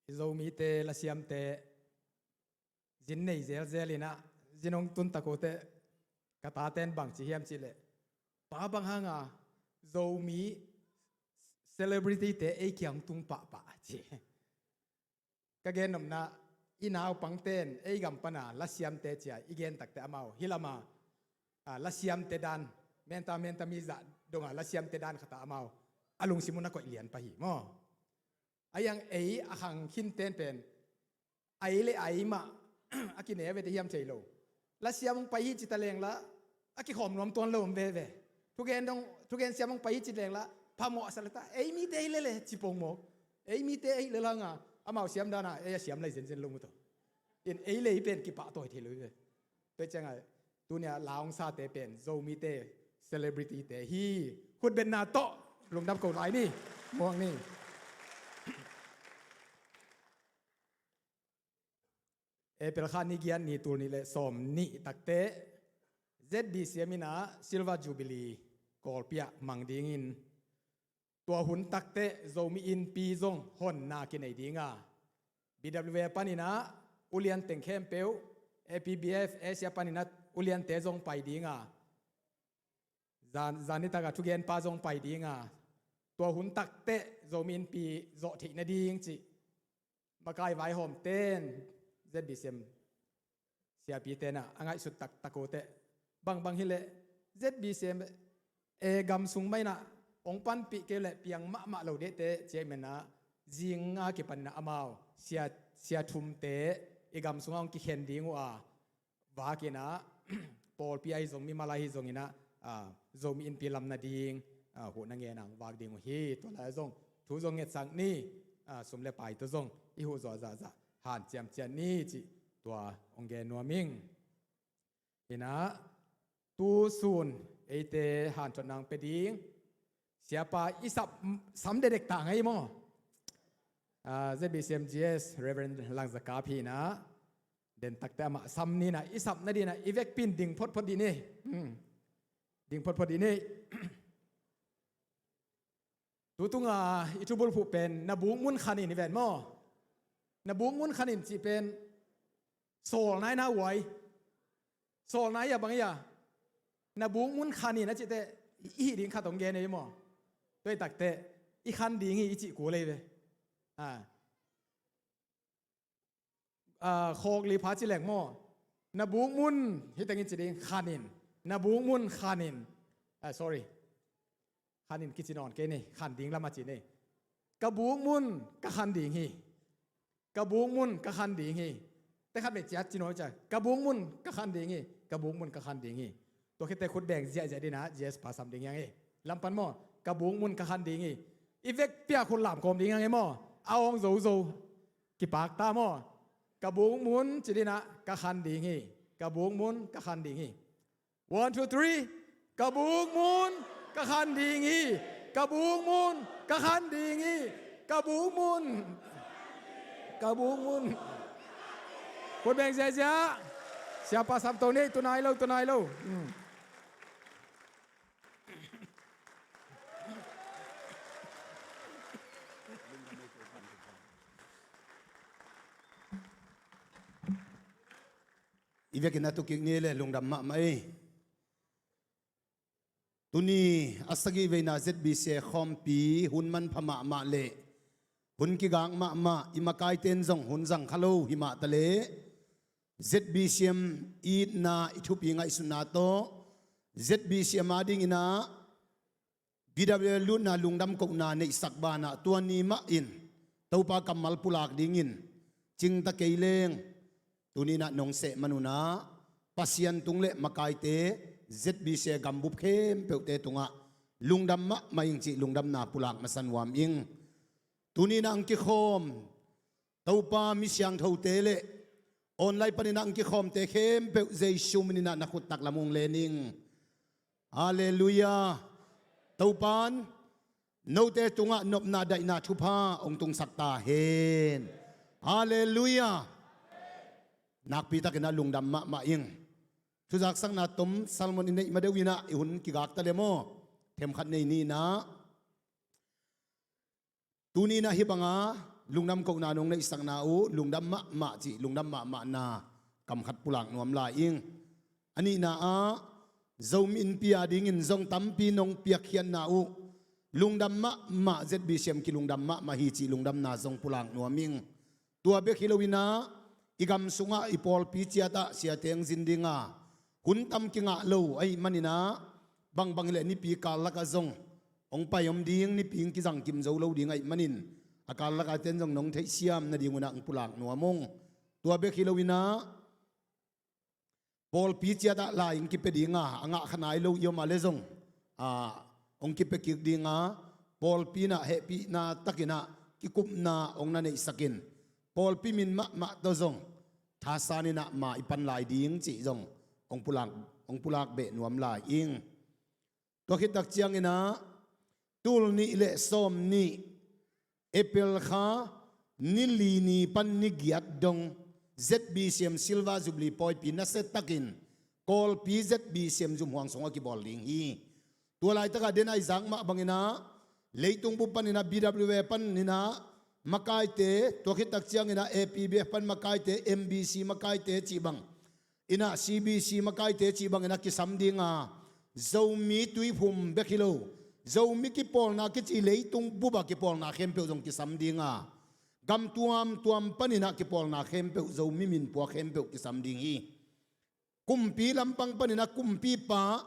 I Zomite lasiamte zin nei zelzel inah, zin hong tun tak uh teh, ka taten bang ci hiam cih leh, pa bang hanga Zomi celebrity-te ei kiang tung pahpah ci. Ka gen nopna, i naupangten ei gam pana lasiamte cia i gen takte amau hi lama, a, lasiamte dan, menta menta mi zah donga lasiamte dan khata amau a lungsim un a koih lian pah hi maw. A iang ei a khang khinten pen, a ei le a ei mah a kine vete hiam thei lo. Lasiam hong pai hi cita lengla a kikhawm nuam tuan lo om veve. Thugen dong, thugen siam hong pai hi cita lengla phamawh a sa leta, ei mite hi lele ci pong maw. Ei mite ei lelanga amau siam dana ei a siam lai zenzen lo mu to. In ei lei pen kipahtawi thei lo hi ve. Tua cianga tunia la hong sate pen Zomite celebrity-te hi. Khutbetna tawh lungdam ko lai ni. Muang ni. April kha ni giat ni, tul nih le sawm nih takte Z B C M in ah Silver Jubilee Kawlpi ah mang dingin, tua hun takteh Zomi Innpi zong honna kinei ding a, B W A panin ah ulian teng khempeuh, A P B F, Asia panin ah uliante zong pai ding a, zan, zan nitak ah thugenpa zong pai ding a, tua hun takteh Zomi Innpi zawh theih nading cih makai vaihawmte'n, Z B C M siapite'n ah a ngaihsut taktak uh teh, bangbang hileh Z B C M, eh, gam sung mah in ah hong panpih kei leh piang mahmah lo ding teh ci ahih manin ah, zing a kipanin ah amau sia, sia thumte i gam sungah hong kikhen ding uh a, vak in ah, pawlpi ahi zong, mimal ahi zongin ah, ah, Zomi Innpi lam nading, ah, huh na ngen a hong vak ding uh hi. Tua lai-ah zong thu zong ngetsak ni, ah, sum le pai tawh zong i huh zawh zahzah hanciam ciat ni cih tua hong gen nuam ing. In ah, tu sun eite hanthotna hong pia ding Siapa i sap, sam dekdek ta ngei maw? Ah, Z B C M G S Reverend Langzakap hi in ah, den takteh amah sam ni in ah, i sap nading in ah i vekpi in ding photphot dih ni. Hmm. Ding photphot dih ni. Tu tung a i thubulphuh pen, na buk mun khan in i ven maw? Na buk mun khan in cih pen sawlna hi na uai. Sawlna hi a, bang hi a, na buk mun khan in a cih teh i hih ding khat hong gen hi maw? Tua hi takteh i khan ding hi i cih kul hi ve. Ah. Ah, khawk li pha ci leng maw? Na buk mun, hi tengin ci ding, khan in. Na buk mun khan in. Ah, sorry. Khan in kici nawn kei ni, khan ding lam a ci ni. Ka buk mun ka khan ding hi. Ka buk mun ka khan ding hi. Teh khat vei ciat ci nawn cia. Ka buk mun ka khan ding hi. Ka buk mun ka khan ding hi. Tua khit teh khut beng ziahziah ding in ah, G S pa sam ding hi hang e. Lam pan maw, ka buk mun ka khan ding hi. I vekpi a khut lam kawm ding hi hang e maw. A awng zozo. Kipak ta maw. Ka buk mun ci ding in ah, ka khan ding hi. Ka buk mun ka khan ding hi. One, two, three. Ka buk mun ka khan ding hi. Ka buk mun ka khan ding hi. Ka buk mun. Ka buk mun. Khut beng ziahziah. Siapa sam to ni, tu nai lo, tu nai lo. Hmm. I vekin a tu kik ni le, lungdam mahmah ei. Tuni a sagih veina Z B C khawmpi hun manpha mahmah le hun kigak mahmah, i makaite'n zong hun zang kha lo hi mah ta le, Z B C M itna, i thupi ngaihsutna tawh Z B C M a dingin ah B W A lutna lungdam kohna neihsak banah tua ni mah in Topa kammal pulak dingin cingta kei leng, tuni in ah nong seh man un ah Pasian tung le makaite, Z B C A gambup khempeuhte tungah lungdam mahmah ing cih lungdamna pulak masa nuam ing. Tuni in ah hong kikhawm Topa mi siangthote le online panin ah hong kikhawmte khempeuh Jesu min in ah na khut taklam hong len ing. Halleluiah. Topa'n note tungah nopna daihna thupha hong tungsak ta hen. Halleluiah. Nakpi takin ah lungdam mahmah ing. Thuzaksakna tom sermon i neih ma deuh in ah i hun kigak ta le maw? Themkhat nei ni in ah. Tuni in ah hih banga lungdam kohna nong neihsakna uh, lungdam mahmah cih, lungdam mahmahna kam khat pulak nuam lai ing. A nihna ah, Zomi Innpi a dingin zong tampi nong piakkhiatna uh, lungdam mahmah, Z B C M kilungdam mahmah hi cih lungdamna zong pulak nuam ing. Tua bek hi lo in ah, i gam sungah i pawlpi ciat ah siate hong zin ding a, hun tam kingah lo ahih manin ah, bangbang hileh nipi kal lakah zong hong pai om ding, nipi hong kizang kim zo lo ding ahih manin, a kal lakah te'n zong nong theihsiam nading un ah hong pulak nuam ung. Tua bek hi lo in ah, pawlpi ciat ah lai hong kipia ding a, a ngah kha nai lo i om a le zong, a, hong kipia kik ding a, pawlpi in ah hehpihna takin ah kikupna hong na neihsak in, pawlpi min mahmah tawh zong thasan in ah ma i pan lai ding cih zong hong pulak, hong pulak beh nuam lai ing. Tua khit tak ciangin ah, tul nih le sawm nih, April kha ni li ni pan ni giat dong, Z B C M Silver Jubilee pawipi nasia takin Kawlpi Z B C M zumhuang sungah kibawl ding hi. Tua laitakah den a i zak mah banginah leitung bup paninah B W A paninah makaite, tua khit tak cianginah A P B F pan makaite, M B C makaite cih bang inah C B C makaite cih banginah kisam dinga, Zomi tuiphum bek hi lo, Zomi kipawlna kici leitung bupa kipawlna khempeuh zong kisam dinga, gam tuamtuam paninah kipawlna khempeuh, Zomi minpua khempeuh kisam ding hi. Kumpi lampang paninah kumpipa,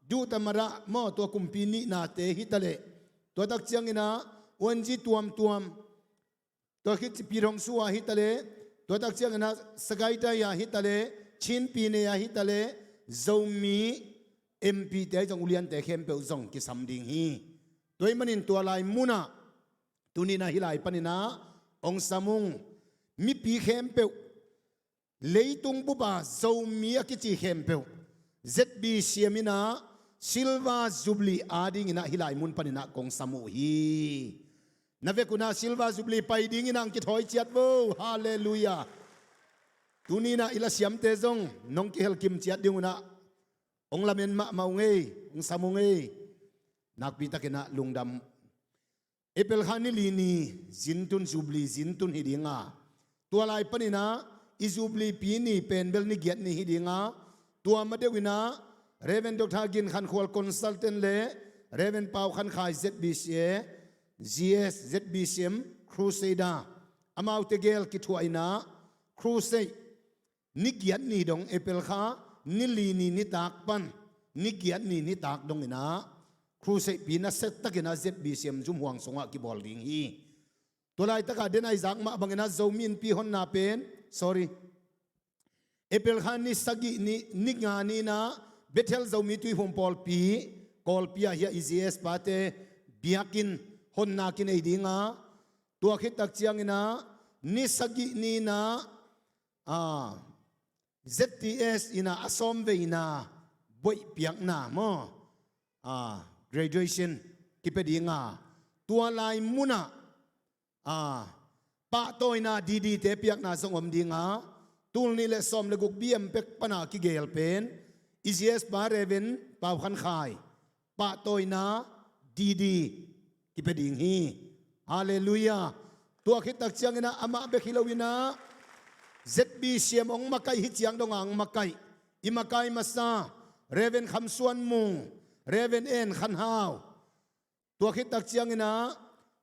duhtamarah maw, tua kumpi nihnate hitaleh, tua tak cianginah uanzi tuamtuam, tua khit Pithong sua hitaleh, tua tak cianginah Sagaitai a hitaleh, Chinpi nei a hitaleh, Zomi M P te ahi zong uliante khempeuh zong kisam ding hi. Tua ahih manin tua lai munah tuninah hih lai paninah hong sam ung. Mipi khempeuh, leitung bupa Zomi a kici khempeuh, Z B C M inah Silver Jubilee adinginah hih lai mun paninah kong sam uh hi. Na vek unah Silver Jubilee pai dinginah ang kithawi ciat vo. Halleluiah. Tuninah i lasiamte zong nong kihelkim ciat ding unah hong lamen mahmah ung ei, hong sam ung ei. Nakpitakinah lungdam. April kha ni li ni zintun, Jubilee zintun hi dinga, tua lai paninah i Jubilee pi ni pen bel ni giat ni hi dinga, tua ma deuh inah Reverend Doctor Gin Khan Khual, consultant, le Reverend Pau Khan Khai, Z B C A, G S, Z B C M Crusader, amaute gel kithuah inah crusade ni giat ni dong, April kha ni li ni nitak pan ni giat ni nitak donginah crusade pi nasia takinah Z B C M zumhuang sungah kibawl ding hi. Tua laitakah den a i zak mah banginah Zomi Innpi honna pen, sorry, April kha ni sagih ni, ni nga ni inah Bethel Zomi Tuiphum Pawlpi, Kawlpi ah hi a, i G S pate biakinn honna kinei dinga, tua khit tak cianginah ni sagih ni inah, a, Z T S inah a sawmveina boih piakna maw, a, graduation kipia dinga, tua lai munah, a, pahtawina D D te piakna zong om dinga, tul nih le sawm le guk B M pek pana kigel pen i G S pa Reverend Pau Khan Khai, pahtawina D D kipia ding hi. Halleluiah. Tua khit tak cianginah amah bek hi loinah Z B C M hong makaih hi ciang donga hong makaih, i makai masa Reverend Kham Suan Mung, Reverend En Khan Hau, tua khit tak cianginah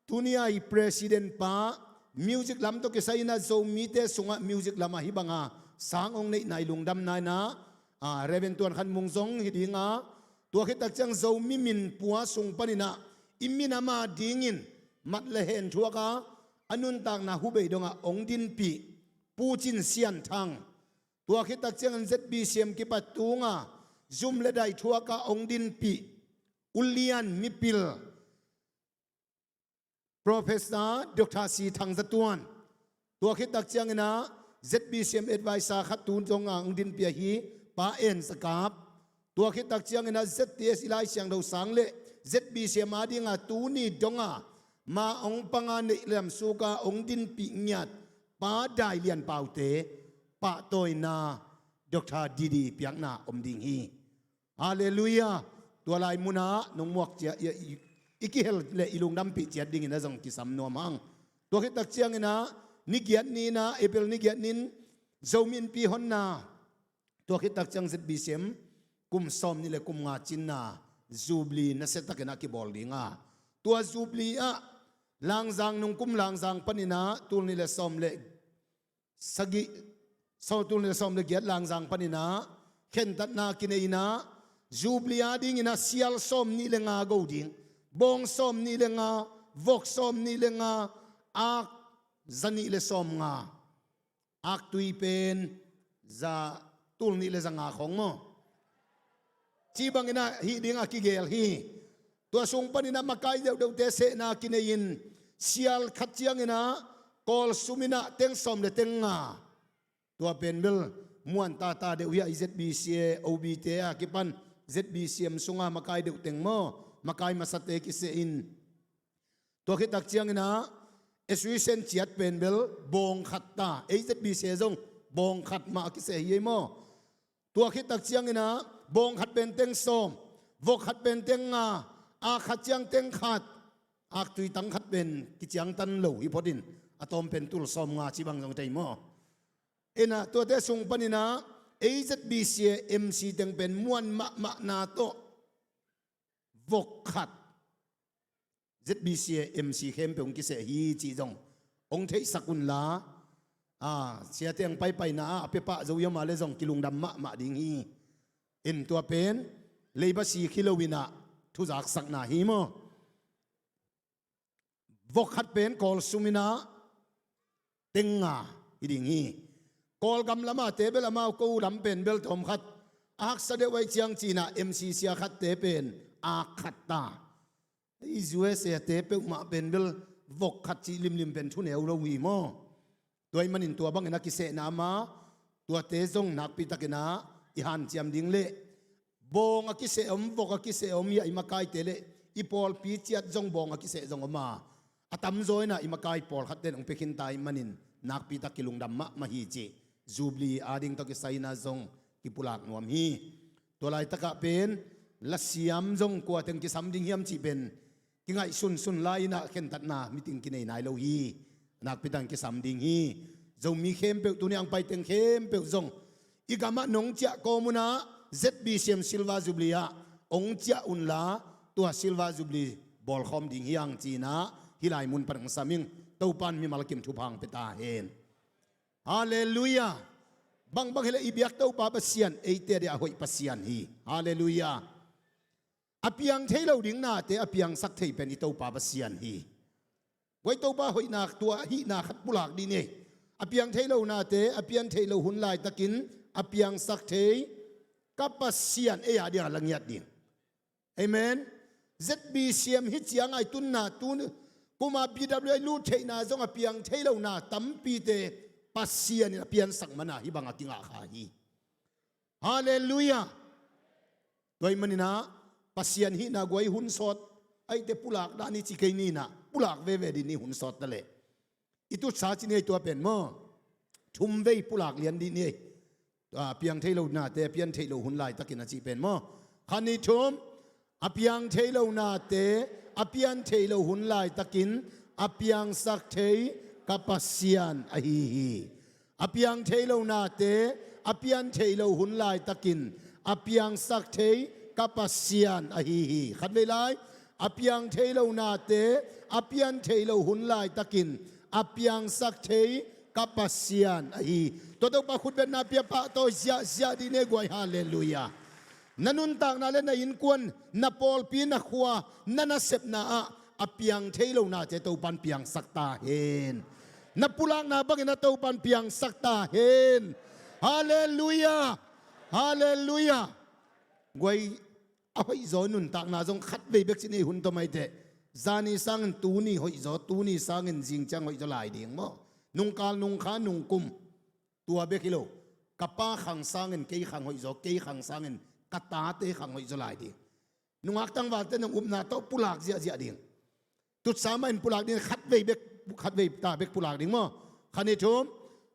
tuni a i president pa, music lam tawh kisai inah Zomite sungah music lamah hih banga sang hong neihna i lungdamna inah, a, Reverend Tuan Khan Mung zong hi dinga, tua khit tak ciang Zomi minpua sung paninah i minam a dingin mat le hen thuaka a nuntakna hubei dongah hong dinpih Pu Cin Sian Thang, tua khit tak ciangin Z B C M kipat tunga zum le dai thuaka hong dinpih ulian mipil Professor Doctor Si Thang Za Tuan, tua khit tak cianginah Z B C M advisor khat tu zonga hong dinpih ahi Pa En Za Kap, tua khit tak cianginah Z T S i Lai Siangtho sang le Z B C M a dinga tuni donga ma hong panga neih lamsuka hong dinpih ngiat Pa Dai Lian Paute, pahtawina Doctor D D piakna om ding hi. Halleluiah. Tua lai munah nong muak ciah i, i, i kihel le i lungdampih ciat dingin a zong kisam nuam hang. Tua khit tak cianginah ni giat ni inah, April ni giat ni in Zomi Innpi honna, tua khit tak ciang Z B C M kum sawm nih le kum nga cinna Jubilee nasia takinah kibawl dinga, tua Jubilee ah Langzang nung kum Langzang paninah tul nih le sawm le sagih, so tul nih le sawm le giat Langzang paninah khentatna kinei inah Jubilee a dinginah sial sawm nih le nga go ding, bawng sawm nih le nga, vok sawm nih le nga, ak za nih le sawm nga, aktui pen za, tul nih le za nga khong maw, cih banginah hih dingah kigel hi. Tua sung paninah makai deuhdeuhte sehna kinei-in sial khat cianginah kawlsum inah teng sawm le teng nga, tua pen bel muan tata deuh hi a, i Z B C A O B te a kipan Z B C M sunga makai deuh teng maw, makai masate kisehin, tua khit tak cianginah association ciat pen bel bawng khat ta, ei Z B C A zong bawng khat mah a kiseh hi ei maw. Tua khit tak ciangin ah bawng khat pen teng sawm, vok khat pen teng nga, ak khat ciang teng khat, aktui tang khat pen kiciangtan lo hi photin a tawm pen tul sawm nga ci bang zong thei maw? Inah tuate sung paninah A Z B C M C teng pen muan mahmahna tawh vok khat Z B C M C khempeuh hong kiseh hi cih zong hong theihsak unla, a, siate hong paipaina ah a pia pah zo hiam a le zong kilungdam mahmah ding hi. In tua pen leiba si khi lo inah thuzaksakna hi maw? Vok khat pen Kawlsum inah teng nga hi ding hi. Kawlgam lamate bel amau ko lam pen bel tawm khat a haksa deuh ahi ciang cinah M C C a khatte pen ak khat ta. Ei U S A te peuhmah pen bel vok khat cih limlim pen thuneu lo hi maw? Tua ih manin tua bangin a kisehna ama tuate zong nakpi takinah i hanciam ding le bawng a kiseh om, vok a kiseh om hi a i makaite le i pawlpi ciat zong bawng a kiseh zong om a, a tamzaw inah i makai pawlkhatte in hong pia khinta ih manin nakpi tak kilungdam mahmah hi cih Jubilee ading tawh kisai inah zong kipulak nuam hi. Tua laitakah pen lasiam zong kua teng kisam ding hiam cih pen kingaihsunsun lai inah khentatna meeting kinei nai lo hi. Nakpi takin kisam ding hi. Zomi khempeuh tuni ang pai teng khempeuh zong i gamah nong ciah kawm unah Z B C M Silver Jubilee ah hong ciah unla tua Silver Jubilee bawlkhawm ding hi ang cinah hih lai mun pan hong sam ing. Topan mimal kim thupha hong pia ta hen. Halleluiah. Bangbang hileh i biak Topa Pasian eite a dia a hoih Pasian hi. Halleluiah. A piang thei lo ding nate a piangsak thei pen i Topa Pasian hi. Guai Topa hoihnak tua hihna khat pulak dih ni. A piang thei lo nate a pian thei lo hun laitakin a piangsak thei ka Pasian ei a dia la ngiat ding. Amen. Z B C M hi ciang ai tunna tun kuma B W I lut theihna zong a piang thei lo na tampite Pasian in a piansak mana hi bang a kingah kha hi. Halleluiah. Tua ih maninah Pasian hihna guai hun sawt aite pulak dah ni ci kei ninah pulak veve dih ni hun sawt ta leh. I tutsa ci ni ei tua pen maw? Thum vei pulak lian dih ni ei. A piang thei lo nate a pian thei lo hun laitakin a cih pen maw? Khan ni thum. A piang thei lo nate a pian thei lo hun laitakin a piangsak thei ka Pasian ahi hi. A piang thei lo nate a pian thei lo hun laitakin a piangsak thei ka Pasian ahi hi. Khat vei lai. A piang thei lo nate a pian thei lo hun laitakin a piangsak thei ka Pasian ahi hi. Tua Topa khutbetna pia pah tawh ziahziah dih ne guai. Halleluiah. Na nuntakna le na innkuan, na pawlpi, na khua, na nasepna ah a piang thei lo nate Topan piangsak ta hen. Na pulakna bangin a Topan piangsak ta hen. Halleluiah. Halleluiah. Guai, a hoihzaw nuntakna zong khat vei bek ci ni hun tawm aiteh. Zani sangin tuni hoihzaw, tuni sangin zingciang hoihzaw lai ding maw? Nungkal, nungkha, nungkum. Tua bek hi lo. Ka pa khang sangin kei khang hoihzaw, kei khang sangin ka tate khang hoihzaw lai ding. Nungak tangvalte nong upna tawh pulak ziahziah ding. Tutsa mah in pulak ding, khat vei bek, khat vei ta bek pulak ding maw? Khan ni thum.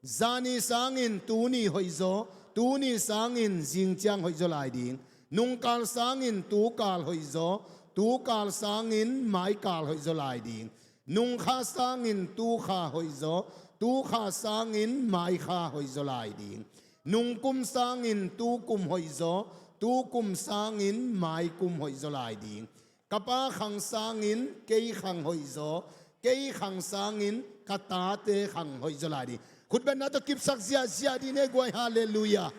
Zani sangin tuni hoihzaw, tuni sangin zingciang hoihzaw lai ding. Nungkal sangin tukal hoihzaw, tukal sangin maikal hoihzaw lai ding. Nungkha sangin tukha hoihzaw, tukha sangin maikha hoihzaw lai ding. Nungkum sangin tukum hoihzaw, tukum sangin maikum hoihzaw lai ding. Ka pa khang sangin kei khang hoihzaw, kei khang sangin ka tate khang hoihzaw lai ding. Khutbetna tawh kipsak ziahziah dih ne guai. Halleluiah.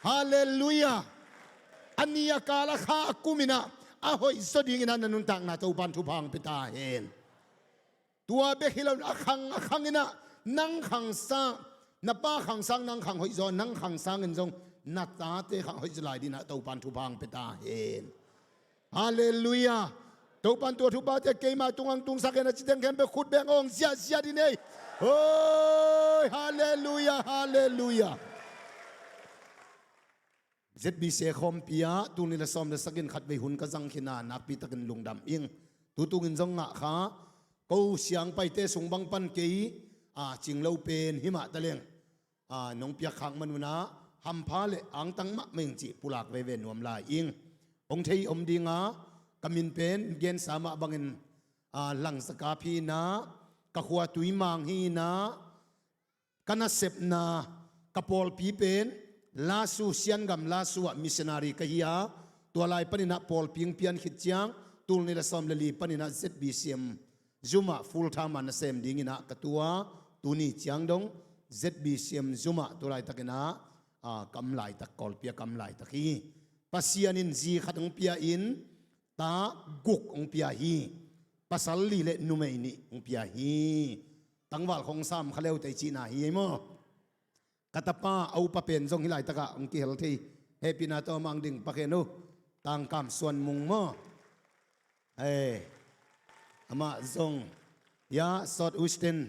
Halleluiah. A ni a kal a kha a kum inah a hoihzaw ding inah na nuntakna Topan thupha hong pia ta hen. Tua bek hi lo, a khang a khang inah nang khang sang, na pa khang sang nang khang hoihzaw, nang khang sangin zong na tate khang hoihzaw lai ding inah Topan thupha hong pia ta hen. Halleluiah. Topan tua thuphate keima tungah tungsak hen a ci teng khempeuh khut beng awng ziahziah dih nei. Oi, halleluiah, halleluiah. Z B C khawmpi ah tul nih le sawm le sagih in khat vei hun ka zang khin a, nakpi takin lungdam ing. Tutung in zong ngah kha, ko siangpaite sung bang pan kei a cing lo pen hi mah ta leng, a, nong piak khak man un ah hampha le angtang mahmah ing cih pulak veve nuam lai ing. Hong thei om dinga, ka min pen gensa mah bangin, ah, Langzakap hi inah, ka khua Tuimang hi inah, ka nasepna, ka pawlpi pen Lasu, Siangam Lasu ah missionary ka hi a, tua lai paninah pawlpi hong pian khit ciang, tul nih le sawm le li paninah Z B C M zum ah full time ah nasem dinginah ka tu a, tuni ciang dong Z B C M zum ah tu laitakinah, ah, ka om laitak, Kawlpi ah ka om laitak hi. Pasian in zi khat hong pia in, ta guk hong pia hi. Pasal li le numei nih hong pia hi. Tangval khong sam kha leute i cihna hi ei maw? Ka tapa a upa pen zong hih laitakah hong kihel thei. Hehpihna tawh mang ding Pa Khen uh, Tangkam Suan Mung maw? Ei, amah zong, ya, South Western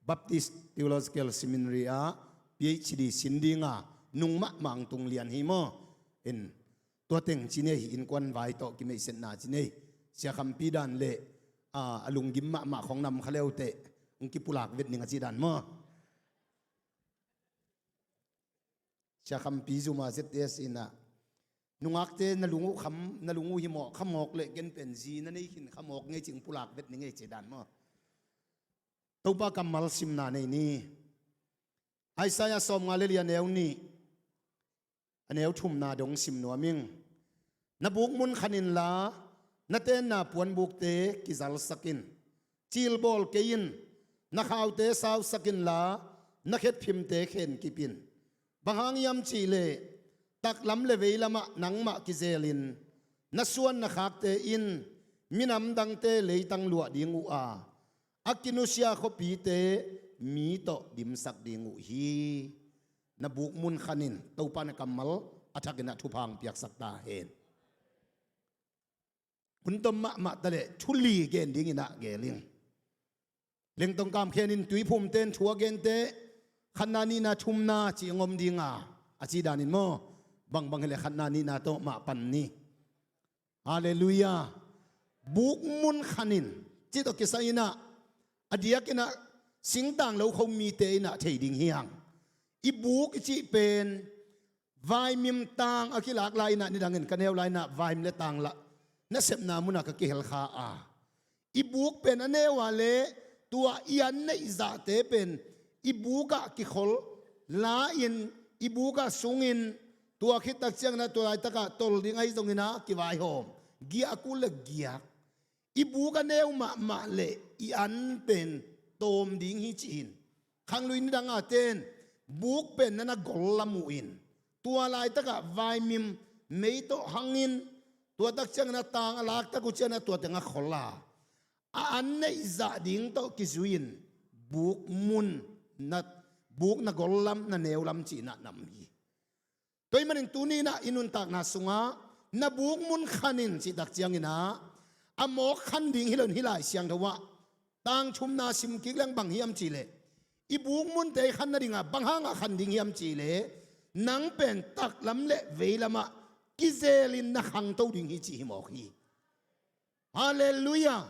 Baptist Theological Seminary ah P H D sin dinga nung mahmah hong tung lian hi maw? In, tua teng ci nei, innkuan vai tawh kimeihsetna ci nei. Sia Khampi dan le, a, a lunggim mahmah khong nam kha leuteh hong kipulak vet ning a ci dan maw? Sia Khampi zuma Z S inah, nungakte na lung uh kham, na lung uh hi mawk, kha mawk le gen pen zi na nei khin kha mawk ngei cih hong pulak vet ning ei ci dan maw? Topa kammal simna nei ni. Isaiah sawmnga le li a neu nih, a neu thumna dong sim nuam ing. Na buk mun khan inla, na tenna puanbukte kizalsak in. Cilbawl kei in, na khaute sausak inla, na khetphimte khen kip in. Bang hang hiam cihleh, taklam le veilamah nangmah kizelin, na suan na khakte in minam dangte leitang luah ding uh a, a kinusia khuapite mi tawh dimsak ding uh hi. Na buk mun khan in, Topa na kammal a thakinah thupha hong piaksak ta hen. Hun tom mahmah taleh thu li gen dinginah gel ing. Lengtong Kam Khen in Tuiphumte in thu a gente, khatna nihna thumna cih hong om dinga, a ci danin maw? Bangbang hileh khatna nihna tawh mah pan ni. Halleluiah. Buk mun khan in, cih tawh kisai inah, a diakinah singtang lo kho mite inah thei ding hi hang. I buk i cih pen, vaimim tang a kilak lai inah, nidangin ka neu lai inah vaimim le tang lah nasepna munah ka kihel kha a. I buk pen a neu a le tua i an neih zahte pen i bukah kikhol la-in, i bukah sungin, tua khittak cianginah tua laitakah tol ding ahi zonginah kivaihawm, giah a kul le giak. I buk a neu mahmah le i an pen tawm ding hi ci-in, khanglui nidang a ten buk pen na na gol lam uh in, tua laitakah vaimim mei tawh hangin, tua tak ciangin a tang a lak tak uh ciangin a tua teng a khol a, a an neih zah ding tawh kizui-in buk mun na, buk na gol lam, na neu lam cihna nam hi. Tua ahih manin tuni inah i nuntakna sungah na buk mun khan in cih tak cianginah a mawk khan ding hi lo in, hih Lai Siangtho ah tang thumna sim kik leng bang hiam cihleh, i buk munte i khan nadingah bang hangah khan ding hiam cihleh, nang pen taklam le veilamah kizelin na khangto ding hi cih hi mawk hi. Halleluiah.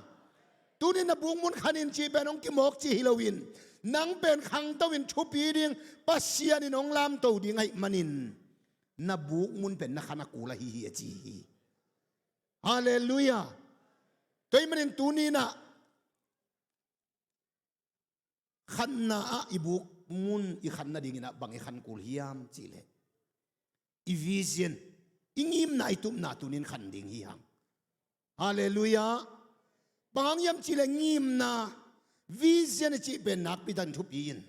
Tuni na buk mun khan in cih pen hong kimawk cih hi loin, nang pen khangto in thupi ding, Pasian in hong lamto ding ahih manin na buk mun pen na khan a kul ahi hi a ci hi. Halleluiah. Tua ahih manin tuni inah khanna ah i buk mun i khan nadinginah bang i khan kul hiam cihleh, i vision, i ngimna, i tupna tunin khan ding hi hang. Halleluiah. Bang hang hiam cihleh ngimna, vision i cih pen nakpi takin thupi in.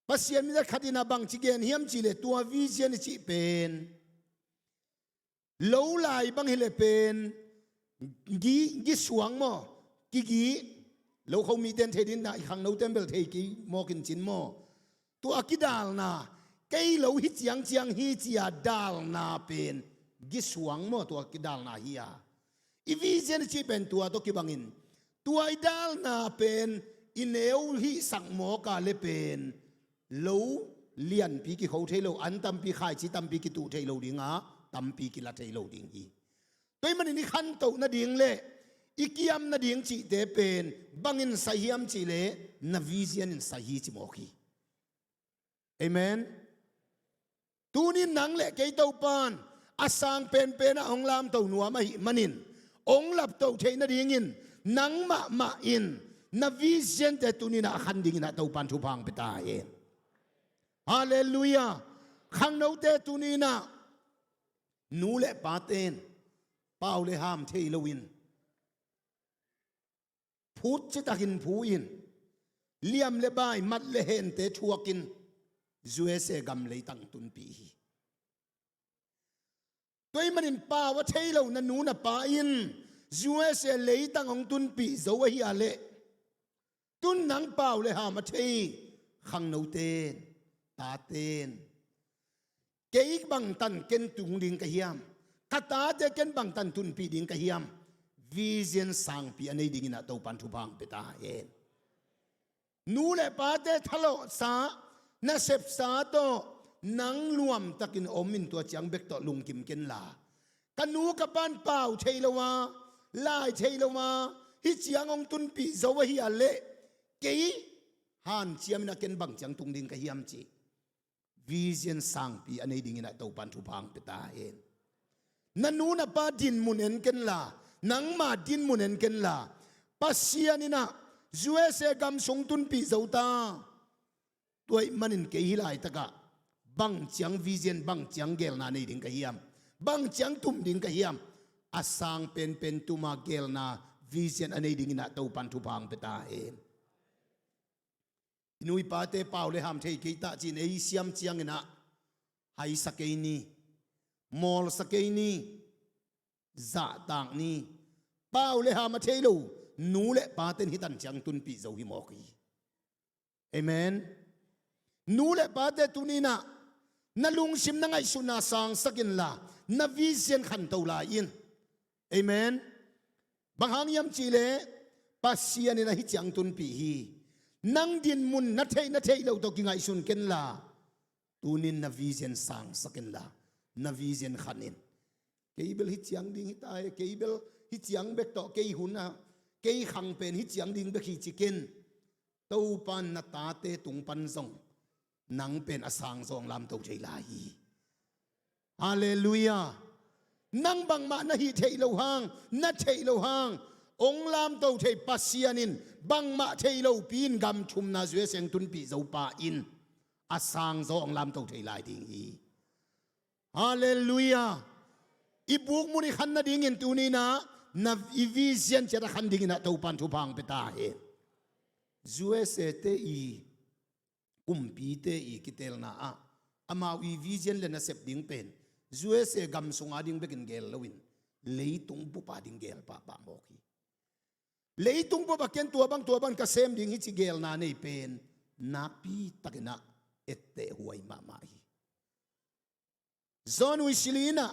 Pasian mizat khat inah bangci gen hiam cihleh tua vision i cih pen lo lai bang hileh pen gi, gisuang maw, kigi, lo kho mite in thei ding inah i khangnote in bel thei kei mawk in cin maw? Tua kidalna, kei lo hi ciangciang hi ci-a dalna pen gisuang maw, tua kidalna hi a. I vision i cih pen tua tawh kibangin, tua i dalna pen i neu hihsak mawk a le pen lo lianpi kikho thei lo, an tampi, khaici tampi kituh thei lo dinga, tampi kila thei lo ding hi. Tua ahih manin i khantoh nading le i kiam nading cihte pen bangin sai hiam cihleh, na vision in sai hi ci mawk hi. Amen. Tunin nang le kei Topan a sang penpen ah hong lamto nuam ahih manin, hong lapto theih nadingin nang mahmah in na vision-te tuninah a khan dinginah Topan thupha hong pia ta hen. Halleluiah. Khangnote tuninah nu le paten pau le ham thei loin phut citakin phu-in, liam le bai, mat le hente thuakin U S A gam leitang tunpih hi. Tua ahih manin pau a thei lo na nu na pa in U S A leitang hong tunpih zo ahi a leh, tun nang pau le ham a thei khangnoten, taten, kei bangtan ken tung ding ka hiam? Ka tate ken bangtan tunpih ding ka hiam? Vision sangpi a nei dinginah Topan thupha hong pia ta hen. Nu le pate thalawhsa, nasepsa tawh nang luamtakin om in tua ciang bek tawh lungkim kenla, ka nu ka pan pau thei lo a, lai thei lo a, hih ciang hong tunpih zo ahi a leh, kei hanciam inah ken bang ciang tung ding ka hiam cih vision sangpi a nei dinginah Topan thupha hong pia ta hen. Na nu na pa dinmun en kenla, nangma dinmun en kenla, Pasian inah U S A gam sung tunpih zo ta. Tua ahih manin kei hih laitakah bang ciang vision, bang ciang gelna nei ding ka hiam? Bang ciang tum ding ka hiam? A sang penpen tuma gelna, vision a nei dinginah Topan thupha hong pia ta hen. I nu i pate pau le ham thei kei ta ci-in ei siam cianginah haisa kei ni, mawlsa kei ni, zahtak ni. Pau le ham a thei lo nu le paten hih tan ciang tunpih zo hi mawk hi. Amen. Nu le pate tuninah na lungsim na ngaihsutna sangsak inla, na vision khanto lai in. Amen. Bang hang hiam cihleh Pasian inah hih ciang tunpih hi. Nang dinmun na theih na theih lo tawh kingaihsun kenla, tunin na vision sangsak inla, na vision khan in. Kei bel hih ciang ding hi ta e, kei bel hih ciang bek tawh kei hun a, kei khang pen hih ciang ding bek hi ci ken. Topan na tate tung pan zong nang pen a sangzaw hong lamto thei lai hi. Halleluiah. Nang bangmah na hih theih loh hang, na theih loh hang, hong lamto thei Pasian in bangmah theih lopi in gam thumna U S A hong tunpih zo pa in a sangzaw hong lamto thei lai ding hi. Halleluiah. I bukmun i khan nadingin tuninah na i vision ciat a khan dinginah Topan thupha hong pia ta hen. U S A te i kumpite i kiteelna ah amau i vision le nasep ding pen U S A gam sunga ding bekin geel loin leitung bupa ding geel pahpah mawk hi. Leitung bup a ken tua bang tua bang ka sem ding hi ci geelna nei pen nakpi takinah etteh huai mahmah hi. John Wesley inah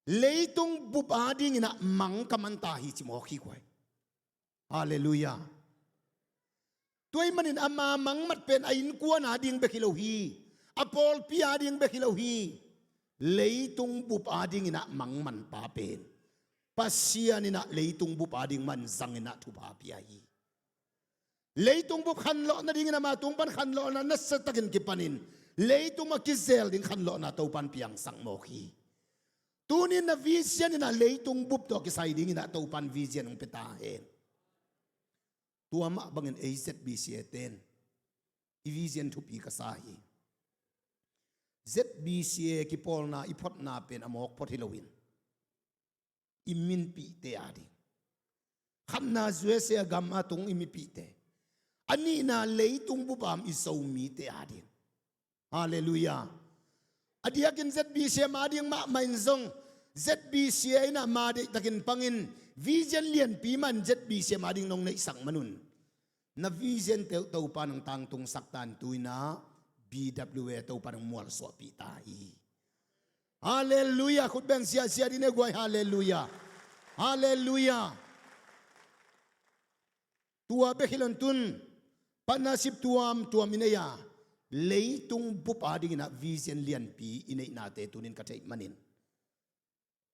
leitung bup adinginah mang ka man ta hi ci mawk hi guai. Halleluiah. Tua ahih manin ama mangmat pen a innkuan ading bek hi lo hi. A pawlpi ading bek hi lo hi. Leitung bup adinginah mangmanpa pen Pasian inah leitung bup ading manzanginah thupha pia hi. Leitung bup khanlawh nadingin ama tung pan khanlawhna nasiatakin kipanin leitung a kizel ding khanlawhna Topan piangsak mawk hi. Tunin na vision inah leitung bup tawh kisai dinginah Topan vision hong pia ta hen. Tua mah bangin ei Z B C A ten i vision thupi ka sa hi. Z B C A kipawlna i photna pen a mawk phot hi loin i minpihte ading. Khatna U S A gam a tung i mipihte. A nihna leitung bupam i Zomite ading. Halleluiah. A diakin Z B C M ading mahmah in zong Z B C A inah ma deihtakin pangin vision lianpi man Z B C M ading nong neihsak manun na vision teuh Topan hong tangtungsak tan tuinah B W A Topan hong mualsuahpih ta hi. Halleluiah. Khutbeng siahsiah dine guai. Halleluiah. Halleluiah. Tua bek hi lontun partnership tuamtuam i nei a leitung bup adinginah vision lianpi i neihnate tunin ka theih manin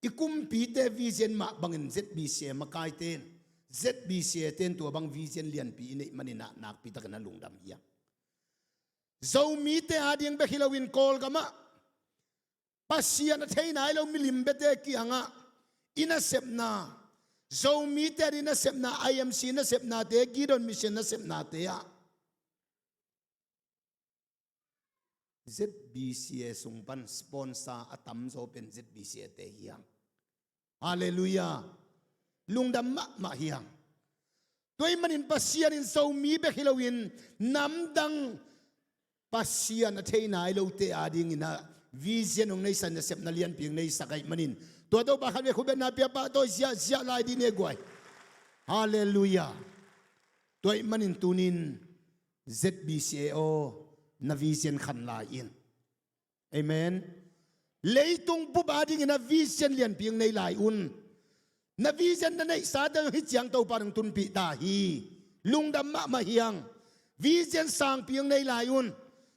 i kumpite vision mah bangin Z B C A makaite in Z B C A ten tua bang vision lianpi i neih maninah nakpitakin a lungdam hiang. Zomite ading bek hi loin Kawlgamah Pasian a thei nai lo milim biate kiangah i nasepna, Zomite ading nasepna, I M C nasepnate, Gideon Mission nasepnate ah Z B C A sung pan sponsor a tamzaw pen Z B C A te hi hang. Halleluiah. Lungdam mahmah hi hang. Tua ahih manin Pasian in Zomi bek hi loin namdang Pasian a thei nai lote adingin ah vision hong neihsak, nasepna lianpi hong neihsak ahih manin tua Topa khatvei khutbetna pia pah tawh ziahziah lai dih ni ei guai. Halleluiah. Tua ahih manin tunin Z B C A aw, na vision khan lai in. Amen. Leitung bup adingin ah vision lianpi hong nei lai un. Na vision na neihsa teng hi ciang Topa in hong tunpih ta hi. Lungdam mahmah hi hang. Vision sangpi hong nei lai un.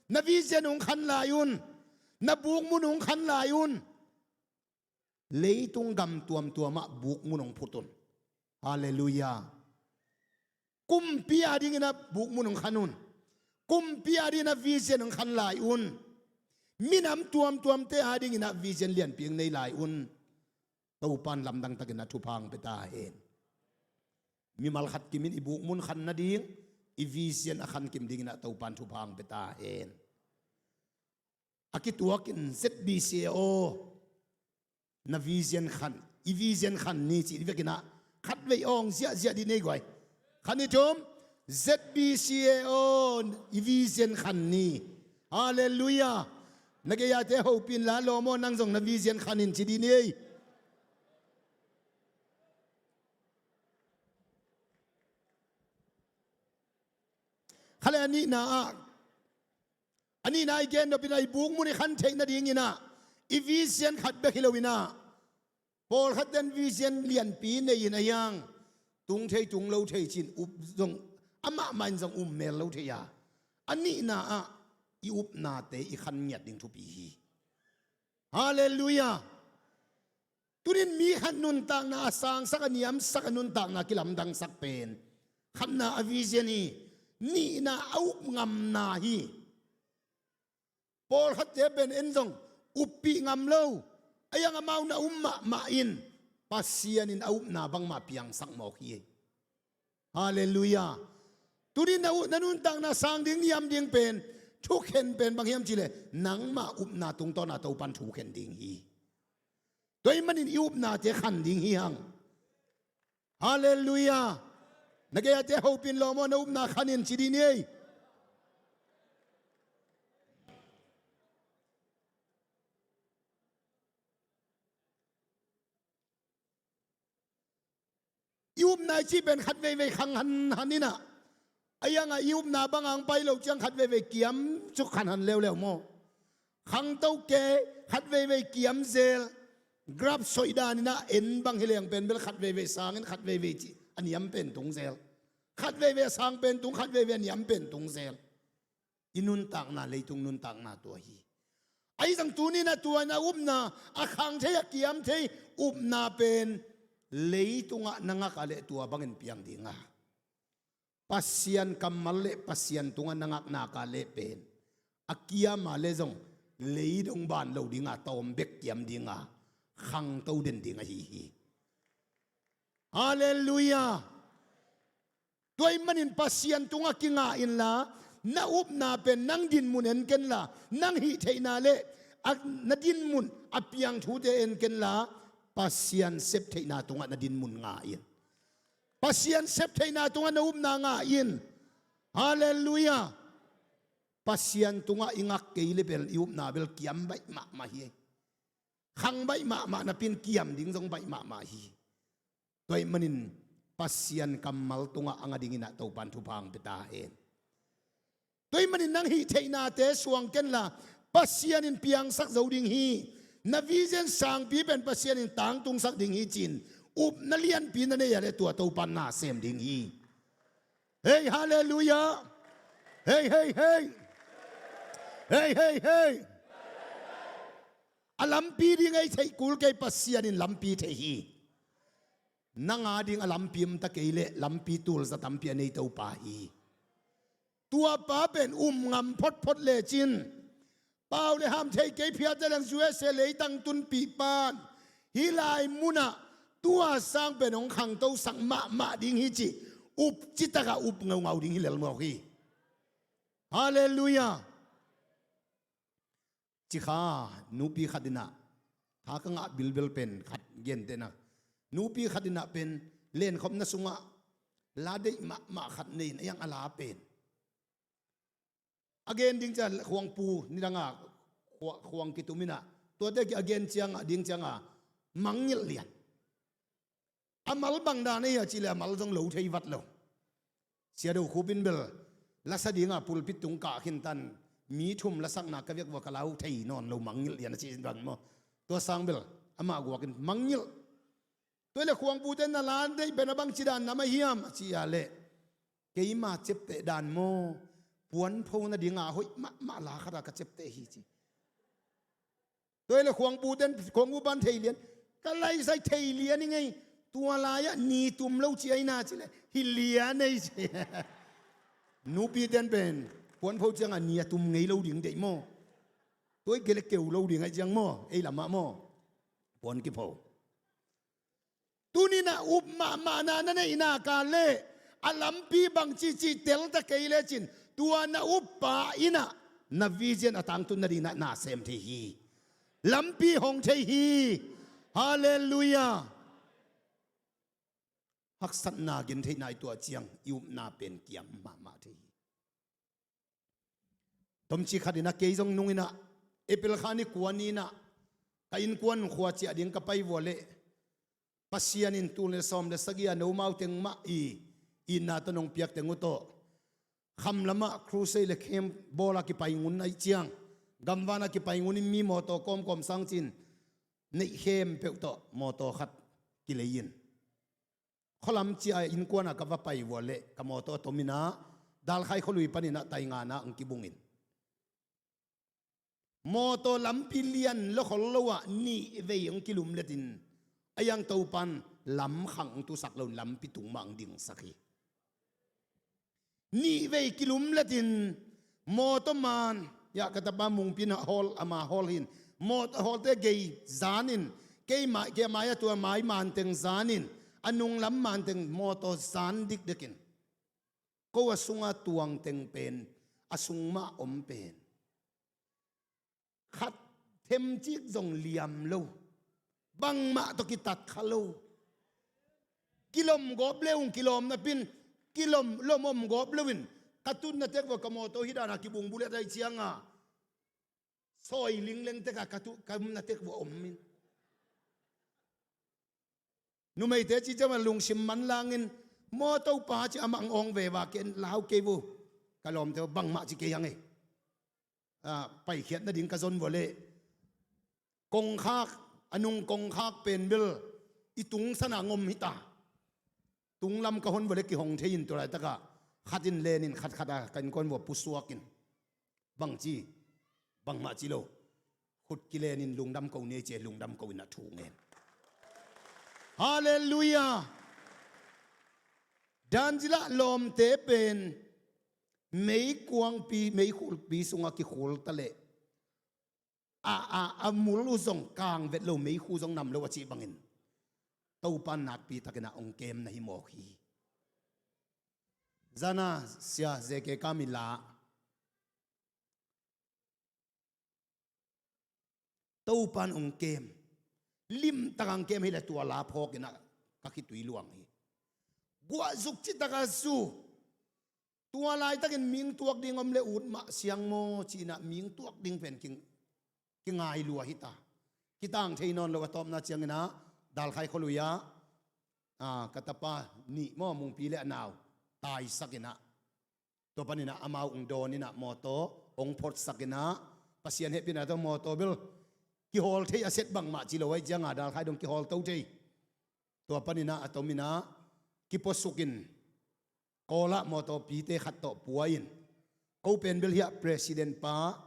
Na vision hong khan lai un. Na bukmun hong khan lai un. Leitung gam tuamtuamah bukmun hong phut un. Halleluiah. Kumpi adingin ah bukmun hong khan un. Kumpi adingin ah vision hong khan lai un. Minam tuamtuamte adingin ah vision lianpi hong nei lai un. Topa in lamdang takin ah thupha hong pia ta hen. Mimal khat kimin i bukmun khan nading, i vision a khan kim dingin ah Topa in thupha hong pia ta hen. A kituakin Z B C A aw, na vision khan, i vision khan ni cih vekin ah khatvei awng ziahziah dih ni ei guai. Khat, nih, thum. Z B C A aw, i vision khan ni. Halleluiah. Na gei-ate hopih inla, lawm aw, nang zong na vision khan in ci dih ni ei. Khat le a nihna ah, a nihna i gen nop in ah i bukmun i khan theih nadingin ah i vision khat bek hi loin ah pawlkhat ten vision lianpi nei in a hiang tung thei tung lo thei cin up zong amah mah in zong um mel lo thei a, a nihna ah i upnate i khan ngiat ding thupi hi. Halleluiah. Tunin mi khat nuntakna a sangsak, a niamsak, a nuntakna kilamdangsak pen khatna a vision hi. Nihna a upngamna hi. Pawlkhatte pen en zong uppih ngam lo. A hiang amau na um mahmah in Pasian in a upna bangmah piangsak mawk hi. Halleluiah. Tunin na, na nuntakna sang ding, niam ding pen thukhen pen bang hiam cih leh nangmah upna tungtawna Topa in thukhen ding hi. Tua ahih manin i upnate khan ding hi hang. Halleluiah. Na gei-ate hopih in, lawm aw, na upna khan in ci dih ni ei. I upna i cih pen khat veivei khang hanhan in ah, a hiang ah i upna bang hong pai lo ciang khat veivei kiam cuk hanhan leuleu maw? Khangto kei, khat veivei kiam zel. Graph soih dan in ah en bang hi leng pen bel khat veivei sang in khat veivei cih a niam pen tung zel. Khat veivei a sang pen tung, khat veivei a niam pen tung zel. I nuntakna, leitung nuntakna tua hi. Ahi zong tuni-in ah tua in a upna, a khang thei, a kiam thei upna pen leitungah na ngak a leh tua bangin piang ding a, Pasian kammal leh Pasian tungah na ngak nak a leh pen a kiam a leh zong lei dong ban lo ding a, tawm bek kiam ding a, khangto den ding ahi hi. Halleluiah. Tua ahih manin Pasian tungah kinga inla, na upna pen nang dinmun en kenla, nang hih theihna leh a, na dinmun a piang thute en kenla, Pasian sep theihna tungah na dinmun nga in. Pasian sep theihna tungah na upna nga in. Halleluiah. Pasian tungah i ngak kei leh bel i upna bel kiam baih mahmah hi. Khang baih mahmah napi-in kiam ding zong baih mahmah hi. Tua ahih manin Pasian kammal tungah a nga dingin ah Topa'n thupha hong pia ta hen. Tua ahih manin nang hih theihnate suang kenla, Pasian in piangsak zo ding hi. Na vision sangpi pen Pasian in tangtungsak ding hi ci-in upna lianpi na nei a leh tua Topa'n na sem ding hi. Hei, halleluiah. Hei, hei, hei. Hei, hei, hei. A lampi ding ei theih kul kei, Pasian in lampi thei hi. Nang a ding a lampi om ta kei leh lampi tulzah tampi a nei Topa hi. Tua pa pen um ngam photphot lecin, pau le ham thei kei phiate leng U S A leitang tunpih pan hih lai munah tua sang pen hong khangtosak mahmah ding hi cih up citakah up ngaungau ding hi lel mawk hi. Halleluiah. Cikha nupi khat inah tha ka ngah bilbel pen khat gentehna, nupi khat inah pen lenkhopna sungah la deih mahmah khat nei in a iang a la pen a gen ding ciang khuangpu nidanga khuang kitum inah tuate a gen cianga ding cianga mangngilh lian. A mal bang dan ei a cih le a mal zong lo thei vat lo. Sia Do Khup in bel lasa dinga pulpit tung kah khin tan mi thum lasakna ka vekvua ka lau thei nawn lo mangngilh lian a cih bang maw. Tua sang bel amah guakin mangngilh. Tua le khuangpute na la deih pen a bangci dan nam a hiam a cih a leh keima cepteh dan maw, puanpho nadinga hoih mahmah la khata ka cepteh hi ci. Tua hi le khuangputen khuangpu pan thei lian ka laisai thei lian i ngei. Tua lai-ah ni tum lo ci aina ci le hi lian ei ci. Nupiten pen puanpho cianga ni a tum ngei lo ding deih maw. Tua i kei le keu lo ding ai ciang maw ei lamah maw. Puan kipho. Tuninah up mahmahna na neihna ka le a lampi bang cihcih telta kei lecin tua na uppa inah na vision a tangtun nadinah na sem thei hi. Lampi hong thei hi. Halleluiah. Haksatna gentheihna i tuah ciang i upna pen kiam mahmah thei hi. Tomci khatinah kei zong nunginah April kha ni kua ninah ka innkuan khua ciah ding ka pai vua leh Pasian in tul le sawm le sagia nomau teng mah i itna tawh nong piak teng uh tawh khamlamah crusade le khem bawla kipai ngun aih ciang gamvana kipai ngun in mi mawtaw kawmkawm sangcin neih khempeuh tawh mawtaw khat kilei in khualam cia innkuana ka va pai vua leh ka mawtaw a tominah Dalkhai khualui paninah taingana ang kibungin mawtaw lampi lian lokhol lo ah nih vei ang kilumletin a iang Topan lamkhang ang tusak lo lampi tungmah ang dingsak hi. Nih vei kilumletin mawtaw man yah ka tapa mungpin ah hawl ama hawl hin mawtaw hawlte gei zanin keima keimai a tua mai manteng zanin a nunglam manteng mawtaw zan dikdekin ko a sunga tuangteng pen a sungmah om pen khat themcik zong liam lo. Bangmah tawh kitat kha lo. Kilom gawp le ung kilawm napin kilom lom om gawp loin ka tutna tek vua ka mawtaw hi dana kibungbulet aih cianga sawi lingleng teka ka tuh ka umna tek vua om in numeite ci ciama lungsim manlangin mawtaw pa ci amah ang awng veva ken lau kei vu ka lawmte bangmah ci kei ang ei. Paikhiat nading ka zon vua leh kongkhak a nung kongkhak pen bel i tungsana ngom hita. Tunglam ka hon vua leh kihong thei in tua laitakah khatin lenin khatkhat a ka innkuan vua pusuakin bangci bangmah ci lo. Khut kilenin lungdam ko ni ei ci ei lungdam ko inah thu ngen. Halleluiah. Danzilah lawmte pen meikuangpi meikhulpi sungah kikhulta leh a, a, a mul uh zong kang vet lo meikhu zong nam lo a cih bangin Topan nakpi takinah ong kem na hi mawk hi. Zana sia zeke kam i la Topan ong kem limtak ang kem hi le tua la phawkinah ka khitui luang hi. Guahzuk citakah zu tua laitakin mingtuak ding om le ut mah siang maw cinah mingtuak ding pen kingailua hita. Kitang thei nawn lo a tawpna cianginah Dalkhai khualui-ah ka tapa nih maw mungpi le a nau taisakinah tua paninah amau ong dawninah mawtaw ong photsakinah Pasian hehpihna tawh mawtaw bel kihawl thei a set bangmah ci lo aih cianga Dalkhai dong kihawl to thei. Tua paninah a tominah kipuasukin Kawlah mawtawpite khat tawh pua in ko pen bel hiah president pa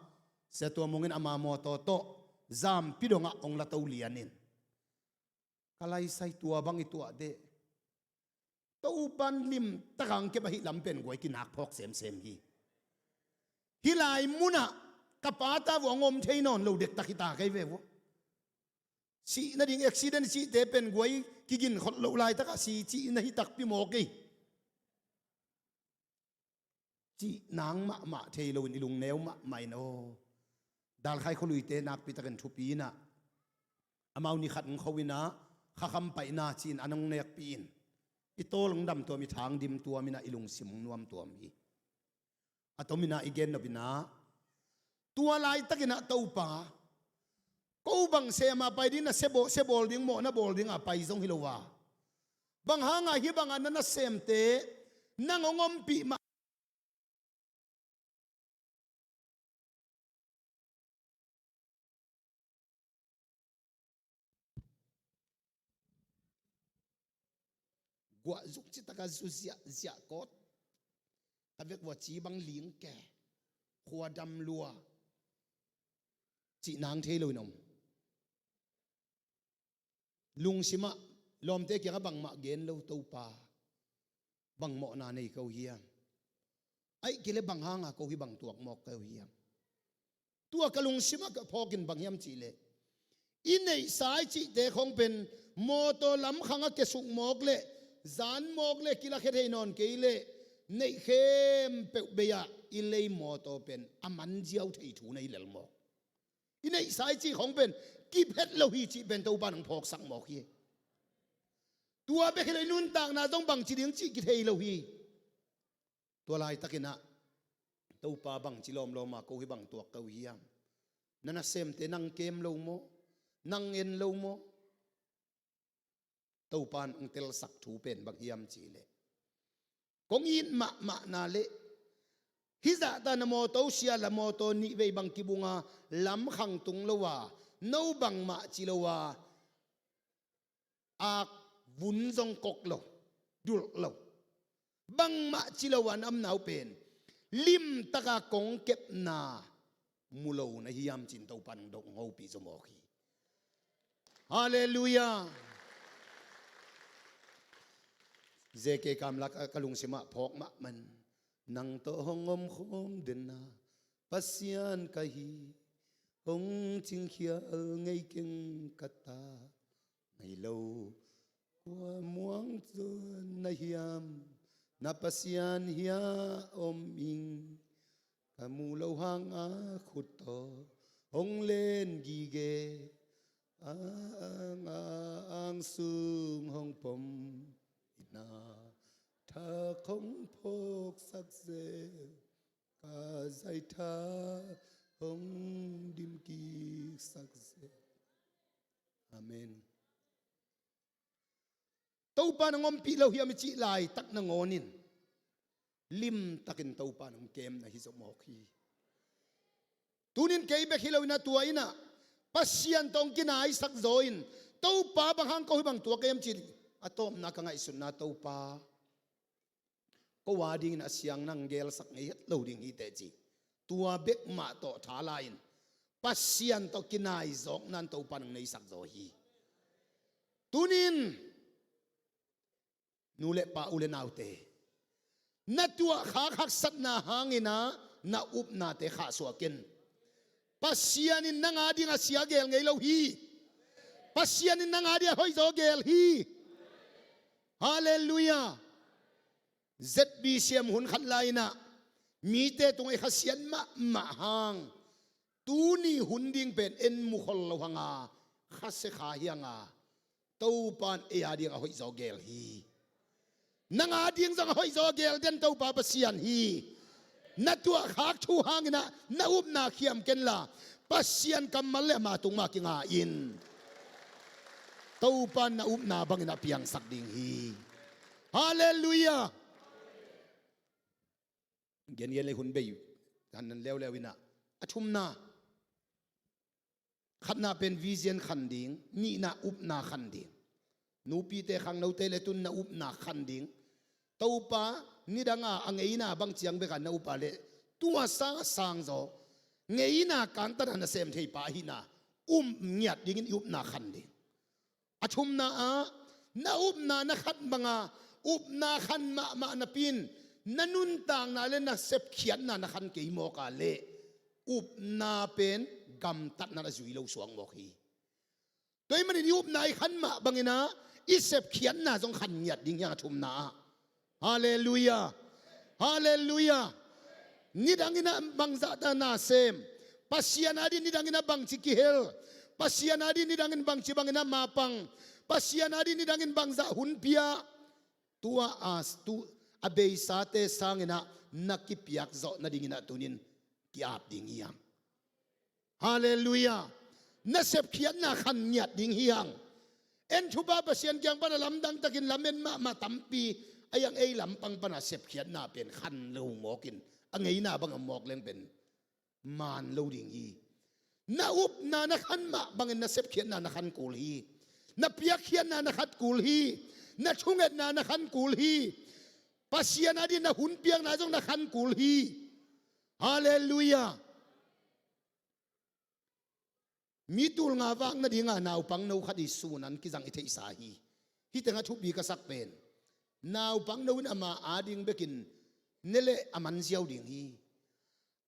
Sia Tua Mung in ama mawtaw tawh zampi dongah ong la to lian in ka laisai tua bang i tuah deh. Topan limtak ang kep ahi lam pen guai kinak phawk semsem hi. Hih lai munah ka pa ta vuah hong om thei nawn lo dektak hi ta kei ve vuah. Sih nading accident sihte pen guai kigin khawt loh laitakah si cihna hi takpi maw kei. Cih nang mahmah thei loin i lungneu mahmah in aw. Dalkhai khualuite nakpitakin thupi inah amau ni khat hong kho inah khakham paihna ci-in an hong nekpih in i tawl hong damtuam, i thang dimtuam inah i lungsim hong nuamtuam hi. A tominah i gen nop inah tua laitakinah Topa, ko bang sema pai ding na se bawl, se bawl ding mawh na bawl dinga pai zong hi lo a, bang hanga hih banga na nasemte nang hong ompih mah guah zuk citaka zu ziahziah kawt. Ka vek vua ci bang ling ke, khua dam lua, cih nang thei loin om. Lungsimah lawmte kiangah bangmah gen lo, Topa, bang mawhna nei ko hiam? Aih kile bang hanga ko hih bang tuak mawk ko hiam? Tua ka lungsimah ka phawkin bang hiam cihleh, i neihsa i cihte khawng pen mawtaw lamkhangah kesuk mawk leh, zan mawk leh, kilakhia thei nawn kei leh, neih khempeuh bei-ah i lei mawtaw pen a man ziau thei thu na hi lel mawk. I neihsa i cih khawng pen kiphet lo hi cih pen Topa nang phawksak mawk hi. Tua bek hi lo, i nuntakna zong bangci ding cih kithei lo hi. Tua laitakinah Topa bangci lawmlawma ko hih bang tuak ko hiam? Na nasemte nang kem lo maw? Nang en lo maw? Topa in hong telsak thu pen bang hiam cihleh, kong it mahmahna leh hih zahta na mawtaw sia la, mawtaw nih vei bang kibunga lamkhang tung lo a, no bangmah ci lo a, ak vun zong kok lo, dulh lo, bangmah ci lo a na omna uh pen limtaka kong kepna mu lo na hiam cin Topa nang dong hopih zaw mawk hi. Halleluiah. Zeke kamlak a ka lungsimah phawk mahmah in, nang tawh hong omkhawm denna Pasian ka hi, hong cingkhial ngei keng ka ta. Ngei lo kua muang tuan na hiam, na Pasian hia om ing. Ka muh loh hanga khut tawh hong len gige, a ang a ang sung hong pom ina, thak hong phawksak zel, ka zaitha hong dimkiksak zel. Amen. Topa nang ompih lo hiam i cih laitak nangawnin limtakin Topa nang kemna hi zaw mawk hi. Tunin kei bek hi lo inah tua inah Pasian tawh hong kinaisak zaw in, Topa bang hang ko hih bang tuak ka hiam cih a tawpna ka ngaihsutna, Topa ko a dingin a siang nang gelsak ngei het lo ding hi teh ci. Tua bek mah tawh tha la-in Pasian tawh kinai zawkna in Topa nang neisak zaw hi. Tunin nu le pa, u le naute, na tuahkhak haksatna hangin ah na upnate khahsuah ken. Pasian in nang a ding a sia gel ngei lo hi. Pasian in nang a ding a hoihzaw gel hi. Halleluiah. Z B C M hun khat lai-in ah mite tungah i khasiat mahmah hang, tuni hun ding pen en mukhol lo hang a, khasia kha hi hang a, Topa in ei a ding a hoihzaw gel hi. Nang a ding zong a hoihzaw gel den Topa Pasian hi. Na tuahkhak thu hangin ah na upna khiam kenla, Pasian kammal le ama tung mah kinga in, Topa in na upna bangin a piangsak ding hi. Halleluiah. Gengen le hun bei han nan leuleu in ah, a thumna, khatna pen vision khan ding, nihna upna khan ding. Nupite khangnote le tun na upna khan ding. Topa nidanga a ngeina bang ciang beka na upa le tua sang a sangzaw ngeina kantana na sem thei pa ahina um ngiat dingin i upna khan ding. A thumna ah na upna na khan banga upna khan mahmah napi in Na nuntakna le na sepkhiatna na khan kei mawk a leh upna pen gamtatna na zui lo suak mawk hi. Tua ahih manin i upna i khan mah bangin ah i sepkhiatna zong khan ngiat ding hi hang a thumna ah. Halleluiah. Halleluiah. Nidangin ah bangzah ta na sem, Pasian adingin nidangin ah bangci kihel, Pasian adingin nidangin bangci bangin ah mapang, Pasian adingin nidangin bangzah hun pia, tua a, tu, a beisate sangin ah na kipiak zawh nadingin ah tunin ki-ap ding hi hang. Halleluiah. Na sepkhiatna khan ngiat ding hi hang. En thupha Pasian kiang pan a lamdang takin lamen mahmah tampi a, ei lampang pan a sepkhiatna pen khan lo mawkin a ngeina bang a mawk leng pen man lo ding hi. Na upna na khan mah bangin na sepkhiatna na khan kul hi. Na piakkhiatna na khat kul hi. Na thungetna na khan kul hi. Pasian adingin na hun piakna zong na khan kul hi. Halleluiah. Mi tul nga vak nadinga naupangno khat i sun an kizang i theihsa hi. Hih tengah thupi ka sak pen, naupangno in ama ading bekin ne leh a man ziau ding hi.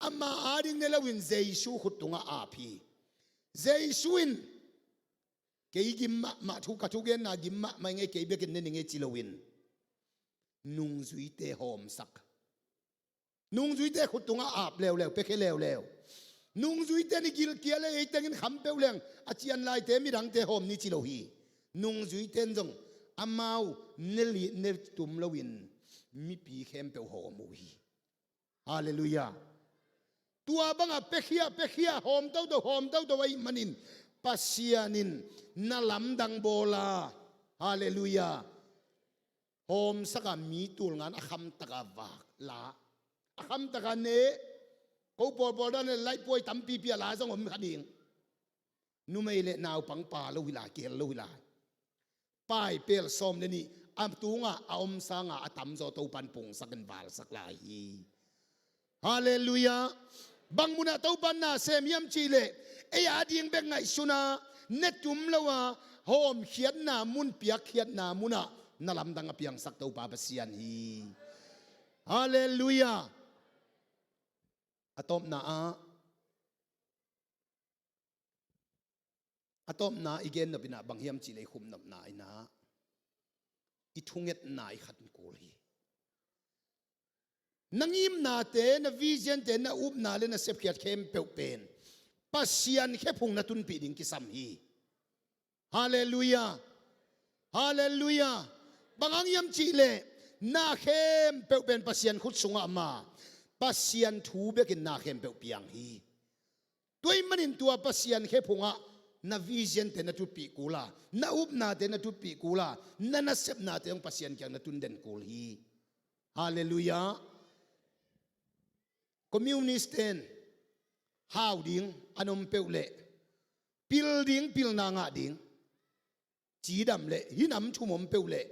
Ama ading ne loin Jesu khut tungah ap hi. Jesu in, kei gim mahmah thu, ka thugenna gim mahmah ing ei, kei bekin ne ning ei ci loin nungzuite hawmsak. Nungzuite khut tungah ap leuleu, piakhia leuleu. Nungzuite in i gilkial ei, ei tengin kham peuh leng a cian laite midangte hawm ni ci lo hi. Nungzuite in zong amau ne li, ne tum loin mipi khempeuh hawm uh hi. Halleluiah. Tua banga piakhia, piakhia, hawm toto, hawm toto ahih manin Pasian in na lamdang bawl a. Halleluiah. Hawmsak a mi tul nga in a khamtaka vak la, a khamtaka ne. Ko pawlpawl dan le laihpuai tampipi a la zong om kha ding. Numei le naupang pha lo hi lai, kihel lo hi lai. Paipel sawm le nih a tungah a om sanga a tamzaw Topan pungsakin valsak lai hi. Halleluiah. Bang munah Topan na sem hiam cihleh, ei ading bek ngaihsun a, ne tum lo a, hawmkhiatna mun, piakkhiatna munah na lamdang a piangsak Topa Pasian hi. Halleluiah. A tawpna ah, a tawpna i gen nop in ah bang hiam cihleh i khumnopna in ah i thungetna i khan kul hi. Na ngimnate, na vision-te, na upna le na sepkhiat khempeuh pen Pasian khephung na tunpih ding kisam hi. Halleluiah. Halleluiah. Bang hang hiam cihleh, na khempeuh pen Pasian khut sungah om a, Pasian thu bekin na khempeuh piang hi. Tua ahih manin tua Pasian khephungah na vision-te na tutpih kul a, na upnate na tutpih kul a, na nasepnate zong Pasian kiang na tun den kul hi. Halleluiah. Communist-te in hau ding a om peuh leh, pil ding, pilna ngah ding, cidam leh, hih nam thum om peuh leh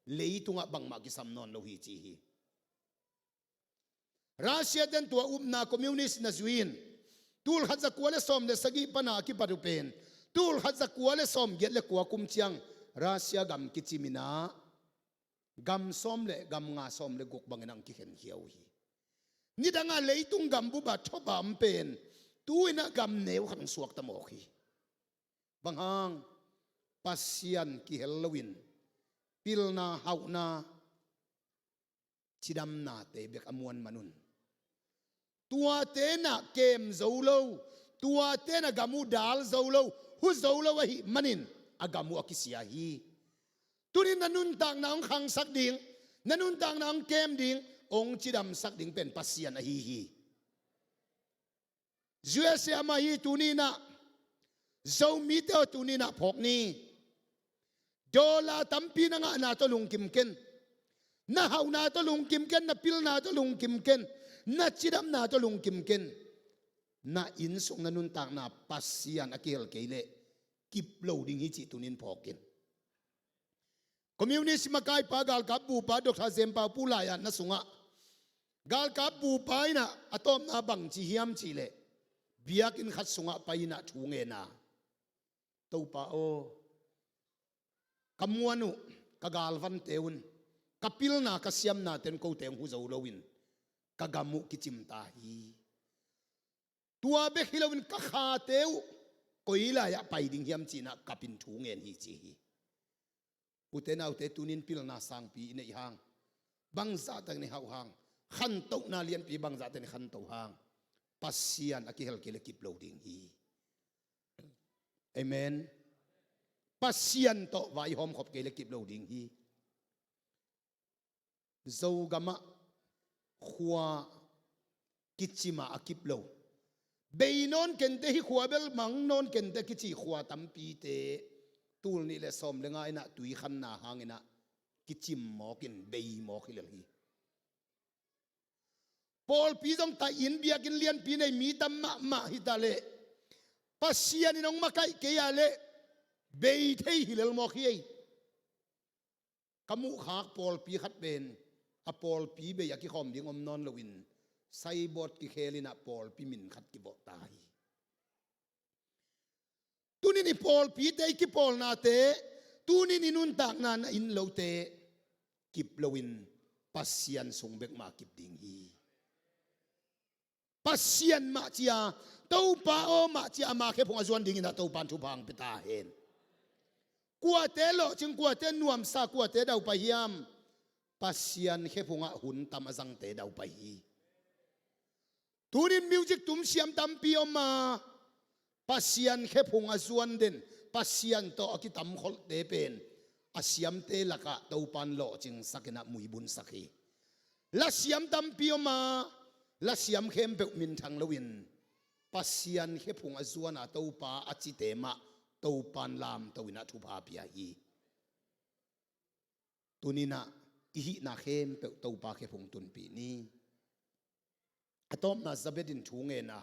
leitungah bangmah kisam nawn lo hi ci hi. Russia-te in tua upna communist na zui in, tul khat za kua le sawm le sagih pan a kipat uh pen, tul khat za kua le sawm giat le kua kum ciang Russia gam kicim in ah, gam sawm le gam nga, sawm le guk bangin hong kikhenkhia uh hi. Nidang a leitung gam bup a thawpa om pen, tu-in ah gam neu khat hong suakta mawk hi. Bang hang? Pasian kihel loin pilna, hauhna, cidamnate bek a muan man un, tuate in ah kem zo lo, tuate in ah gam uh dal zo lo, hu zo lo ahih manin a gam uh a kisia hi. Tuni-in na nuntakna hong khangsak ding, na nuntakna hong kem ding, hong cidamsak ding pen Pasian ahi hi. U S A mah hi. Tuni-in ah Zomite aw, tuni-in ah phawk ni. Dollar tampi na ngahna tawh lungkim ken. Na hauhna tawh lungkim ken, na pilna tawh lungkim ken, na cidamna tawh lungkim ken. Na innsung, na nuntakna Pasian a kihel kei leh kip lo ding hi cih tuni-in phawk in. Communist makaipa, galkap bupa Doctor Zen Pau Pu lai-atna sungah, galkap bupa in ah a tawpna bang ci hiam cihleh, biakinn khat sungah pai-in ah thu ngen a, Topa aw, ka muan uh, ka galvante un ka pilna, ka siamna ten kote hong hu zo loin ka gam uh kicim ta hi. Tua bek hi loin ka khate uh koi lai-ah pai ding hiam ci-in ah kapin thu ngen hi ci hi. Ute naute, tunin pilna sangpi i neih hang, bangzahtakin i hauh hang, khantohna lianpi bangzahtakin i khanto hang, Pasian a kihel kei le kip lo ding hi. Amen. Pasian tawh vai hawmkhop kei le kip lo ding hi. Zogamah khua kicimah a kip lo, bei nawn kente, hih khua bel mang nawn kente kici khua tampite tul nih le sawm le nga in ah tui khanna hangin ah kicim mawkin bei mawk hi lel hi. Pawlpi zong tai in biakinn lianpi nei mi tam mahmah hi ta leh, Pasian in hong makaih kei ah leh bei thei hi lel mawk hi ei. Ka muhkhak pawlpi khat pen a pawlpi bei a kikhawm ding om nawn loin, saibawt kikhel in ah pawlpi min khat kivawh ta hi. Tunin i pawlpite, i kipawlnate, tunin i nuntakna na in lote kip loin Pasian sung bek mah kip ding hi. Pasian mah cia, Topa aw mah cia, ama khephung a zuan dingin ah Topa in thupha hong pia ta hen. Kuate lawhcing, kuate nuamsa, kuate daupai hiam? Pasian khephungah hun tam a zangte daupai hi. Tunin music tum siam tampi om a, Pasian khephung a zuan den, Pasian tawh a kitamkholhte pen a siamte lakah Topa in lawhcingsak in ah muibunsak hi. Lasiam tampi om a, lasiam khempeuh minthang loin Pasian khephung a zuan a Topa a cite mah Topa in lamto in ah thupha pia hi. Tunin ah i hihna khempeuh Topa khephung tunpih ni. A tawpna Jabez in thu ngen a,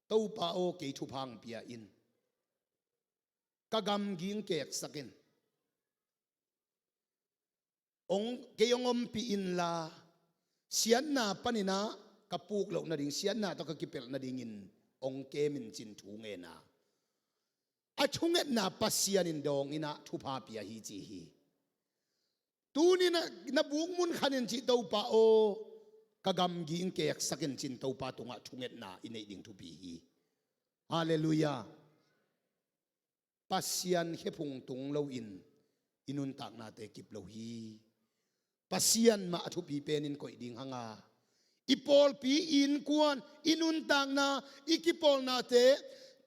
Topa aw, kei thupha hong pia in, ka gamgi hong keksak in, hong, kei hong ompih inla, siatna panin ah ka puk loh nading, siatna tawh ka kipelh nadingin hong kem in, ci-in thu ngen a, a thungetna Pasian in dawng in ah thupha pia hi ci hi. Tunin ah na bukmun khan in cih, Topa aw, ka gamgi hong keksak in, ci-in Topa tungah thungetna i neih ding thupi hi. Halleluiah. Pasian khephung tung loin i nuntaknate kip lo hi. Pasian mah a thupi penin koih ding hang a, i pawlpi, i innkuan, i nuntakna, i kipawlnate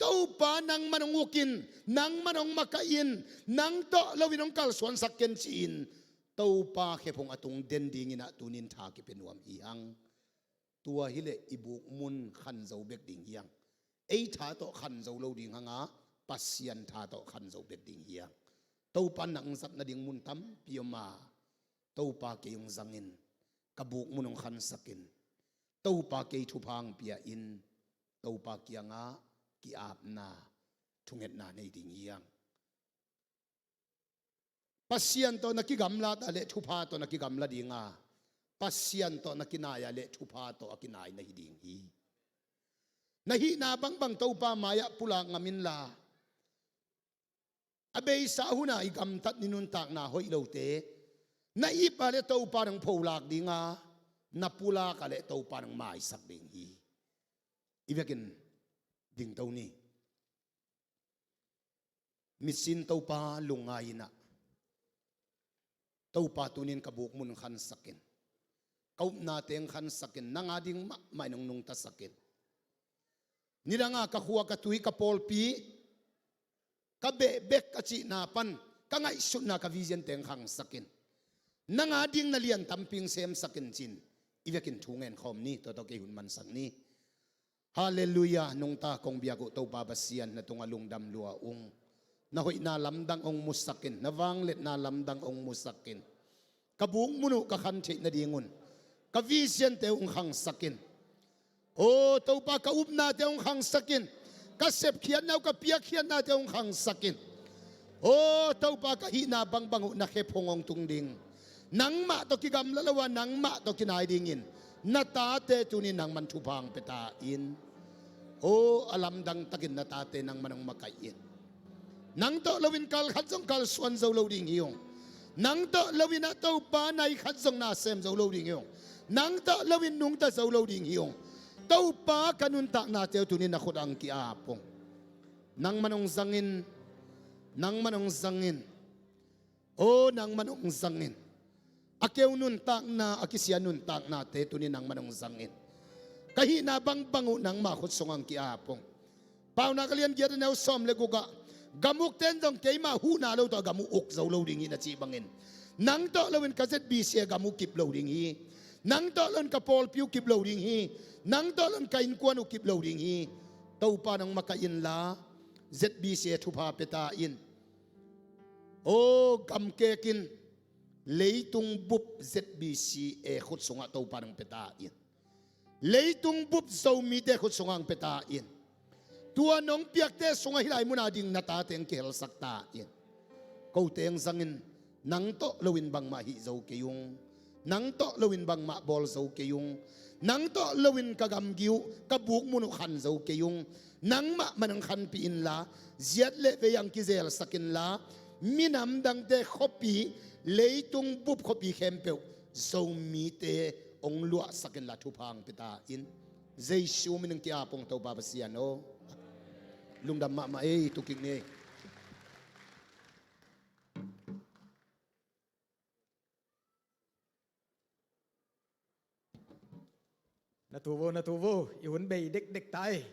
Topa nangman hong uk in, nangman hong makaih in, nang tawh loin hong kalsuansak ken ci-in Topa khephung a tung den dingin ah tunin tha kipia nuam hi hang. Tua hileh i bukmun khan zo bek ding hi hang. Ei tha tawh khan zo lo ding hang a, Pasian tha tawh khan zo bek ding hi hang. Topa in nang zat nading mun tampi om a, Topa kei hong zang in, ka bukmun hong khansak in, Topa kei thupha hong pia in, Topa kiangah ki-apna, thungetna nei ding hi hang. Pasian tawh na kigamla ta leh thupha tawh na kigamla ding a, Pasian tawh na kinai a leh thupha tawh a kinai na hi ding hi. Na hihna bangbang Topa mai-ah pulak ngam inla, a beisa hun a i gamtat, i nuntakna hoih lote na ip a leh Topa in hong pholak ding a, na pulak a leh Topa in hong maisak ding hi. I vekin dingto ni. Mitsin Topa lungngai in ah, Topa tunin ka bukmun hong khansak in, ka upnate hong khansak in, nang a ding mahmah in hong nungtasak in. Nidang a ka khua, ka tui, ka pawlpi, ka behbek a cihna pan ka ngaihsutna, ka vision-te hong khangsak in, nang a ding na lian tampi hong semsak in, ci-in i vekin thu ngen khawm ni. Tua tawh kei hun mansak ni. Halleluiah. Nungta kong biak uh Topa Pasian, na tungah lungdam lua ung. Na hoihna lamdang hong musak in, na vangliatna lamdang hong musak in. Ka bukmun uh ka khan theih nadingun ka vision-te uh hong khangsak in. Aw Topa, ka upnate uh hong khangsak in. Ka sepkhiatna uh, ka piakkhiatnate uh hong khangsak in. Aw Topa, ka hihna bangbang uh na khephung hong tung ding, nangmah tawh kigamla lo a, nangmah tawh kinai dingin na tate tunin nangman thupha hong pia ta in. Aw, a lamdang takin na tate nangman hong makaih in. Nang tawh loin kal khat zong kalsuan zo lo ding hi ung. Nang tawh loin ah Topa nai khat zong na sem zo lo ding hi ung. Nang tawh loin nungta zo lo ding hi ung. Topa ka nuntaknate uh tuni na khut ah hong ki-ap ung. Nangman hong zang in. Nangman hong zang in. Aw, nangman hong zang in. A keu nuntakna, a kisia nuntaknate tuni nangman hong zang in. Ka hihna bangbang uh nangma khut sungah hong ki-ap ung. Paunak a lian giat a neu sawm le guk ah, gam ukte in zong keima huhna lo tawh gam uh uk zo lo ding hi na cih bangin, nang tawh loin ka Z B C a gam uh kip lo ding hi. Nang tawh loin ka pawlpi uh kip lo ding hi. Nang tawh loin ka innkuan uh kip lo ding hi. Topa nang makaih inla, Z B C a thupha pia ta in. Aw, gamkek in, leitung bup Z B C a khut sungah Topa nang pia ta in. Leitung bup Zomite khut sungah hong pia ta in. Tua nong piakte sungah hih lai munah ding na tate hong kihelsak ta in. Kote hong zang in, nang tawh loin bangmah hih zo kei ung. Nang tawh loin bangmah bawl zo kei ung. Nang tawh loin ka gamgi uh, ka buk mun uh khan zo kei ung. Nangmah man hong khanpih inla, ziat le vei hong kizelsak inla, minam dangte khuapi, leitung bup khuapi khempeuh Zomite hong luahsak inla thupha hong pia ta in. Jesu min in ki-ap ung Topa Pasian aw. Lungdam mahmah ei, tu kik ni ei. Na tu vo, na tu vo, i hun bei dekdek ta ei.